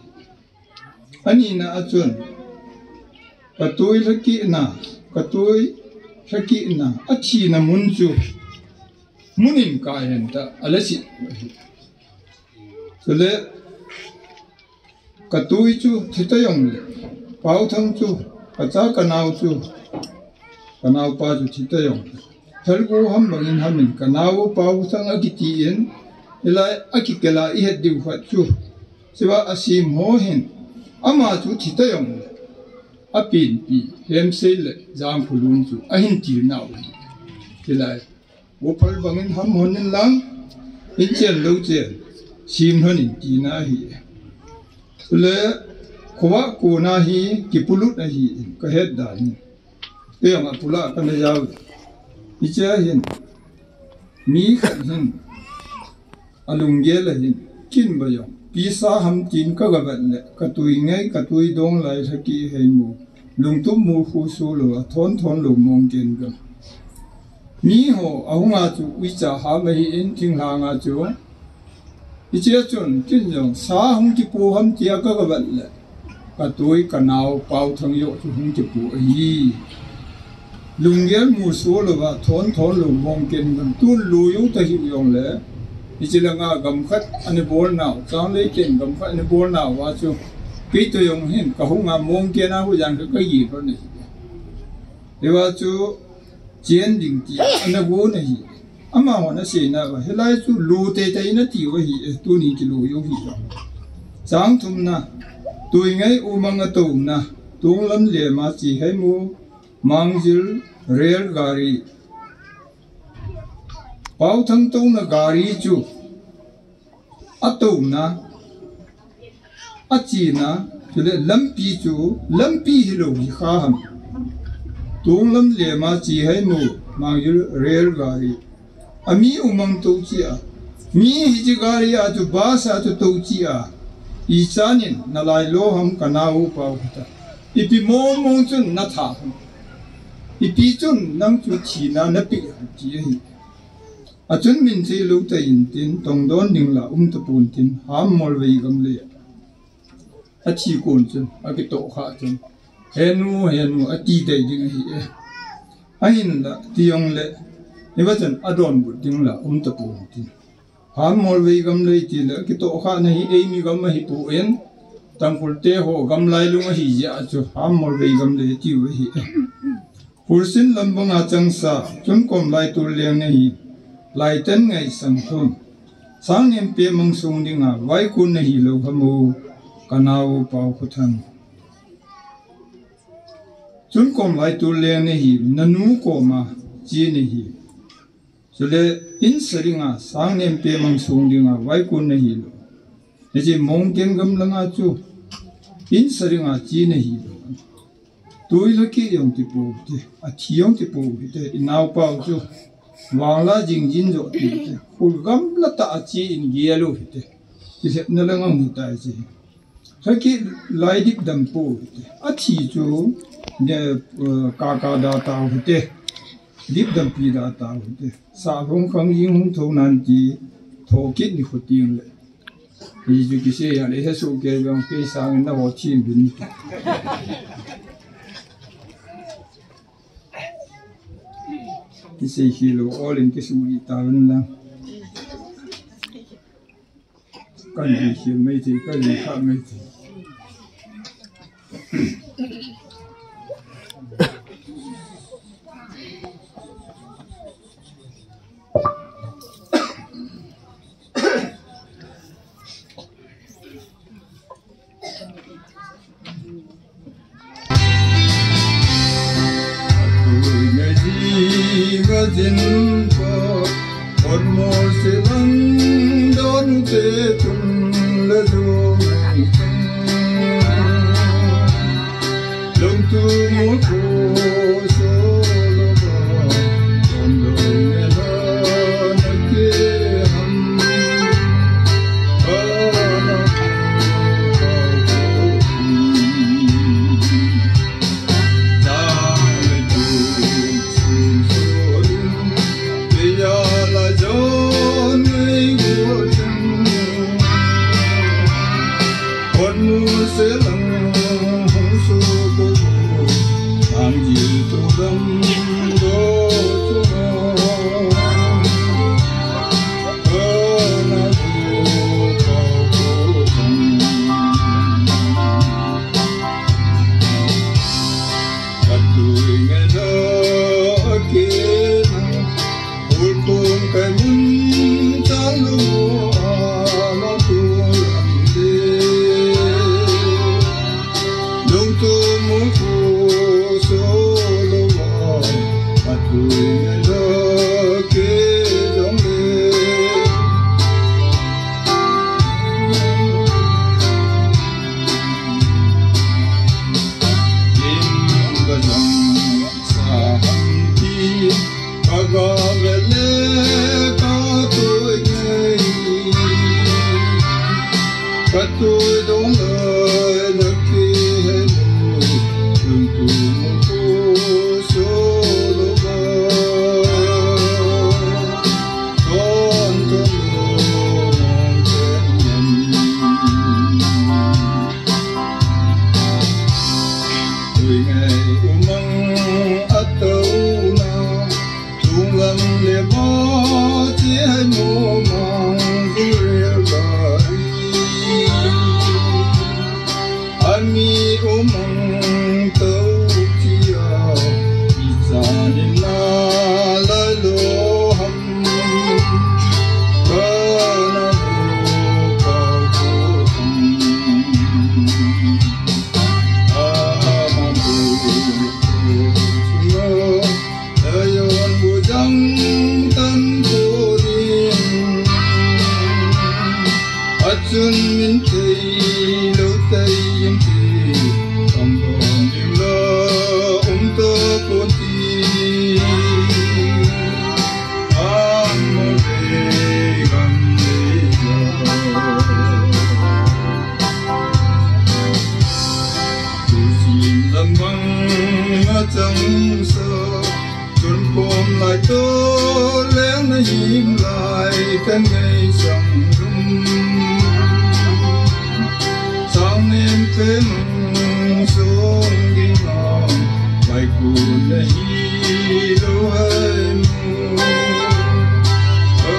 A ni na a chun, ka tui lha ki na, ka tui lha ki na, a thina mun chu, mun in ka hen ta, a la si. Chule, ka tui chu thi ta jong le, Pau Thang chu, ka cha ka nau chu, ka nau pa chu thi ta jong le. Thal gu ham bangin hamin ka nau Pau Thang a kiti in, hilai a ki kela i het diu khat chu. Siva a sim ho hin, ama chu thi ta jong le. A pin pi, Hemsei le, Jangkholun chu, a hin til nau. Hilai. Gu phal bangin ham hon in lang, in chen lo chen, sim hon in ti na hi. Chule, khuwa ku na hi, kipulut a hi, ka het dan hi. Te ang a pula ka na jau. I che hin, mi khat hin, a lunggel a hin, kin ba jong. Pisa ham tin ka ga vet le, ka tui ngai, ka tui dong lai lha ki hei mu. Lungtup mul khu su lo, a thon thon lo mong ken gam. Mi ho, a hunga chu, uicha ha ma hi in thing hanga chu. I chia chun, kin jong, sa hung ki pu ham tia ka ga vat le. Ka tui ka nau Pau Thang yo chu hung ki pu a hi. Lunggel mu su lo va, thon thon lo mong ken gam. Tun lu yu ta hi u jong le. I chi la nga gam khat, ani bol nau, chang le ken gam khat, ani bol nau va chu. Kei toh jong hin, kahung a mong kei na hu jang ka, ka yi ro na hi. Hiva chu chen ding ti, ana go na hi. Amahon asei na va, hilai chu lo teitei na ti u ahi, eh, tuni kilo u hi. Chang thumna, Tuingai Umang a touna, Tunglam Lema Chiheimu, Mangjil, Rel Gari. Paothang touna gari chu, a touna, a chena, chule lampi chu, lampi hilou hi kha ham. Tunglam Lema Chiheimu, Mangjil Rel Gari. Ami Umang tou chi a. Mi hiche gari a chu bus a chu tou chi a. Ichan in nalai lo ham ka nao pao hita. Ipi mong mong chun na tha ham. Ipi chun nang chu thina na pe ham ti ahi. Achun min thei lou ta in tin, tongdon ding la um tapon tin, Ham Molvei gam le. Athi kon chun, akitoh kha chun, "He nu, he nu," ati tei ding ahi e. Ahinla, ti jong le, hiva chun adonbut ding la um tapon tin. Ham Molvei gam le ti le, akitoh kha na hi, eimi gam ahi pon, Tangkhul te ho gam lailung ahi jeh a chu, Ham Molvei gam le ti u ahi e. Hursin lam banga changsa, Chunkom Laitol Leng na hi, Laitan Ngaisang thum. Sangnem pe mang sung dinga, vaikun na hi lo ham u, ka nao Paokhothang. Chunkom Laitol Leng na hi, na nu koma, chi na hi. Chule, in sa dinga, sangnem pe mang sung dinga, vaikun na hi lo. Hiche Mongten gam langa chu, in sa dinga, chi na hi lo. Tui lhakeh jong ti pou hite, athi jong ti pou hite, i naopa u chu, vangla jingjin jo ti hite, khul gamla tah a chi in gel u hite, ti lhepna la ngam hitai chi. Lhakeh lai dip dam pou hite, athi chu, ne, eh, kaka da tau hite, dip dampi da tau hite, sa hung khang jing hung thou nan ti, thokit ni khu ting le. Hichu kisei a le, he su ke jong ke sang na ho thim bin. Kisei hi lo, all in kisu i ta vin la. Kan ji hi mai ti, kan ji kha mai ti. Chun min thei lo thei in ti, tam don ding la um ta pon ti. Am mo le gam le la. Tu sin lam bang a chang sa. Chun kom lai to leng na him lai kan ngei sang lum. Sang nem pe mung song ding a, mai ku na hi lo hai mu. A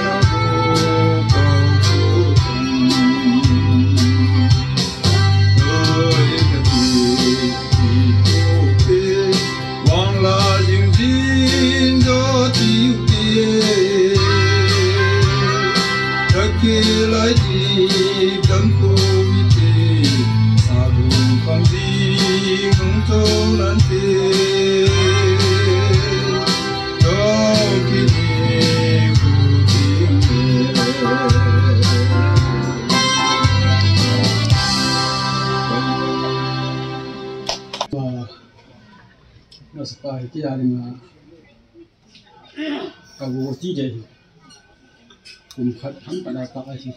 na ko pa ku tang. Oi ka ti ti ko te. Wang la jing jing jo tiu tie. Thaki lai di dam ko mi te. Sa lu pang di nung to nan te. To ki ni ku ti le. Ba. Nasa pa hi kei a dinga ka vo ti de hi. Kum khat ham ka da ta ahi.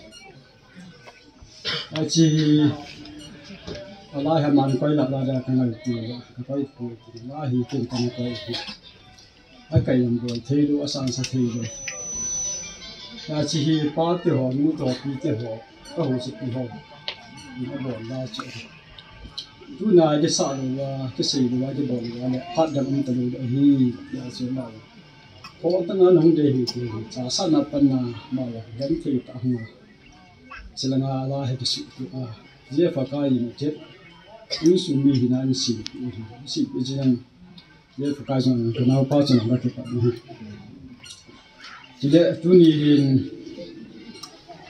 Achi hi alai ha man koi la la da ka ngai ti la ka koi ti ti la hi ken ka ngai koi hi. A kai lam bol thei lo, a san sa thei lo. Achi hi pa te ho, nu to pi te ho, ka ho se pi ho. Ni a bol la chu. Tuna kisah lou a, kisei lou a, kibol lou a le, phat dang um talou ding ahi, tia chu amau. Kho tanga nahung dei hi, ti hi, cha sa na pan na, amau, dang thei ta hung a. Chilanga ala hi kisu tu a. Jeh a Pakai in a chet. Insung mi hi na in si, ti hi, si, ti hi nang. Jeh a Pakai jong ka naopa chun ka kipa ni. Chule tuni hin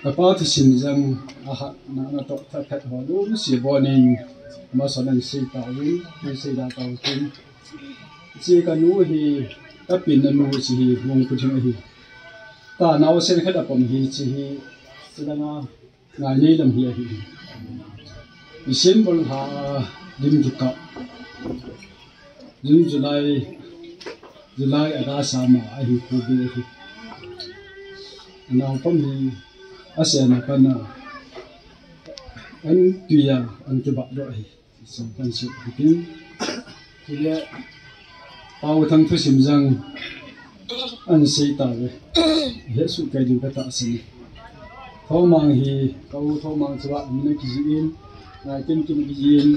ka pa thusim jong a hatna na toh tha phet ho lungset bou in masa nan sei tauvin, nan sei da tauvin. Hiche ka nu hi, ka pen na nu hiche hi, Mongkutling ahi. Ka naosen khat apom hi hiche hi, chulanga Ngainei lam hi ahi. December lha lim kikah. June, July, July, August a ma ahi, kho be ahi. Naopam hi asena kana an tuiya an kibah doh ahi. Song kan su hitin. Chule, Pau Thang thusim jong an sei tauve. He su kai diu ka tahsan e. Thomang hi, ka u Thomang chu a min a kijih in, a kim kim kijih in,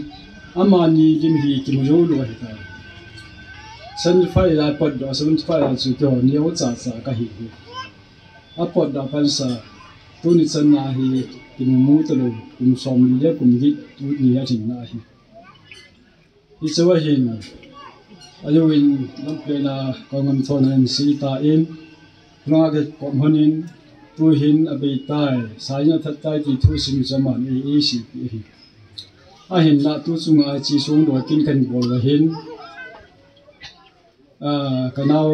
amani lim hi kimu jou lou ahi tai. Seventy-five a pot doh, seventy-five a chu keiho neo cha cha ka hi hi. A pot doh a pansa, tuni chan na hi kimu mu talou, kum som li le kum get ni a lhin na hi. Hiche a hin, ajou in lamlen a ka ngam thon a hin sei tan, langa kei kom hon in, tu hin abei tai, sa in athat tai ti thusim chu aman ei, ei seipi ahi. Ahinla tu chunga hiche song doh kin kan bol a hin, ah, ka nao,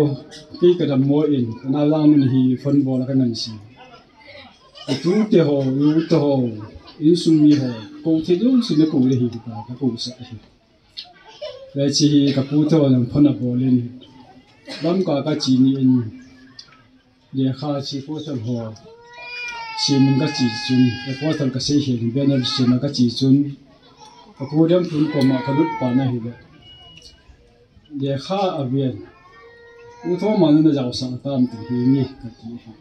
kei ka dammo in, ka nao lang mun hi phone bol a ka ngan sei. I tu te ho, i u te ho, insung mi ho, kou thei jouse na kou le hi ta, ka kou sah hi. Hiche hi ka pu te ho jong phone abol in. Lamka ka che ni in. Lekha che poster ho. Semin ka che chun. Poster ka sei hin banner sem ka che chun. Ka pu Damthun koma ka lut pan ahile. Lekha aven. U Thomang in na jaosah tam ti hi nge ka ti hi.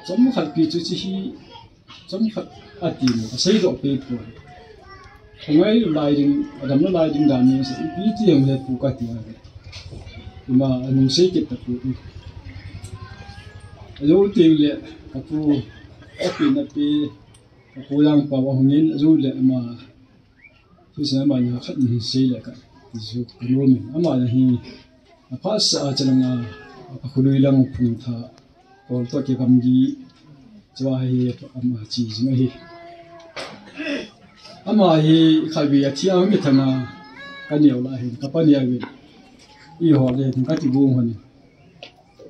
Chomkhat pi chu hiche hi, chomkhat ati mo, asei doh pi poi. Khongai lai ding, adamna lai ding dan ni se, ipi ti ham le pu ka ti a. Ima anung sei kit tapoi. Ajou teng le, ka pu, api na pi, ka pu Langpao ahung in, ajou le ama, Thusim ama in khat in sei le ka ti chu ka nom in. Ama hi aphat sa a chalanga a khului lang phung tha kol to ke kam gi chua hi ama chi jing ahi. Ama hi khavi a thi a mi thanga ka neo la hin ka pa neo in. I ho le hin ka ti bung hon.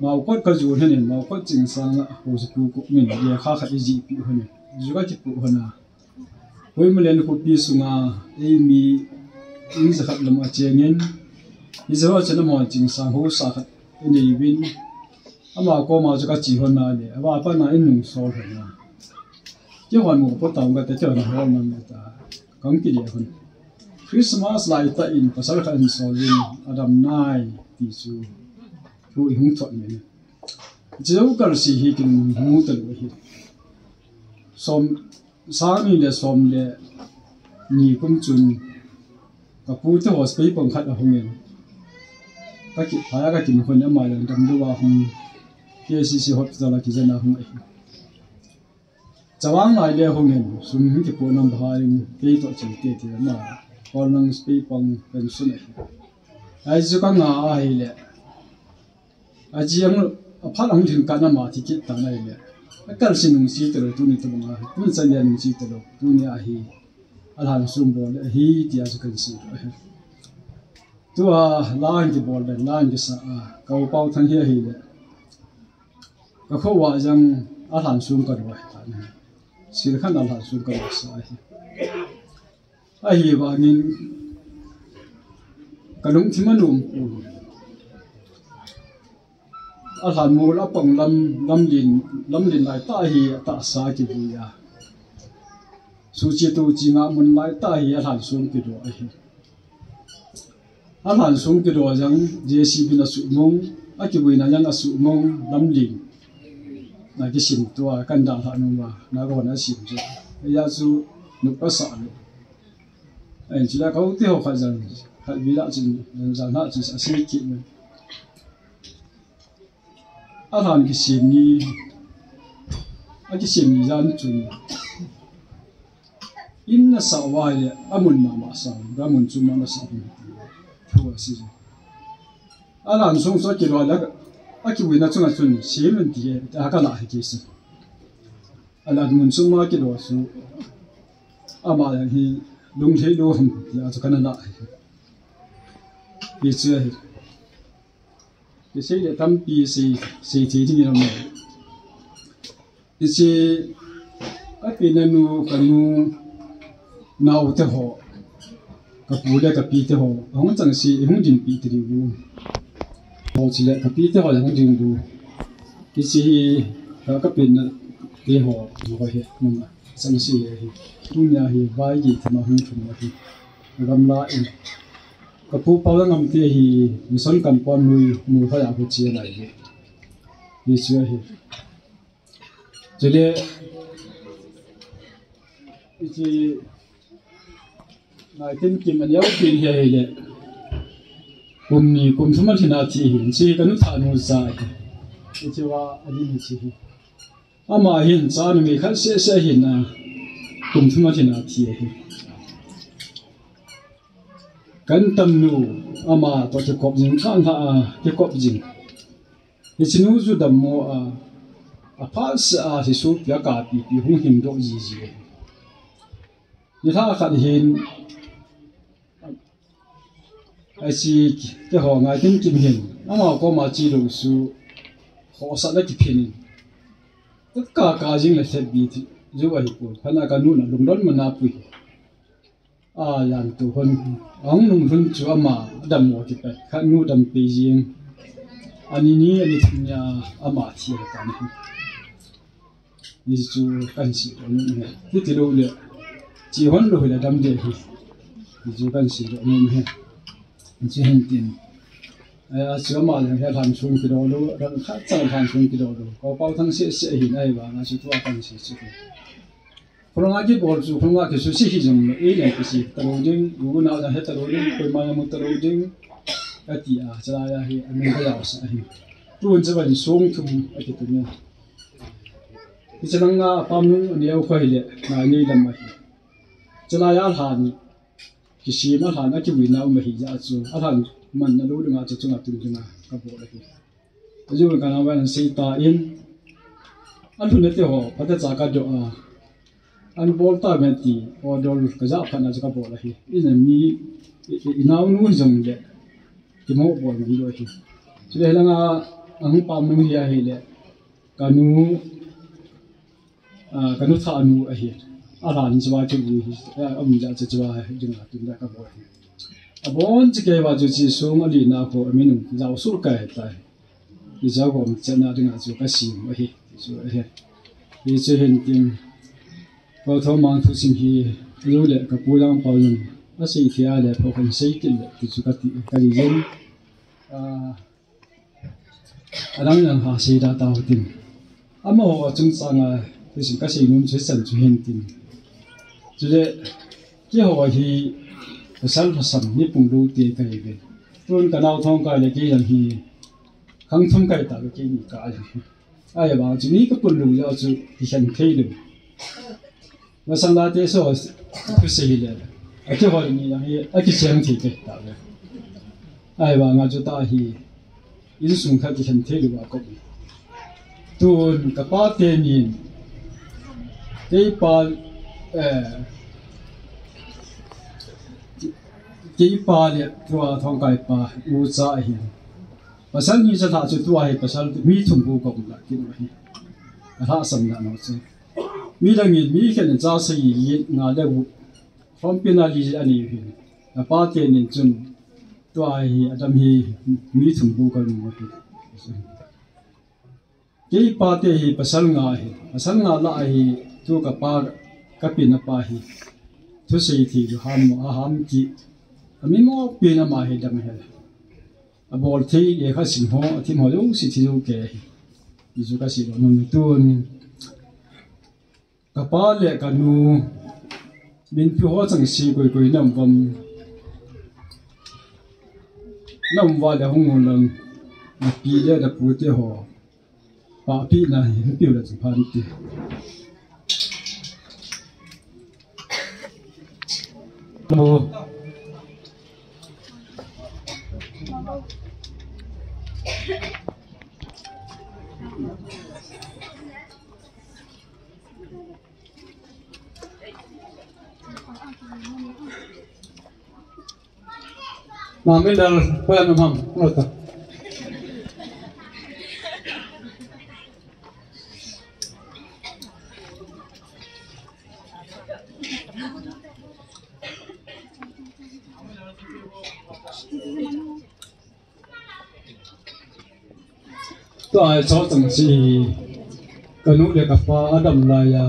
Maokot ka ju hen in, Maokot Chingsang a, ko si pu ko min, ye kha kha i ji pi hen in. Ju ka ki pu hen a. Hoi malen ko pi sunga, ei mi, in sa khat lam a cheng in. I sa ho chena mo Chingsang ho sa khat, in ei bin. Ama ko ma ju ka chi hen a le, ama pa na in nung sol hen a. Kihon mo po taung kate kihon hol man ta. Kang kile hon. Christmas lai ta in pasal khat in sol in adam nai ti chu. Thu i hung thot men. Chu kal si hi kin mu ta lo hi. Som sang ni le som le ni kum chun ka pu te hospital pang khat a hung in. Ka ki phaya ka kin hon ama yang dam lo a hung. K C C hospital a ki jana hung a hi. Chawang lai le hung in, sum hung kipu nam bha in, kei to ching te te ma, kol nang spi pang pen sun a hi. Ai zu ka nga a hi le. A ji ang, a phat ang lhin ka na ma ti kit ta na hi le. A kal si nung si te lo, tu ni tu bang a, tu ni chan le nung si te lo, tu ni a hi. A lhan sum bo le, hi ti a zu kan si lo a hi. Tu a, la ang ki bol le, la ang ki sa a, ka u pau thang hi a hi le. Ka kho wa jang a lhan sung ka do ta ni. Sil khan a lhan sung ka do sa hi. A hi wa ngin ka lung thim a num u. A lhan mul a pang lam, lam lin, lam lin lai ta hi a ta sa ki bu ya. Su chi tu chi nga mun lai ta hi a lhan sung ki do a hi. A lhan sung ki do jang, J C B na su mong, a ki buina jang a su mong, lam ling. Na ki sim tua, kan da lha nung wa, na ko na sim jo. Ya su, nuk pa sa lo. Ai, chi la kau te ho kha jang, kha bi la chin, jang na chin sa si ki me. A lhan ki sim ni, a ki sim ni jan chun. In na sa wa le, a mun ma ma sa, da mun chu ma na sa. Thu a si. A lhan sung so ki lo la, a ki buina chunga chun, si men ti e, a ka la hi ki si. A lhan mun chu ma ki lo su. A ma hi, lung le lo hum, ya chu ka na la hi. Hi chu hi. Kisei le tampi sei, sei thei ding in aum e. Hiche, ka pi na nu, ka nu, nau te ho, ka pu le ka pi te ho, ahung chang si, ihung dinpi ti diu. Ho chule ka pi te ho, ihung din diu. Hiche hi, ka, ka pi na te ho, ho hi, nunga, chang si hi. Tunia hi, vai gi thima hung thum hi. Gamla in. Ka pu pa la ngam te hi, mission compound nui, mu kha ya ko chi lai hi. Hi chu hi. Chule, hiche, ngai tin kim an yau tin hi hi le. Kum ni, kum thum a lhin a thi hi, hiche ka nu tha nu za hi. Hiche wa, a din hiche hi. Ama hin cha numei khat seh seh hin a, kum thum a lhin a thi hi. Kan tam nu, ama to kikop jing, khan ha a, kikop jing. Hiche nu chu dammo a, a phat seh a, hiche sopi a kapi pi hung hing doh ji ji. Ni lha khat hin, ai si, te ho ngai tin kim hin, ama koma chi lo su, ho sa la ki phin in. Tat ka ka jing le thet bi ti, ju a hi pu, phana ka nu na lungdon ma na pui. A, yan tu hon, ang nung hun chu ama, dammo ti pet, khat nu dam pe jing. Ani ni, ani thum nia, ama thi ta ni. Ni chu kan si lo ni he. Ti ti lo le. Chi hon lo le dam de hi. Ni chu kan si lo ni he. Ni chu hin tin. Ai, a chu ama le he lhan sung ki lo lo, ran khat cha lhan sung ki lo lo. Ko pau thang se se hi nai ba, na chu tu a kan si chu. Khulanga kibol chu, khulanga kisu si hi jong le, ei le kisi, ta lo ding, gu na he ta lo ding, koima ya mu ta lo ding, ka ti a, cha ya hi, a min ka ya sa hi. Tu hun cha ban sung thum a ki tu ni. Hi cha nang a pam nung a neo khoi le, na ni lam a hi. Cha la ya lhan, kisi ma lhan a ki wi na um hi ya chu, a lhan man na lo ding a chu chunga tun ding a, ka bol a hi. Ayu ka na wan sei ta in. An hun te ho, pate cha ka do a. An bol ta men ti, o dol ka ja pha na cha ka bol a hi. In a mi, i, i, i nau nu jong le. Ki mo bol mi lo hi. Chule langa, Ahung pam nung hi ahile, kanu, ah, kanu thah nu ahi. Aran chu a chu hi, ah, um ja chu chu a hi, jing a tun da ka bol hi. Abon chu kei va chu chi sung a li na ko, a min um, Jao Sur kai tai. Ijao gom chana dinga chu ka sim ahi, chu ahi. Hichu hin tin, Pau Thomang thusim hi, lu le ka pu Langpau jong, asei thei a le, pau kan sei kit le, ti chu ka ti, ka ti jen. Ah, adang dang ha sei da tau tin. Amaho chungchanga, thusim ka sei nom chu chan chu hin tin. Chule, keiho hi, pasal lhasam, mi pung lou te ka hi ve. Tun ka nao Thongkai le kei jong hi, khang thum kai ta ve kei ni ka hi. Ahivang chu mi ka pun lou jeh chu, kikhen thei lou. Masang la te so, thusei le. Akihol ni jong hi, akicheng thei te ta ve. Ahivang a chu ta hi, insung khat kikhen thei lou a kop. Tun ka pa te nin, kei pa, eh, kei pa le tua Thongkai pa, u cha ahi. Pasal ni cha lha chu tua hi pasal mi thum bu ka um la kin ahi. Ka lhasam na no chu. Mi dang in mi khen cha sei nga le u. Thom pina li ani hin. Ka pa te nin chun tua hi adam hi mi thum bu ka um ahi. Kei pa te hi pasal nga hi, pasal nga la hi tu ka pa, ka pi na pa hi. Thusei thei lou ham mo, a ham ti. A mi mo pi na ma hi dam he. Abol thei le kha sim ho, a thim ho jong si thei lou ke hi. Ti chu ka sei lou nom tun. Ka pa le ka nu, min pi ho chang si koi koi nam vam. Nam va le hung lang, na pi le na pu te ho. Pa pi na hi, pi le chu phan ti. Mo. Mami dal, pa na mam, ngota. Tua hi chotang si, ka nu le ka pa adam lai a,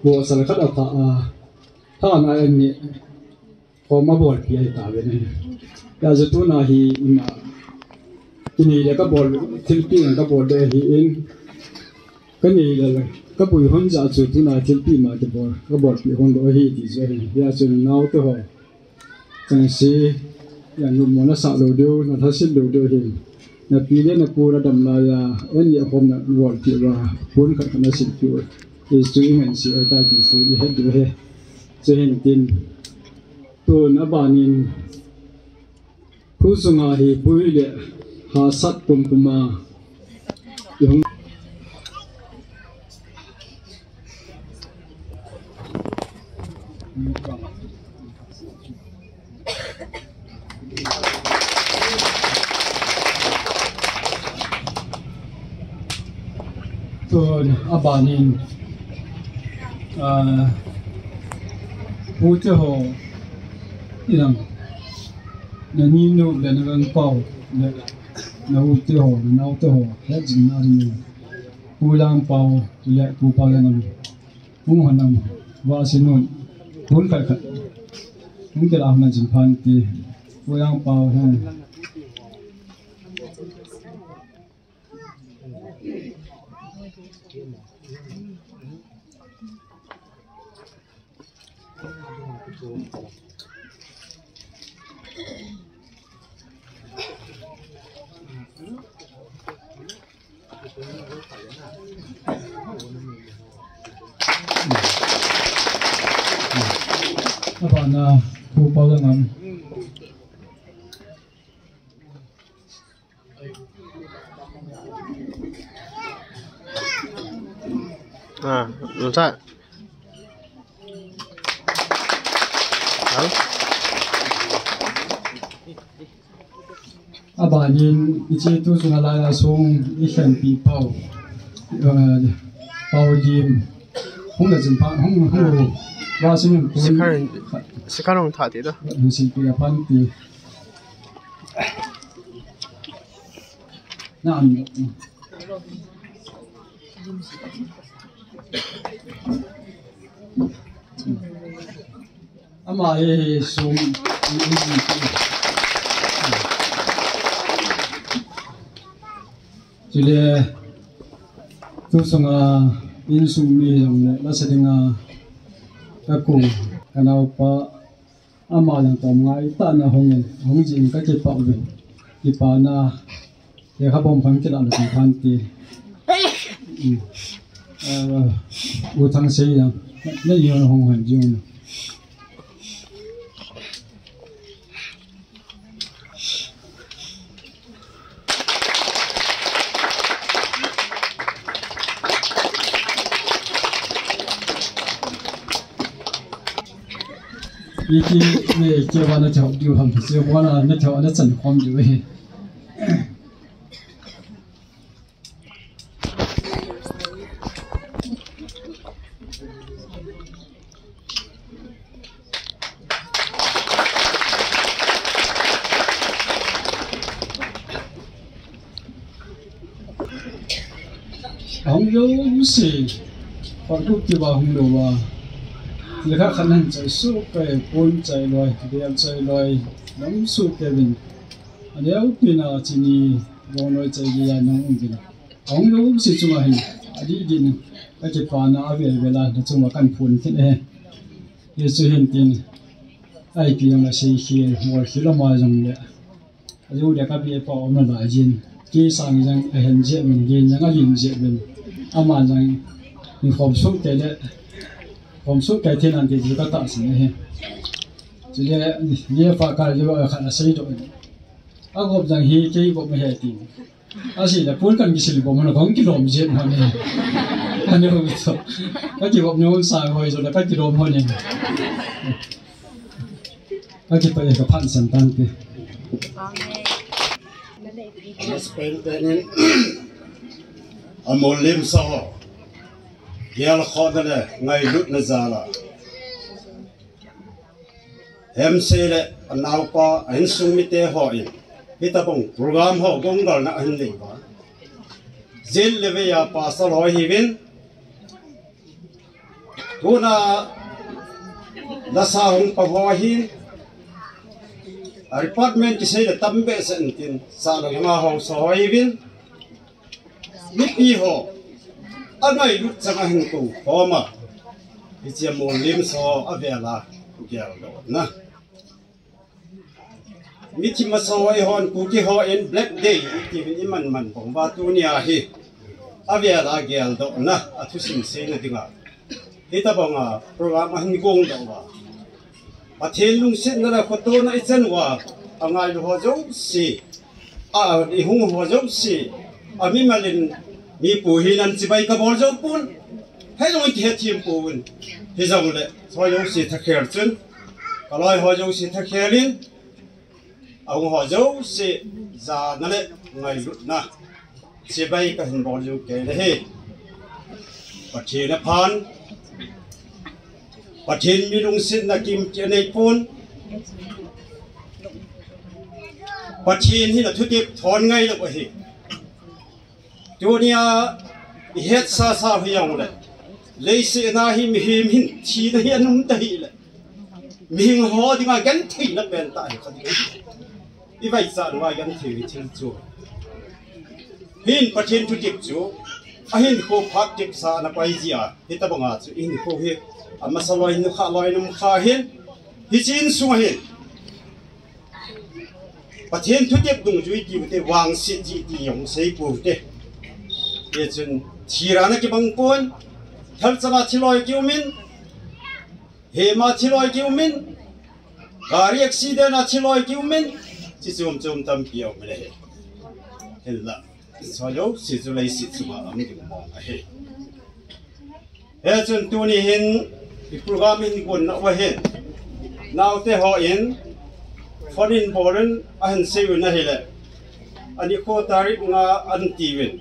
bosal khat a tha a, tha na en ni, khom a bol pi ai ta ve ne. Ya chu tuna hi ima, kini le ka bol, thilpi ka bol de hi in, ka ni le, ka pui hon ja chu tuna thilpi ma te bol, ka bol pi hon do hi ti je hi. Ya chu nau te ho. Chang si, ya nu mo na sa lou diu, na tha sil lou diu hin. Na pi le na pu na dam lai a, en ni a khom na bol pi va, pun khat khat na sil pi va. Is tu in si a ta ki su i het diu he. Chu hin tin. Tun a ban in. Khu sunga hi pui le ha sat pum pum a. I hung. Tun a ban in, ah, pu te ho, i lang, na ni nu le na gang pau, le na u te ho, na nau te ho, he jing na ni, pu lang pau, le pu pau le na ni. Hung hon nam, va si nun, hun khat khat. Hung kila hung na jing phan ti. Pu yang pau hung. Abana, Pu Paulangam. Ah, nasa. Halo? Abanin, hiche tu chunga lai a sung, i khenpi pau, eh, pau lim, hung le chun pha, hung, hung, va sung pun, Sikhan, Sikhan hung tha ti da. Hung silpi a pan ti. Na an. Ama hi sum. Chule, tu sunga insung mi jong le, la sa dinga, ka kung, ka naupa, ama jong tom ngai tah na hung in, hung jing ka kipah uvin. Kipana, lekha bom khang kila na khan ti. Mm. Ah, u thang sei jong, na, na jong hung han jong. Iti ne ke wa na chau diu ham se wa na, na chau na chan khom diu he. Hung lou si, hung lou ti ba hung lou ba. Lekha khan han chai su kai, pon chai loi, bial chai loi, nam su kai bin. Aneo pina chini, bong loi chai dia nang ung pina. Hung lou si chunga hin, adi din, ka kipana avel vela, na chunga kan phun khin e. Ye chu hin tin, ai pi ang a sei khi, mol khi lama jong le. Ayu dia ka bi pa om na la jin. Ki sang jang a hen je min, jin jang a lin je min. Ama jang, ni khom suk te le, khom suk te thin an ti ju ka ta sin he. Chule, ye fa ka ju a khan a sei do. A gop jang hi, kei gop ma he ti. Asi la pun kan kisil bom na kong kilom jet ma ne. Kan yo to. Ka kibom nyon sa hoi so la ka kilom ho ne. Ka kipa e ka phan san tan te. Amen. Speng tenin. Amol lim sa ho. Gel kho da le ngailut na jala. Hemse le anaupa, a insung mite ho in, hitabang program ho gonggalna ahin nei ba. Jil le vei a pastor ho hiuvin, tuna lasa hung pa ho hin, a department kisei le tam behseh intin, sa le nga ho sa ho hiuvin, Mipi ho, angailut chang a hin kou khom a, hiche Mollim sa ho avel a geldohna. Mithi masa ho eihon Kuki hon Black Day iti uvin iman man bang uva tunia hi avel a geldohna, athusim seina dinga hitabanga program ahin gongdoh uva. Pathen lungsetna le khotona ichan uva, angailu ho jouse, a, ihung ho jouse, amimal in mi pu hinan chibai kabol jou pon, hijong in kihethem pouvin, hijongle, ho jouse thakhel chun, kaloi ho jouse thakhel in, ahung ho jouse, jana le ngailutna. Chibai kahin bol jou kei le hi. Pathen aphan. Pathen mi lungsetna kimkit anei pon. Pathen hin athutep thon ngailou ahi. Tunia ihetsa sa u hijongle. Leiset a hi mihem hin thina hi aum tahih le. Mihing ho dinga gentheina pentah hi kha ding. Ivaichat uva genthei hi thil chu. Hin Pathen thutep chu, ahinkho phat tepsa ana pai jia, hitabanga chu ihinkho hi, amasa loi hin, nukha loi hin, um kha hin, hiche insunga hin. Pathen thutep dungjui tiu te, vangset ji ti jong sei pou te. Hichun, thira ana kibang pon, thalchanga thiloi kium in, Hema thiloi kium in, gari accident a thiloi kium in, chi chom chom tampi aum le hi. Hinla, soyo, si chu leiset chunga um ding mong ahi. Hichun tuni hin, i program in gon na uva hin. Naote hon, phone in bol in, ahin sei u ahile. Anikho tarik nga antiuvin.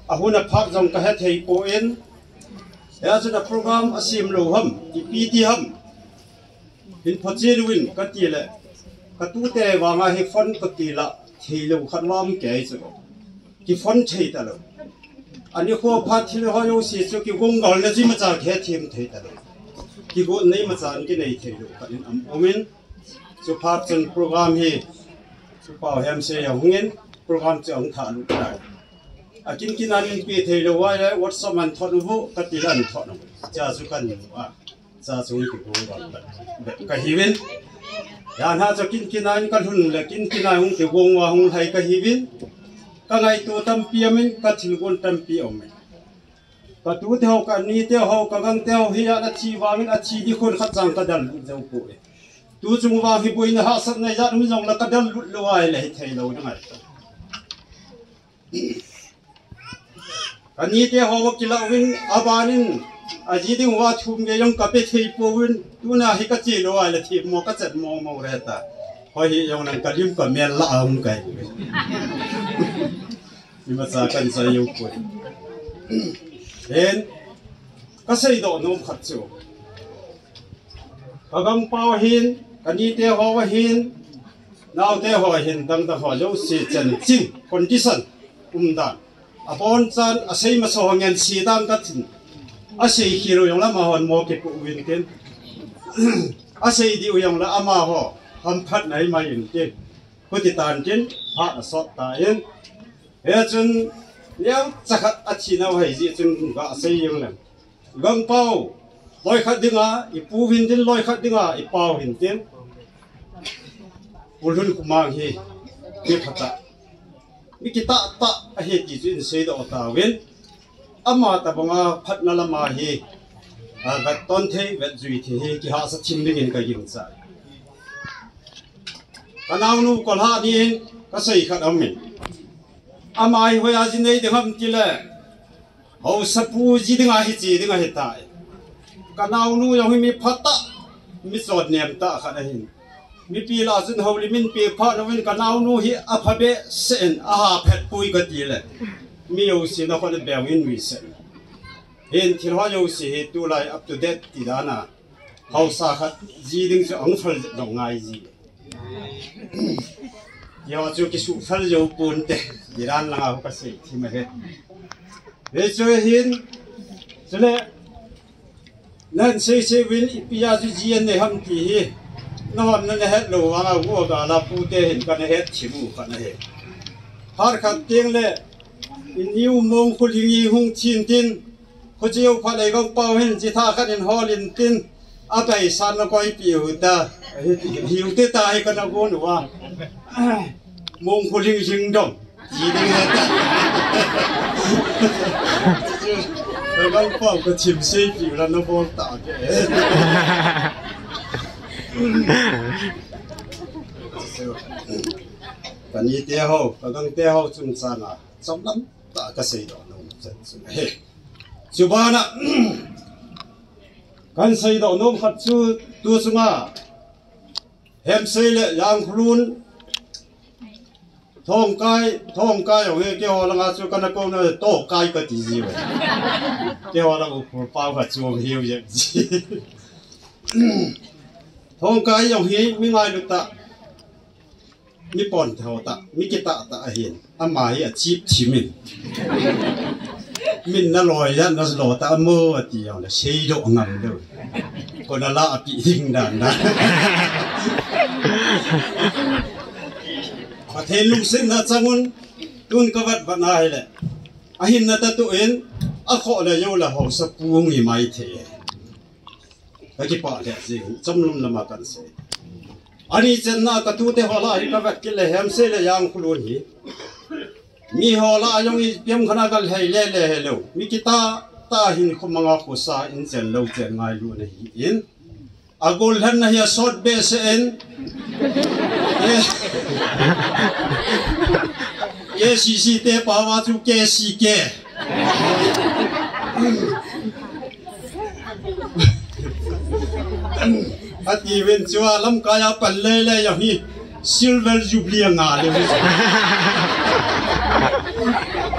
Ahun aphat jong kahethei poi. Hijeh a program asim lou ham, ipi ti ham. Hin phachen uvin kati le. Katute vanga hi phone kati la, thei lou khat lam kei chu. Ki phone thei talou. Anikho phat thil ho jouse chu kigong gal na chi macha khe thim thei talou. Kigon nei macha kinei thei lou khat in um umin. Chu phat chun program hi, chu pau hem se ya hungin, program chu ang tha lu tai. Akin kin anin pi thei lou vai le, WhatsApp an thot u, kati lan thot u. Cha chu kan u a. Cha chu ki pu ba. Kahiuvin. Ya na cha kin kin an ka lhun le, kin kin an hung ki gong wa hung hai kahiuvin. Ka ngaito tampi amin, ka thil gon tampi amin. Katute ho, kanite ho, kagangte ho, hi a na chi vangin a chi di khun khat chang ka dal lut jou poi. Tu chung vang hi boina hahsatna ijat um jong la ka dal lut lou ai le hi thei lou na ngai. Kanite ho va kilauvin, abanin, aji ding va thum ge jong ka pe thei pouvin, tuna hi ka chi lou ai le thi mo ka chet mo mo re ta. Hoi hi jong nang ka lim ka mel la a um kai. Ima cha kan cha yo poi. Hen, ka seidoh nom khat chu. Ka gangpau ahin, kanite ho ahin, naote ho ahin, dangdang ho jouse chan ching, condition, umdan. Abonchan, asei masa ho ngen si dan ka tin. Asei khel u jong la amahon mo kipu uvin tin. Asei diu jong la amaho, hamphatna imai in tin. Khuti tan tin, phat asot tan. Hichun, neocha khat athi nau hai jeh chun gasei jeng leng. Gangpau, loi khat dinga, ipu hin tin, loi khat dinga, ipau hin tin. Pu Lhunkhomang hi, mi phatah. Mi kitah tah ahi ti chu in seidoh tauvin. Ama tabanga phatna lama hi, a, vet ton thei, vet jui thei hi, kihahsa thim dingin ka gingchai. Ka naonu kolha nin, ka sei khat aumin. Ama hi hoiya ji nei ding ham tile, haosapu ji dinga hiche ding ahitai. Ka naonu jong hi mi phatah, mi chonnem tah khat ahin. Mipi lah a chun houlim in pe phat uvin ka naonu hi apha behseh in, aha phet pui kati le. Mi jouse na khut a beng in nuisat. Hin thil ho jouse hi tulai up to date ti dan a. Haosa khat ji ding chu ahung phal jep ngai ji. Ti ho chu kisuhphal jou ponte. Ti dan langa hu ka sei thim ahi. Hichu hin, chule, nan sei sei uvin ipi a chu ji an nei ham ti hi. Nahon nana het lou vanga hu a gala pute hin kana het thim u khat ahi. Phat khat teng le, in niu mong khu lingi hung thin tin, Khuchiu phalei gangpau hin chitha khat in hol in tin, akai san na koi pi u ta, hiu te ta hi kana gon uva. Mong khu ling ling dong. Ji ding ta. Ka gangpau ka thim sei pi u la na bol ta ke. Kanite ho, ka gangte ho chungchang a. Chomlam ta ka seidoh nom chan chu. He. Chubana, kan seidoh nom khat chu tu chunga. Hemsei le Jangkhulun. Thongkai, Thongkai jong hi keiho langa chu kana kouna Tokai kati ji uve. Keiho lang u pau khat chu hiu jep ji. Thongkai jong hi mi ngailu tah. Mi pon thou tah, mi kitah tah ahin. Ama hi achip thim in. Min na loi dan na lo ta mo ati jong le seidoh ngam lou. Kona la api ding dan na. Pathen lungsetna chang un tun ka vat vat na hi le. Ahin na ta tu in akhoh le jou le haosapu ngi mai thei. Ka kipah lheh jing, chomlam lama kan sei. Ani channa ka tute ho lah a hi ka vet kit le Hemsei le Jangkhulun hi. Mi ho lah a jong i piam khana kal hei le le hello. Mi kitah tah hin khomanga khosa in chen lou chen ngailu na hi in. Agol lhan na hi asot behseh in. K C C te pao a chu K C K. Ati uvin chua lamkai a pan lei lei jong hi Silver Jubilee anga le.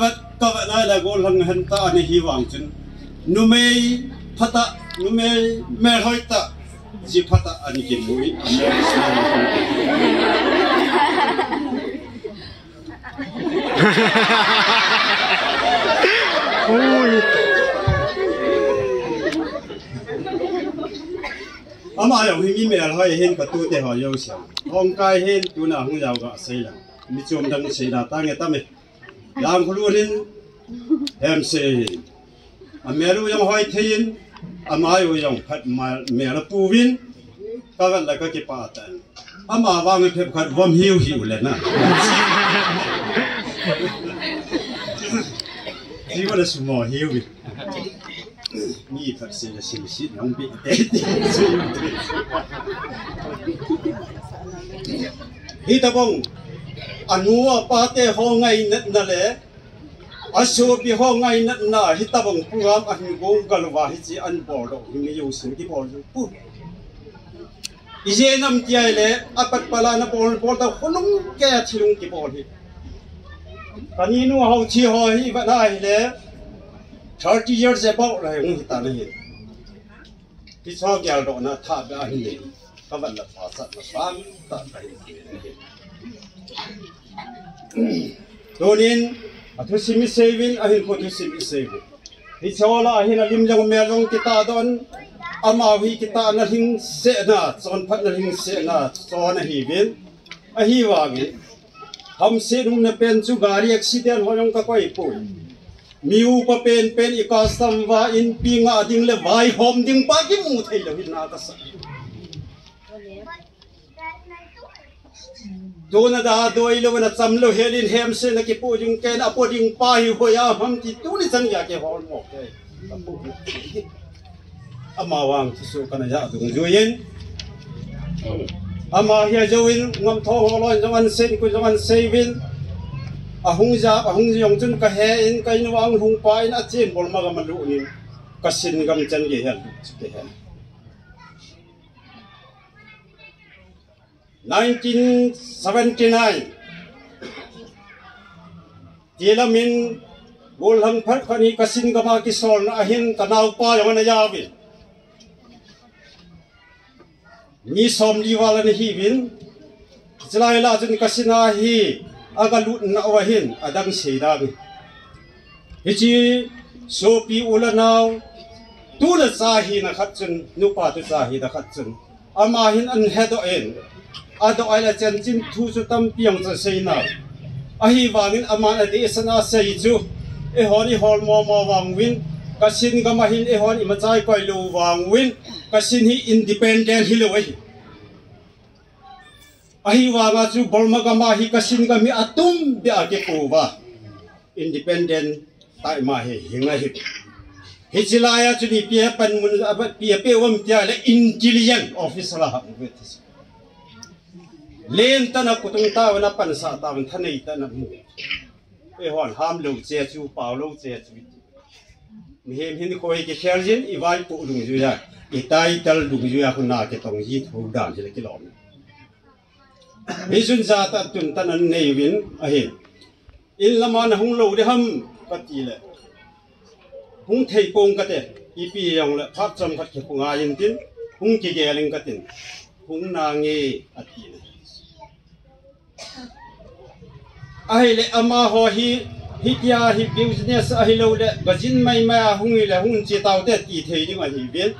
vet, ka vet lai le gollhang hen ta ani hi vang chun. Numei phatah, numei melhoi tah, ji phatah ani kimu i. Ui. Ama jong hi mi melhoi hin ka tute ho jong siam. Hong kai hin tuna hung jao ga sei la. Mi chom dang sei la ta nge ta me. Yang khulu rin hem sei hin. A mel u jong hoi thei in, ama u jong phat ma mel a pu vin. Ka vet la ka kipah tan. Ama vang phe khat vom hiu hiu le na. Hiu le sumo hiu. Mi phat sei le sei sei nong pi te. Hitabang, anu apa te ho ngainatna le, asopi ho ngainatna, hitabang program ahin gong galuva hichi an bol doh, hi mi jousen kibol doh pu. Ije nam tia le, apat pala na bol, bol ta khonung ke thilung kibol hi. Kaninu ho thi ho hi va na hi le, thirty years about la hung hita na hi. Kicho geldohna tha be ahi le, ka vet la pha sat na sang ta ka hi. Tunin, athusim i seivin, ahin ko thusim i seivin. Hiche ho lah a hin alim jong mel jong kitah don, ama hi kitahna lhingsetna, chonphatna lhingsetna, chon ahiuvin. Ahivangin, hamset umna pen chu gari accident ho jong ka koi poi. Mi upa penpen i custom va inpi ngah ding le vaihom ding pa kimu thei lou hin na ka sa. Tuna da doi lou na cham lou helin hemset na kipu ding ken apu ding pa hi hoiya ham ti tuni chan ya ke hol mo ke. Ama vang thusoh kana ja dungjuiyin. Ama hia jouvin ngam thong holoi jong an sen ku jong an seivin. Ahung ja, ahung jong chun ka he in ka in vang hung pa in a chin bol ma gam a lu nin. Ka sin gam chan ge hel chu ke he. Nineteen seventy-nine. Tilamin, gollhang phat khat hi ka sin gam a kisolna ahin ka naopa jong ana jaovin. Mi somli val ana hiuvin. Chulai lah chun ka sin a hi aga lutna u ahin adang sei dan. Hichi sopi u le nao, tu le cha hina khat chun, nupa tu cha hina khat chun. Ama hin an hedoh in, adoh a le chanchin thu chu tampi ang chu asei nau. Ahivangin aman adehset a asei chu, eihon i hol momo vang uvin, ka sin gam a hin eihon i machai koi lou vang uvin, ka sin hi independent hilou ahi. Ahivanga chu Burma gam a hi ka sin gam hi atum beh a kikou va. Independent time a hi hing ahi. Hichi lai a chun ipi a panmun a pi a pe um tia le intelligent officer a hap mu ti. Len tana kutung ta na pansa ta thanei tana mu. Eihon ham lou che chu, pao lou che chu. Mihem hin khoi kikhel jin, i vaipo dungjuia, i title dungjuia khu na kitong ji thu dan hi le kilom. Hichun jat a tun tan an nei uvin ahi. In lama na hung lou ding ham kati le. Hung thei pong kate, ipi jong le, phat chom khat kihung a in tin, hung kigel in katin, hung nange ati le. Ahile amaho hi, hitia hi business ahilou le, gajin maimai a hung hile, hung che taute ti thei ding ahi uvin.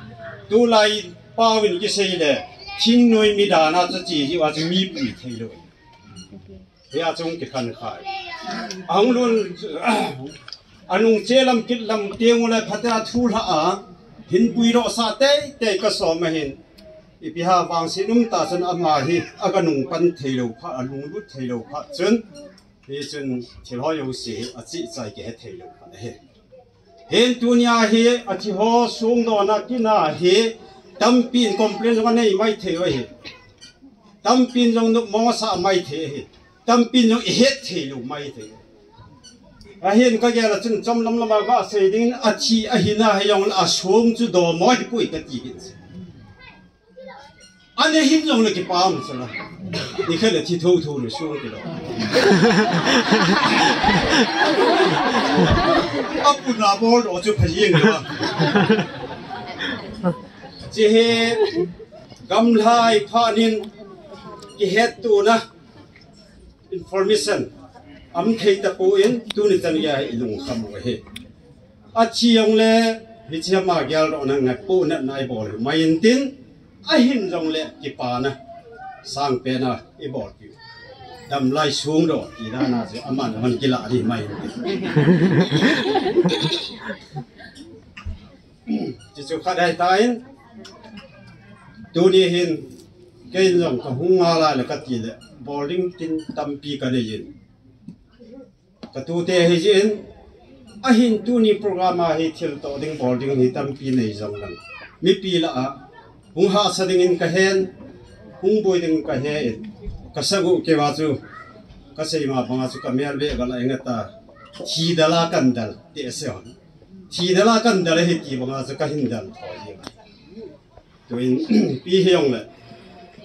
Tulai paovin kisei le, thingnoi mi dan a chu che jiu a chu mi pui thei lou. Hia chung kikhen khai. Ahung lun, anung che lam kit lam teng u le phatea thu lha a, hin pui doh sah teitei ka som ahin. Ipi ham vangset um ta chun ama hi, aga nung pan thei lou kha, alung lut thei lou kha chun. Hichun thil ho jouse hi achih chai kihe thei lou kha ahi. Hin tunia hi, athi ho sung dona kina hi, tampin complain jong anei mai thei u ahi. Tampin jong nopmo asah mai thei ahi. Tampin jong ihet thei lou mai thei. Ahin kagel a chun chomlam lama gasei dingin athi ahina hijongle asong chu domoi hipoi kati kit. Ane hin jongle kipah um sala. Nikhat le thi thotho le song kilo. Apuna bol do chu phajing lo. Chihe gamlhai phanin kihettona information um thei tapon tuni chan geiya ilungkham u ahi. Athi jongle hiche ama geldohna ngai ponatna ibol mai intin, ahin jongle kipana sangpena ibol pi. Damlai song do ti dana chu aman aman kila di mai intin. Chuchu khat ahitan, tuni hin kei jong kahung ngal a le kati le bol ding tin tampi kanei in. Katute hijeh in, ahin tuni program a hi thilto ding bol ding hi tampi nei jong lang, mipi lah a hung hahsa dingin kahen, hung boi ding kahen, kasang u keiva chu, kasei ma banga chu kamel beh gala engata, thi dala kandal, ti ase hon. Thi dala kandal ahi ti banga chu kahin dal thoi. Tuin, pi hijongle,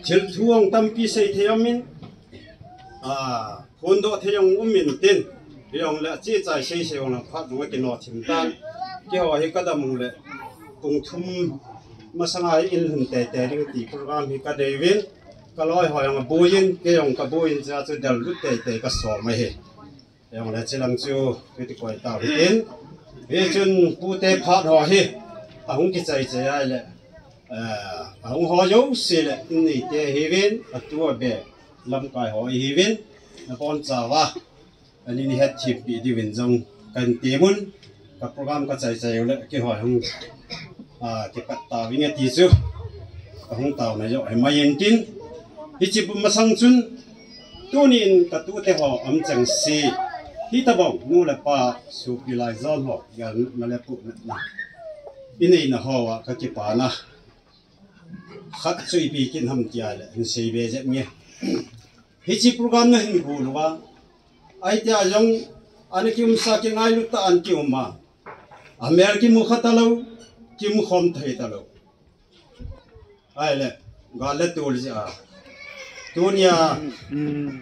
thil thu jong tampi sei thei um in, a, phondoh thei jong um intin, hijongle, achi chai sei sei jong lang phat jong akino thim tan, keiho hi kadam u le, pung thum masanga hi in lhun teitei ding ti program hi kanei uvin, kaloi ho jong aboi in, kei jong kaboi in, chuche chu del lut teitei kasom ahi. Hijongle chilang chu, hiti koi tau hitin. Hichun pute phat ho hi, ahung kichai chai a le, eh, ahung ho jouse le, in neite hiuvin, atu abe, lamkai ho hiuvin, nabonchauva, ani ni hetthempi diuvin jong, kahin temun, ka program kachai chai u le, keiho hung, a, kipat tauving ati chu, kahung tauna joh hi mai intin, hiche pum masang chun, tunin katute ho um chengse, hitobang nu le pa, sopi laijan ho, gelna le puhnatna ineina hoa kakipana. Khat chu ipi kin ham tia le, hin sei be jep nge. Hiche program nahin gol uva, ahi tia jong, ana kiumsa kingailut tah a ana kium a, amel kimu kha talou, kimu khom thei talou. Ahile, gal le tol jeh a, tunia,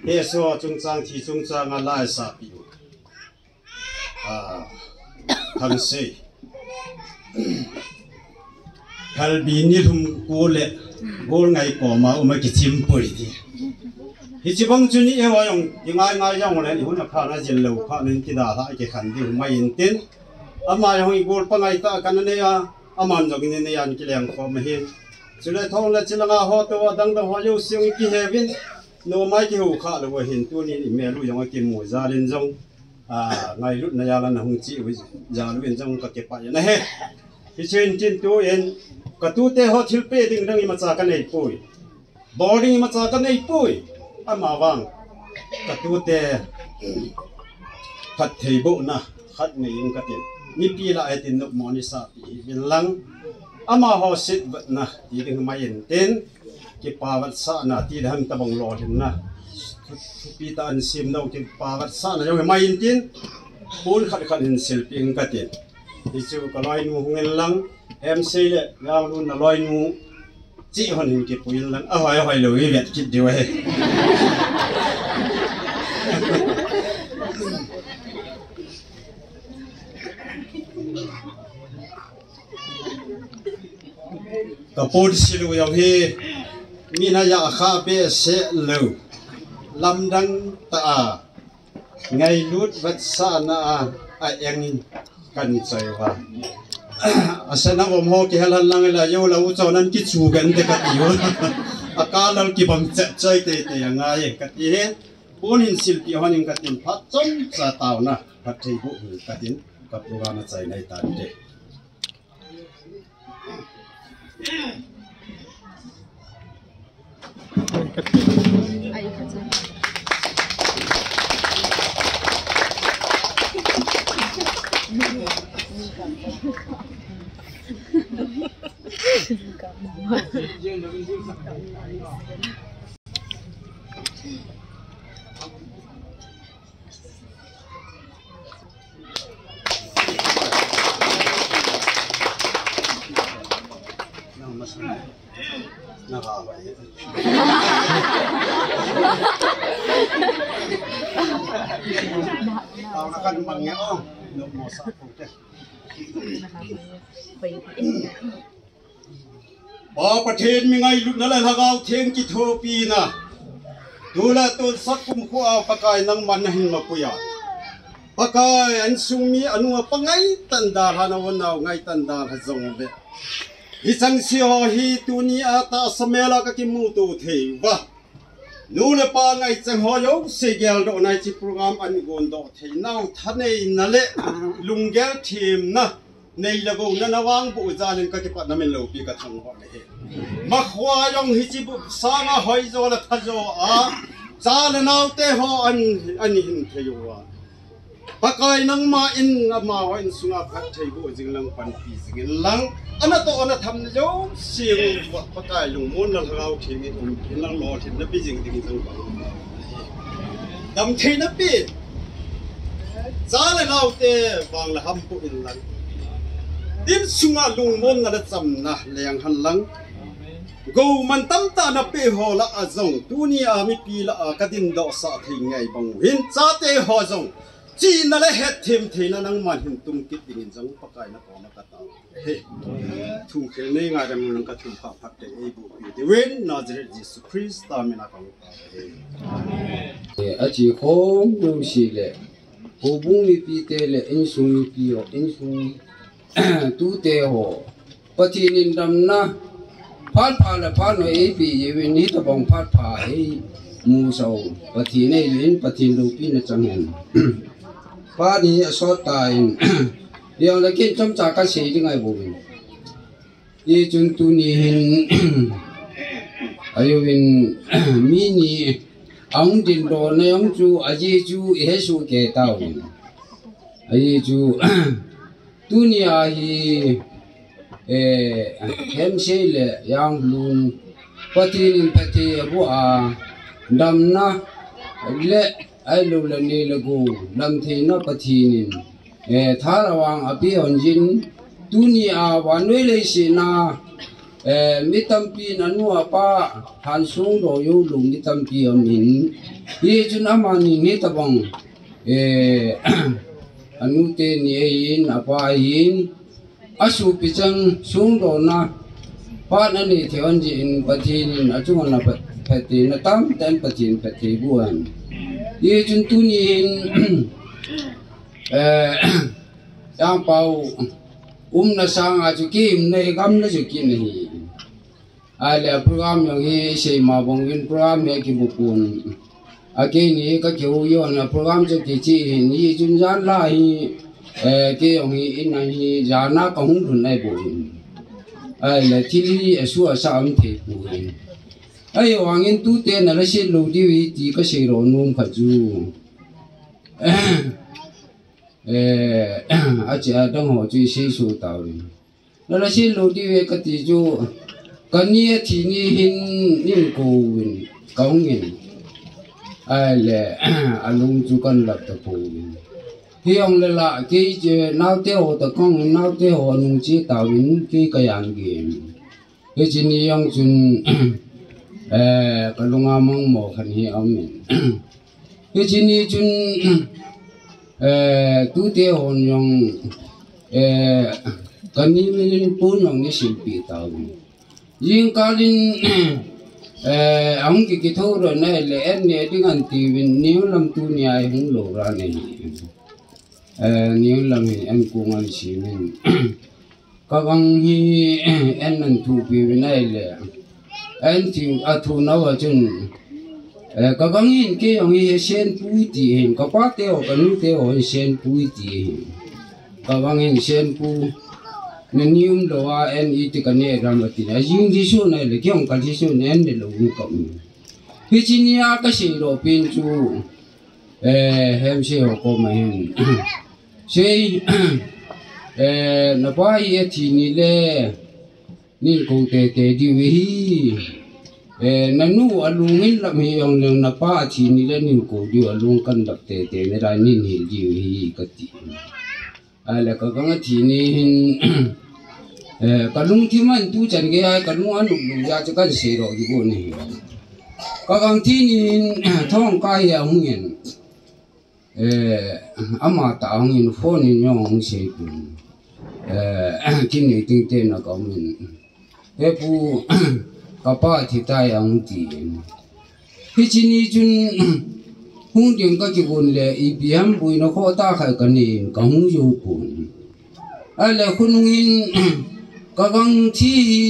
hesoh chungchang, thi chungchang a la isahpi u, a, Thangsei, Phalbi nilhum ko le, gol ngai koma uma kichim poi ti. Hiche bang chu ni ewa jong, kingai ngai jongle, ihun aphat na jil lou phat nin kidalha kikhen diu mai intin, ama jong igol pangai tah kana nei a, aman jong inei a ana kileng khom ahin. Chule thong le chilanga ho toh adang dang ho jouse jong ikiheuvin, nomai kihou kha lou ahin, tunin imel u jong akimu jal in jong, a, ngailutna jal a nahung che u jal uvin jong kakipah in ahi. Hichun tin tuin, katute ho thilpeh ding dang imacha kanei poi. Bol ding imacha kanei poi. Amavang, katute phattheibohna khat nei ing katin. Mipi lah a hitin nopmo ni sahpi hih uvin lang, amaho setvetna ti ding mai intin, kipa vetsahna ti ding ham tobang lolhinna, thu, thupi tah a hin sem ding kipa vetsahna jong hi mai intin, pon khat khat hin silpeh ing katin. Hichu kaloinu hung in lang, M C le Ranglun naloinu cheh hon hin kipui in lang, ahoi ahoi lou hi vet kit diu ahi. Kaponsil u jong hi, min ajah kha behseh lou, lamdang tah a, ngailut vetsahna a, a-engin kahin choi uva. Asena vom ho kihel henlang ila, jou la u chon an kichu kante kati u. Akal lal kibang chet choi teitei angai kati hi. Pon hin silpeh hon in katin, phat chomcha taona, phattheiboh in katin, ka program achaina hitante. Kan mang nge o. No mo sa ko te. Pa Pathen mi ngailutna le Lhagao Theng kithopina. Tule tonsot kumkho a Pakai nangman nahin mapui a. Pakai, insung mi anu apa ngai tanda lha na won nau ngai tanda lha jong ve. Hi chang si ho hi tuni a tahsa mel a ka kimuto thei uva. Nu le pa ngai chang ho jouse geldoh na hiche program an gon doh thei nau thaneina le lunggel themna nei le gou na na vang bu jalin ka kipatna min loupi ka thangvah le hi. Makhua jong hiche bu sanga hoijo le thajo a cha le naote ho an, an hin thei uva. Pakai nangma in amaho insunga phattheiboh jing lang panpi jing in lang. Ana toh ana tham na jouse uva Pakai lungmonna Lhagao Theng in um in lang lolhinna pe jing dingin jong ka damtheina pe. Cha le naote vang le hampu in lang. Insunga lungmonna le chamna leng hen lang. Gou mantam tah na pe ho lah a jong tuni a mipi lah a ka dindoh sah thei ngai bang u hin chate ho jong chihna le hetthem theina nangman hin tung kit dingin jong Pakai na koma ka tao. He. Thum khel nei ngaidam nang ka thum pha phat te ei bu pi te ven Nazareth Jesu Christa mina ka ngu ta. He. E, achi khom jouse le. Houbung mipi te le insung mipi ho, insung tute ho. Pathen in damna phat pha le phat noi eipe jeh uvin hitabang phat pha eimusah u Pathen eiyin Pathen loupina chang hen. Phat hi asot tan. Hijongle ken chomcha kasei ding ahi bouvin. Hichun tuni hin ajouvin mi ni ahung dindoh na jong chu ajeh chu ihe soh kei tauvin. Ajeh chu tuni a hi, eh, Hemsei le Janglun Pathen in phatthei aboh a damna le ahilou le nei le gou lamtheina Pathen in, eh, thalavang ape hon jin tuni a vannoi leiset na, eh, mi tampin anu apa hansung doh jou lou mi tampi aum in hichun amani hitabang, eh, anu teni ahin apa ahin asopi chang sungdohna phat anei thei hon jeh in Pathen in achunga phat, phattheina tamtah in Pathen phatthei boh hen. Hichun tuni hin, eh, Jangpao umna sanga chu kiimna hi gamna chu kit ahi. Ahile program jong hi seima bang uvin program hi kimu pon. Akeini ka kihou jong a program chu kiche hin hichun jan la hi, eh, kei jong hi in a hi jan a kahung lhun ahi bouvin. Ahile thil hi asu asa um thei pon. Ahivangin tute nala set lou diu hi ti kasei lou nom khat chu. Eh, ache adang ho chu isei soh tauvin. Nala set lou diu ve kati chu, kani athi ni hin nin kouvin, kahung in. Ahile, alung chu kan lap tapouvin. Hijongle la, kei chu naote ho toh kahung in, naote ho anung che tauvin, kei kajan gei in. Hiche ni jong chun, eh, kalunga mangmo khat hi aum in. Hiche ni chun, eh, tute hon jong, eh, kani min in pon jong nei silpeh tauvin. Jingkah in, eh, ahung kikithou lhon ahile, an ne ding ahin tiuvin, niu lam tuni a ihung lou ra nei. Eh, niu lam hi an kong an simin. Kagang hi, an nan thupi uvin ahile. An thu, athu nau a chun. Eh, kagang hin kei jong hi senpu iti hin. Kapa te ho, kanu te ho hin senpu iti hin. Kagang hin senpu. Nani umlou a, an iti kane dam ati. Ajing ding sun ahile, kei jong kading sun, an ne lou in kaum. Hiche ni a kasei lou pen chu. Eh, Hemsei ho koma hin. Sei, eh, napa hi athi ni le, nin kou tete diu ahi. Eh, nanu alung in lap hijongleng napa athi ni le nin kou diu alung kan lap tete nalai nin hil diu ahi kati. Ahile kagang athi ni hin, eh, kalungthim a tuchan gei a kalung anop lou jeh a chu kan sei lou diu ahi. Kagang thi ni hin, thong kai a hung in. Eh, ama ta ang in phone in jong hung sei pun. Eh, kin ni ting te na ka min. He pu, ka pa thi tai ang ti. Hiche ni chun, hung ding ka kigon le, ipi ham puina kho ta khai ka nei in, ka hung jou pun. Ahile khonung in, ka gang thi hi,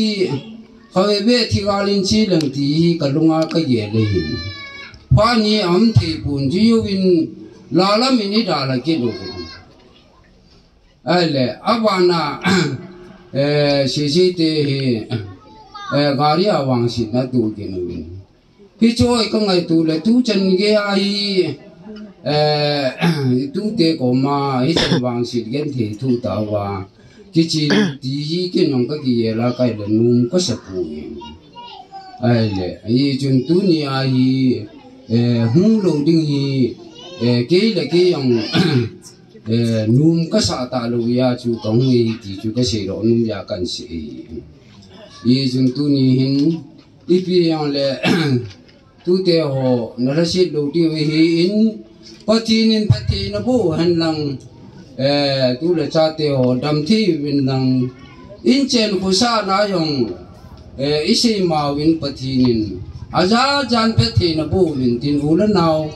ka ve ve thi gal in chi lang ti hi, ka lunga ka gel le hin. Pha ni am thei pun, chi jou in, la lam in i da la ki lo. Ahile, abana, eh, sisi te hi, eh, gari a vangsetna tu kin uvin. Hichu hi ka ngaito le, tu chan gei a hi, eh, tu te koma, hichan vangset genthei thu ta uva. Kichi ti hi kin jong ka kigel a kai le nom ka sa poi. Ahile, hichun tuni a hi, eh, hung lou ding hi, eh, kei le kei jong, eh, nom ka sa talou a chu ka hung e ti chu ka seidoh nom a kan sei. Hichun tuni hin, ipi jong le, tute ho, na lhaset lou diu ahi in, Pathen in phatthei na boh hen lang, eh, tu le chate ho, dam thei uvin lang, in chen khosah na jong, eh, i sei ma uvin Pathen in, aja jan phatthei na boh uvin tin u le nao,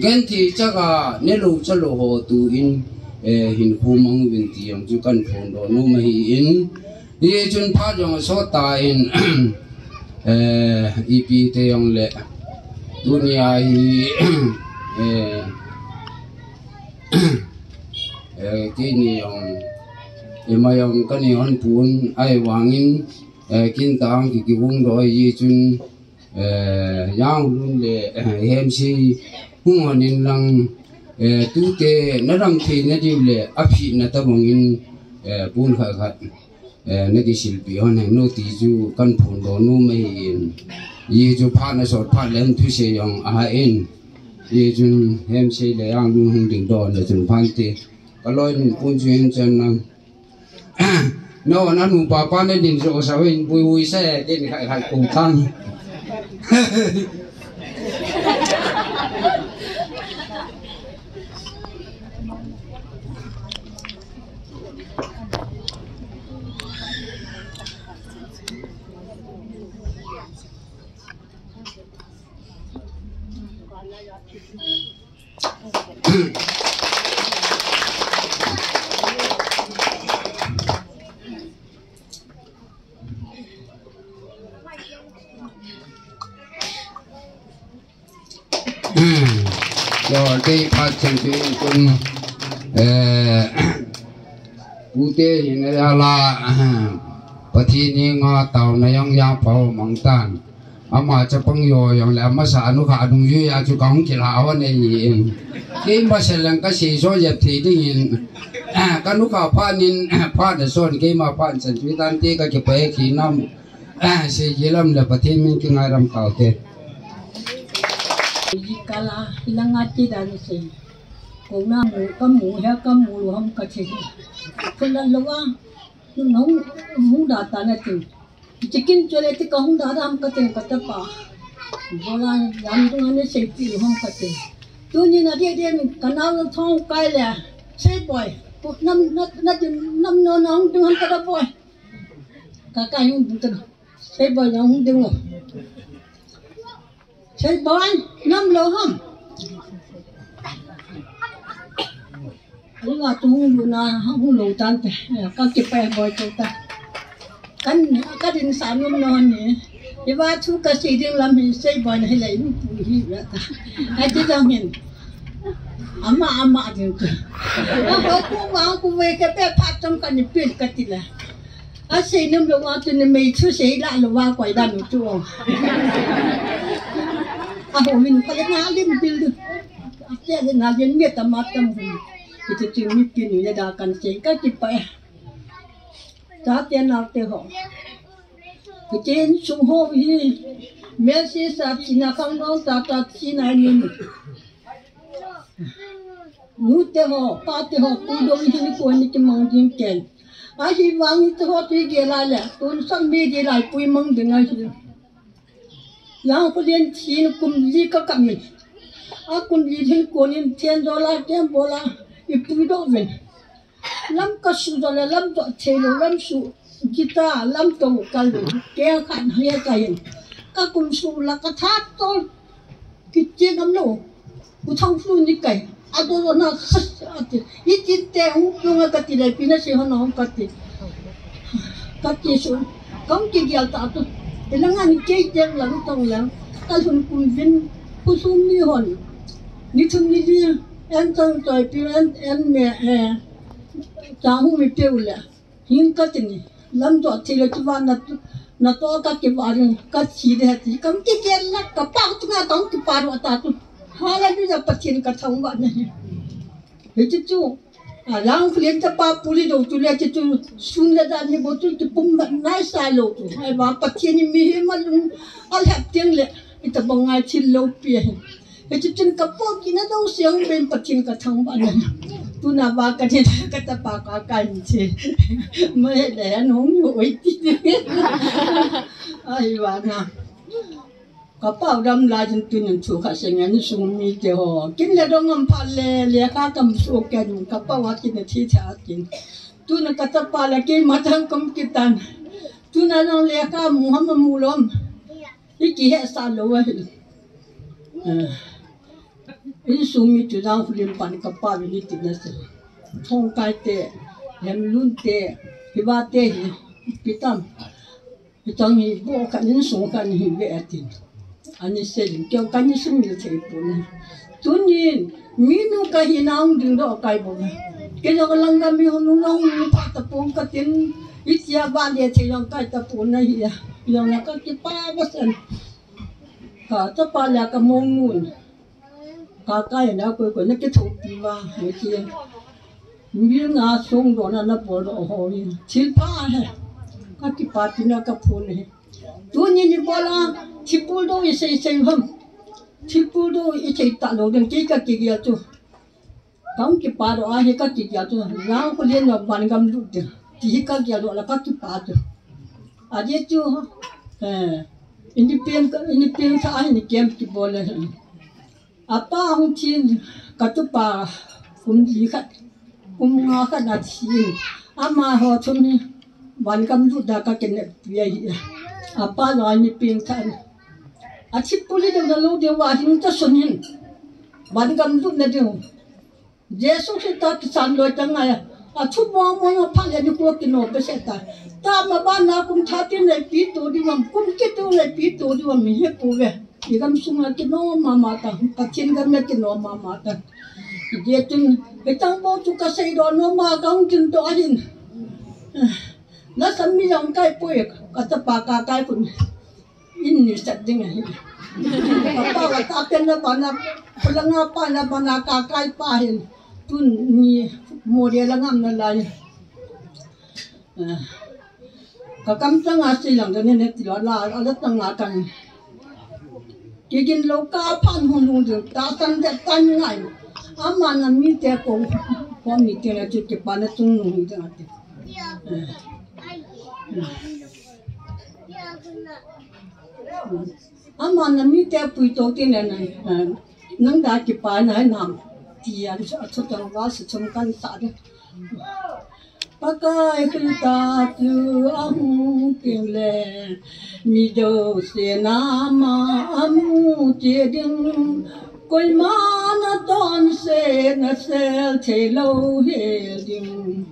genthei chaga, ne lou cha lou ho tu in, eh, hin khu mang uvin ti jong chu kan phondoh nom ahi in, Hichun phat jong asot tan, eh, ipi te jong le, tuni a hi, eh, eh, keini jong, ima jong kani hon pun, ahivangin, eh, kin tang ki kivung doh hichun, Eh, Janglun le, eh, Hemsei hung hon in lang, eh, tute na dam thei na diu le, aphi na tabang in, eh, pun khat khat, eh, na kisilpi hon hen u ti chu kan phondoh nom ahi in. Hichu phat na sot phat le thusei jong aha in. Hichun Hemsei le Janglun hung ding doh na chun phan te. Ka loi nun pun chu hin chan nang. No, na nu papa na din jo sa win bui bui sa din khai khai kung tang. Yo, dei phat chan chu in kun, eh, pute hin a la, Pathen henga taona jong jang pha mang tan. Ama chapang jo jong le, amasa anukha adung jui a chu kahung kila awan e in. Keima selang kasei so jep thei ding in. Ah, kanukha phan in, phan da son keima phan chan chu tan te ka kipah e ki nam. Ah, sei kilam le Pathen min kingai ram tau te. Ji kala, ilanga ti dan sei. Ko na mu, ka mu, he ka mu, ham ka che. Ko la lo wa, nu nong, mu da ta na tin. Chicken chole ti kahung da dam ka teng ka tapa. Bola jam dung ane sei pi hong ka teng. Tuni na dia dia ni kanal thong kai le. Sei boy. Nam, nam, nam, nam no na hung dung ka da boy. Ka kai hung dung ka. Sei boy na hung dung. Sei boy, nam lo ham. Aliwa tu hung lu na, hung lo tan te. Ka kipe boy tu ta. Kan, ka din sa num no ni. Iwa tu ka si ding lam hi sei boy na hi le in pu hi ya ta. Ai ti dang hin. Ama, ama ding tu. Ko ku ma ku we ke pe phat tam ka ni pil ka ti la. Asei num lo wa tu ni mei chu sei la lo wa koi dan u chu. Aho min ka le na lim bil du. Ate le na lim mi ta ma tam hu. Kiti ti mi pi ni le da kan sei ka ti pa. Ta te na te ho. Kiti in sum ho hi. Mel si sa chi na khang dong ta ta chi na ni. Nu te ho, pa te ho, pu dong hi ni ko ni ki mang ding ken. Ahivang te ho ti ge la le, tun sang mi di lai pui mang ding ahi. Yang ko lien chin kum li ka kam mi. A kun li hin konin ten dollar ten bola i pui do ven. Lam ka su do le lam do thei lo lam su kita lam to kal lo. Ke khan he ka hin. Ka kum su la ka tha to. Ki che gam lo. U thang su ni kai. A do lo na khas a ti. I tin te u tu nga ka ti le pi na se ho na ho ka ti. Ka ti su. Kam ki gial ta tu. Te la nga ni ke te la lu tong la. Ka sun kum vin. Ku su mi hon. Ni thum ni li. En tong toi pi en en me eh. Chang hu mi pe u le. Hin ka ti ni. Lam to thei le tu va na tu. Na to ka ki va rin. Ka thi de ti. Kam ki ke la ka pa tu nga kam ki pa ro ta tu. Hallelujah Pathen ka thang va na hi. Hi ti tu. A lang khlen ta pa puli do tu le ti tu. Sun le da ni bo tu ti pum na sa lo tu. Hai va Pathen ni mi hi ma lung. Al hap tiang le. Ita ba ngai thil lo pi hi. Hichi chun ka po kina dong siang ben Pathen ka thang ba na. Tuna ba ka ne ka ta pa ka kai mi che. Ma he le an hong yo oi ti. Ai ba na. Ka pa dam la jin tun chu ka se ngan sung mi te ho. Kin le dong am pha le le ka kam su ke dun ka pa wa kin thi cha kin. Tuna ka ta pa la ke ma thang kam kitan. Tuna nang le ka mu ha ma mu lom. I ki he sa lo a hi. Eh, in sung mi tu dang fu lim pan ka pa vi ni ti na se. Thong kai te, hem lun te, hi va te hi, pi tam. Hi tang hi bo ka in sung ka ni hi ve a tin. Ani se lim kyong ka ni sung ni thei pu na. Tunin, mi nu ka hi na ung ding do kai bo na. Ke lo ka lang ka mi hong nu na ung pa ta pu ka tin. I tia ba le thei long kai ta pu na hi a. Long na ka ki pa ba san. Ka chapa le ka mong nun. Ka kai na koi koi na kithopi va, me ti. Mil nga song do na na bol do ho ni. Thil pha he. Ka kipa ti na ka phun he. Tuni ni bola, thipul do i sei sei ham. Thipul do i sei ta lo den ki ka ki ya tu. Kam kipa do a hi ka ki ya tu. Yang ko lien no ban gam lu de. Ti hi ka ki ya do la ka kipa tu. A dia tu. Eh. Ini pen ka, ini pen sa a hi ni kem ki bol le. A pa hung thin ka tu pa kum li khat, kum nga khat na thin. Ama ho thum hi van kam lut da ka ken pi a hi. A pa lo ni ping than. A thi puli ding da lo ding wa hin ta sun hin. Van kam lut na ding. Jesu Krista kisan loi ta ngai. A thu mo mo na pha le ni ko kino pe se ta. Ta ma ba na kum tha tin le pi tu di mam kum ki tu le pi tu di mam mi he pu ve. I gam sunga kino mama ta, Pathen gam na kino mama ta. Dia tun, hitang bo tu ka sei do no ma ka hung tin to ahin. Na sam mi yang kai poi, ka ta pa ka kai kun. In ni sat ding ahin. Ka pa wa ta pen na ba na, pula nga pa na ba na ka kai pa hin. Tun ni mo dia la ngam na lai. Ka kam tanga sei lang ka ne ne ti lo la, a la tanga kan. Kigin lo ka phan hung lung ding, ta san de tan ngai. Ama na mi te ko, ko mi te na chu ke pa na tung nung ding ati. Ama na mi te pui to ti ne na, nang da ki pa na nam. Ti a chu tang va su chum kan sa de. Pakai Krista chu ahung tin le, mi jouse na ama amu che ding. Koima na chonse na sel thei lo he ding.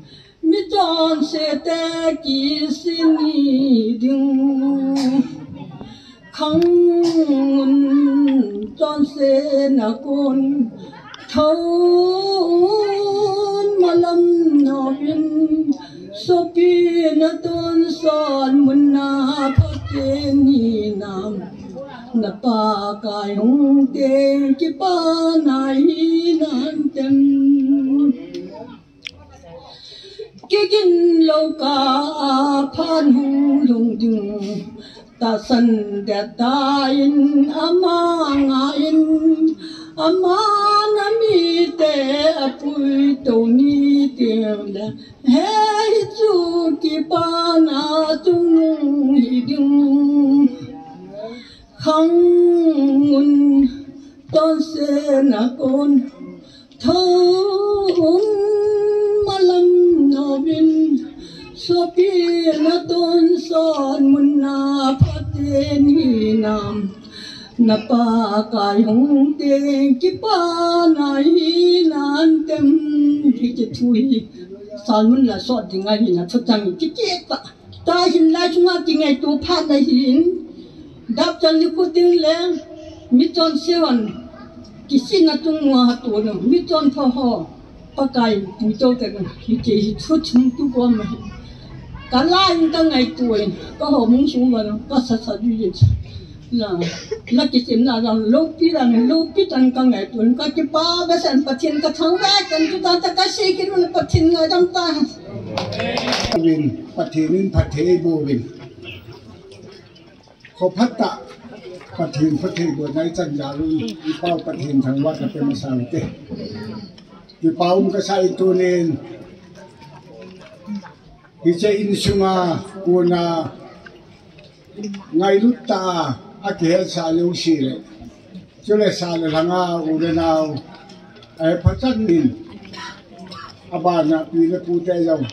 Mi chonse te kisini ding. Khang un chonse na kon thon malam no in sopi na ton son mun na phaten ni nam na pa kai hung te ki pa na hi nan tem. Kigin lo ka phan hung lung ding. Ta san de ta in ama nga in ama na mi te apui to ni ting le. He hi chu ki pa na chung hi ding. Khang un Tonsena kon thou um malam novin, sopi na tonson munna phaten hinam, na Pakai hung teng kipana hinan tem. Hiche thu hi salmun la sot dinga hina thutang kikita. Tahin lai chunga kingaito phat na hin, dapchal ni khuting le, mi chonse hon kisihna tung nua ha tu no, mi chonpha ho, Pakai puito te no, hiche hi thu chungtu kom hi. Ka la in ka ngaito in, ka ho mung sung va no, ka sasa du yin. La, la kisim na la, lopi la, lopi tan ka ngaito in, ka kipa behseh in Pathen ka thangvah in, tutan ta ka sei kit un Pathen ngaidam ta. Vin, Pathen in phatthei bouvin. Khophat tah, Pathen phatthei boina i chan jal un, i pau Pathen thangvah ka pe masa u te. Kipa um ka sa in tunin, hiche insunga kona ngailut tah a kihetsah lou si le, chule sa le lhanga u le nau, eh, phachan in, abana pi le pu te jong,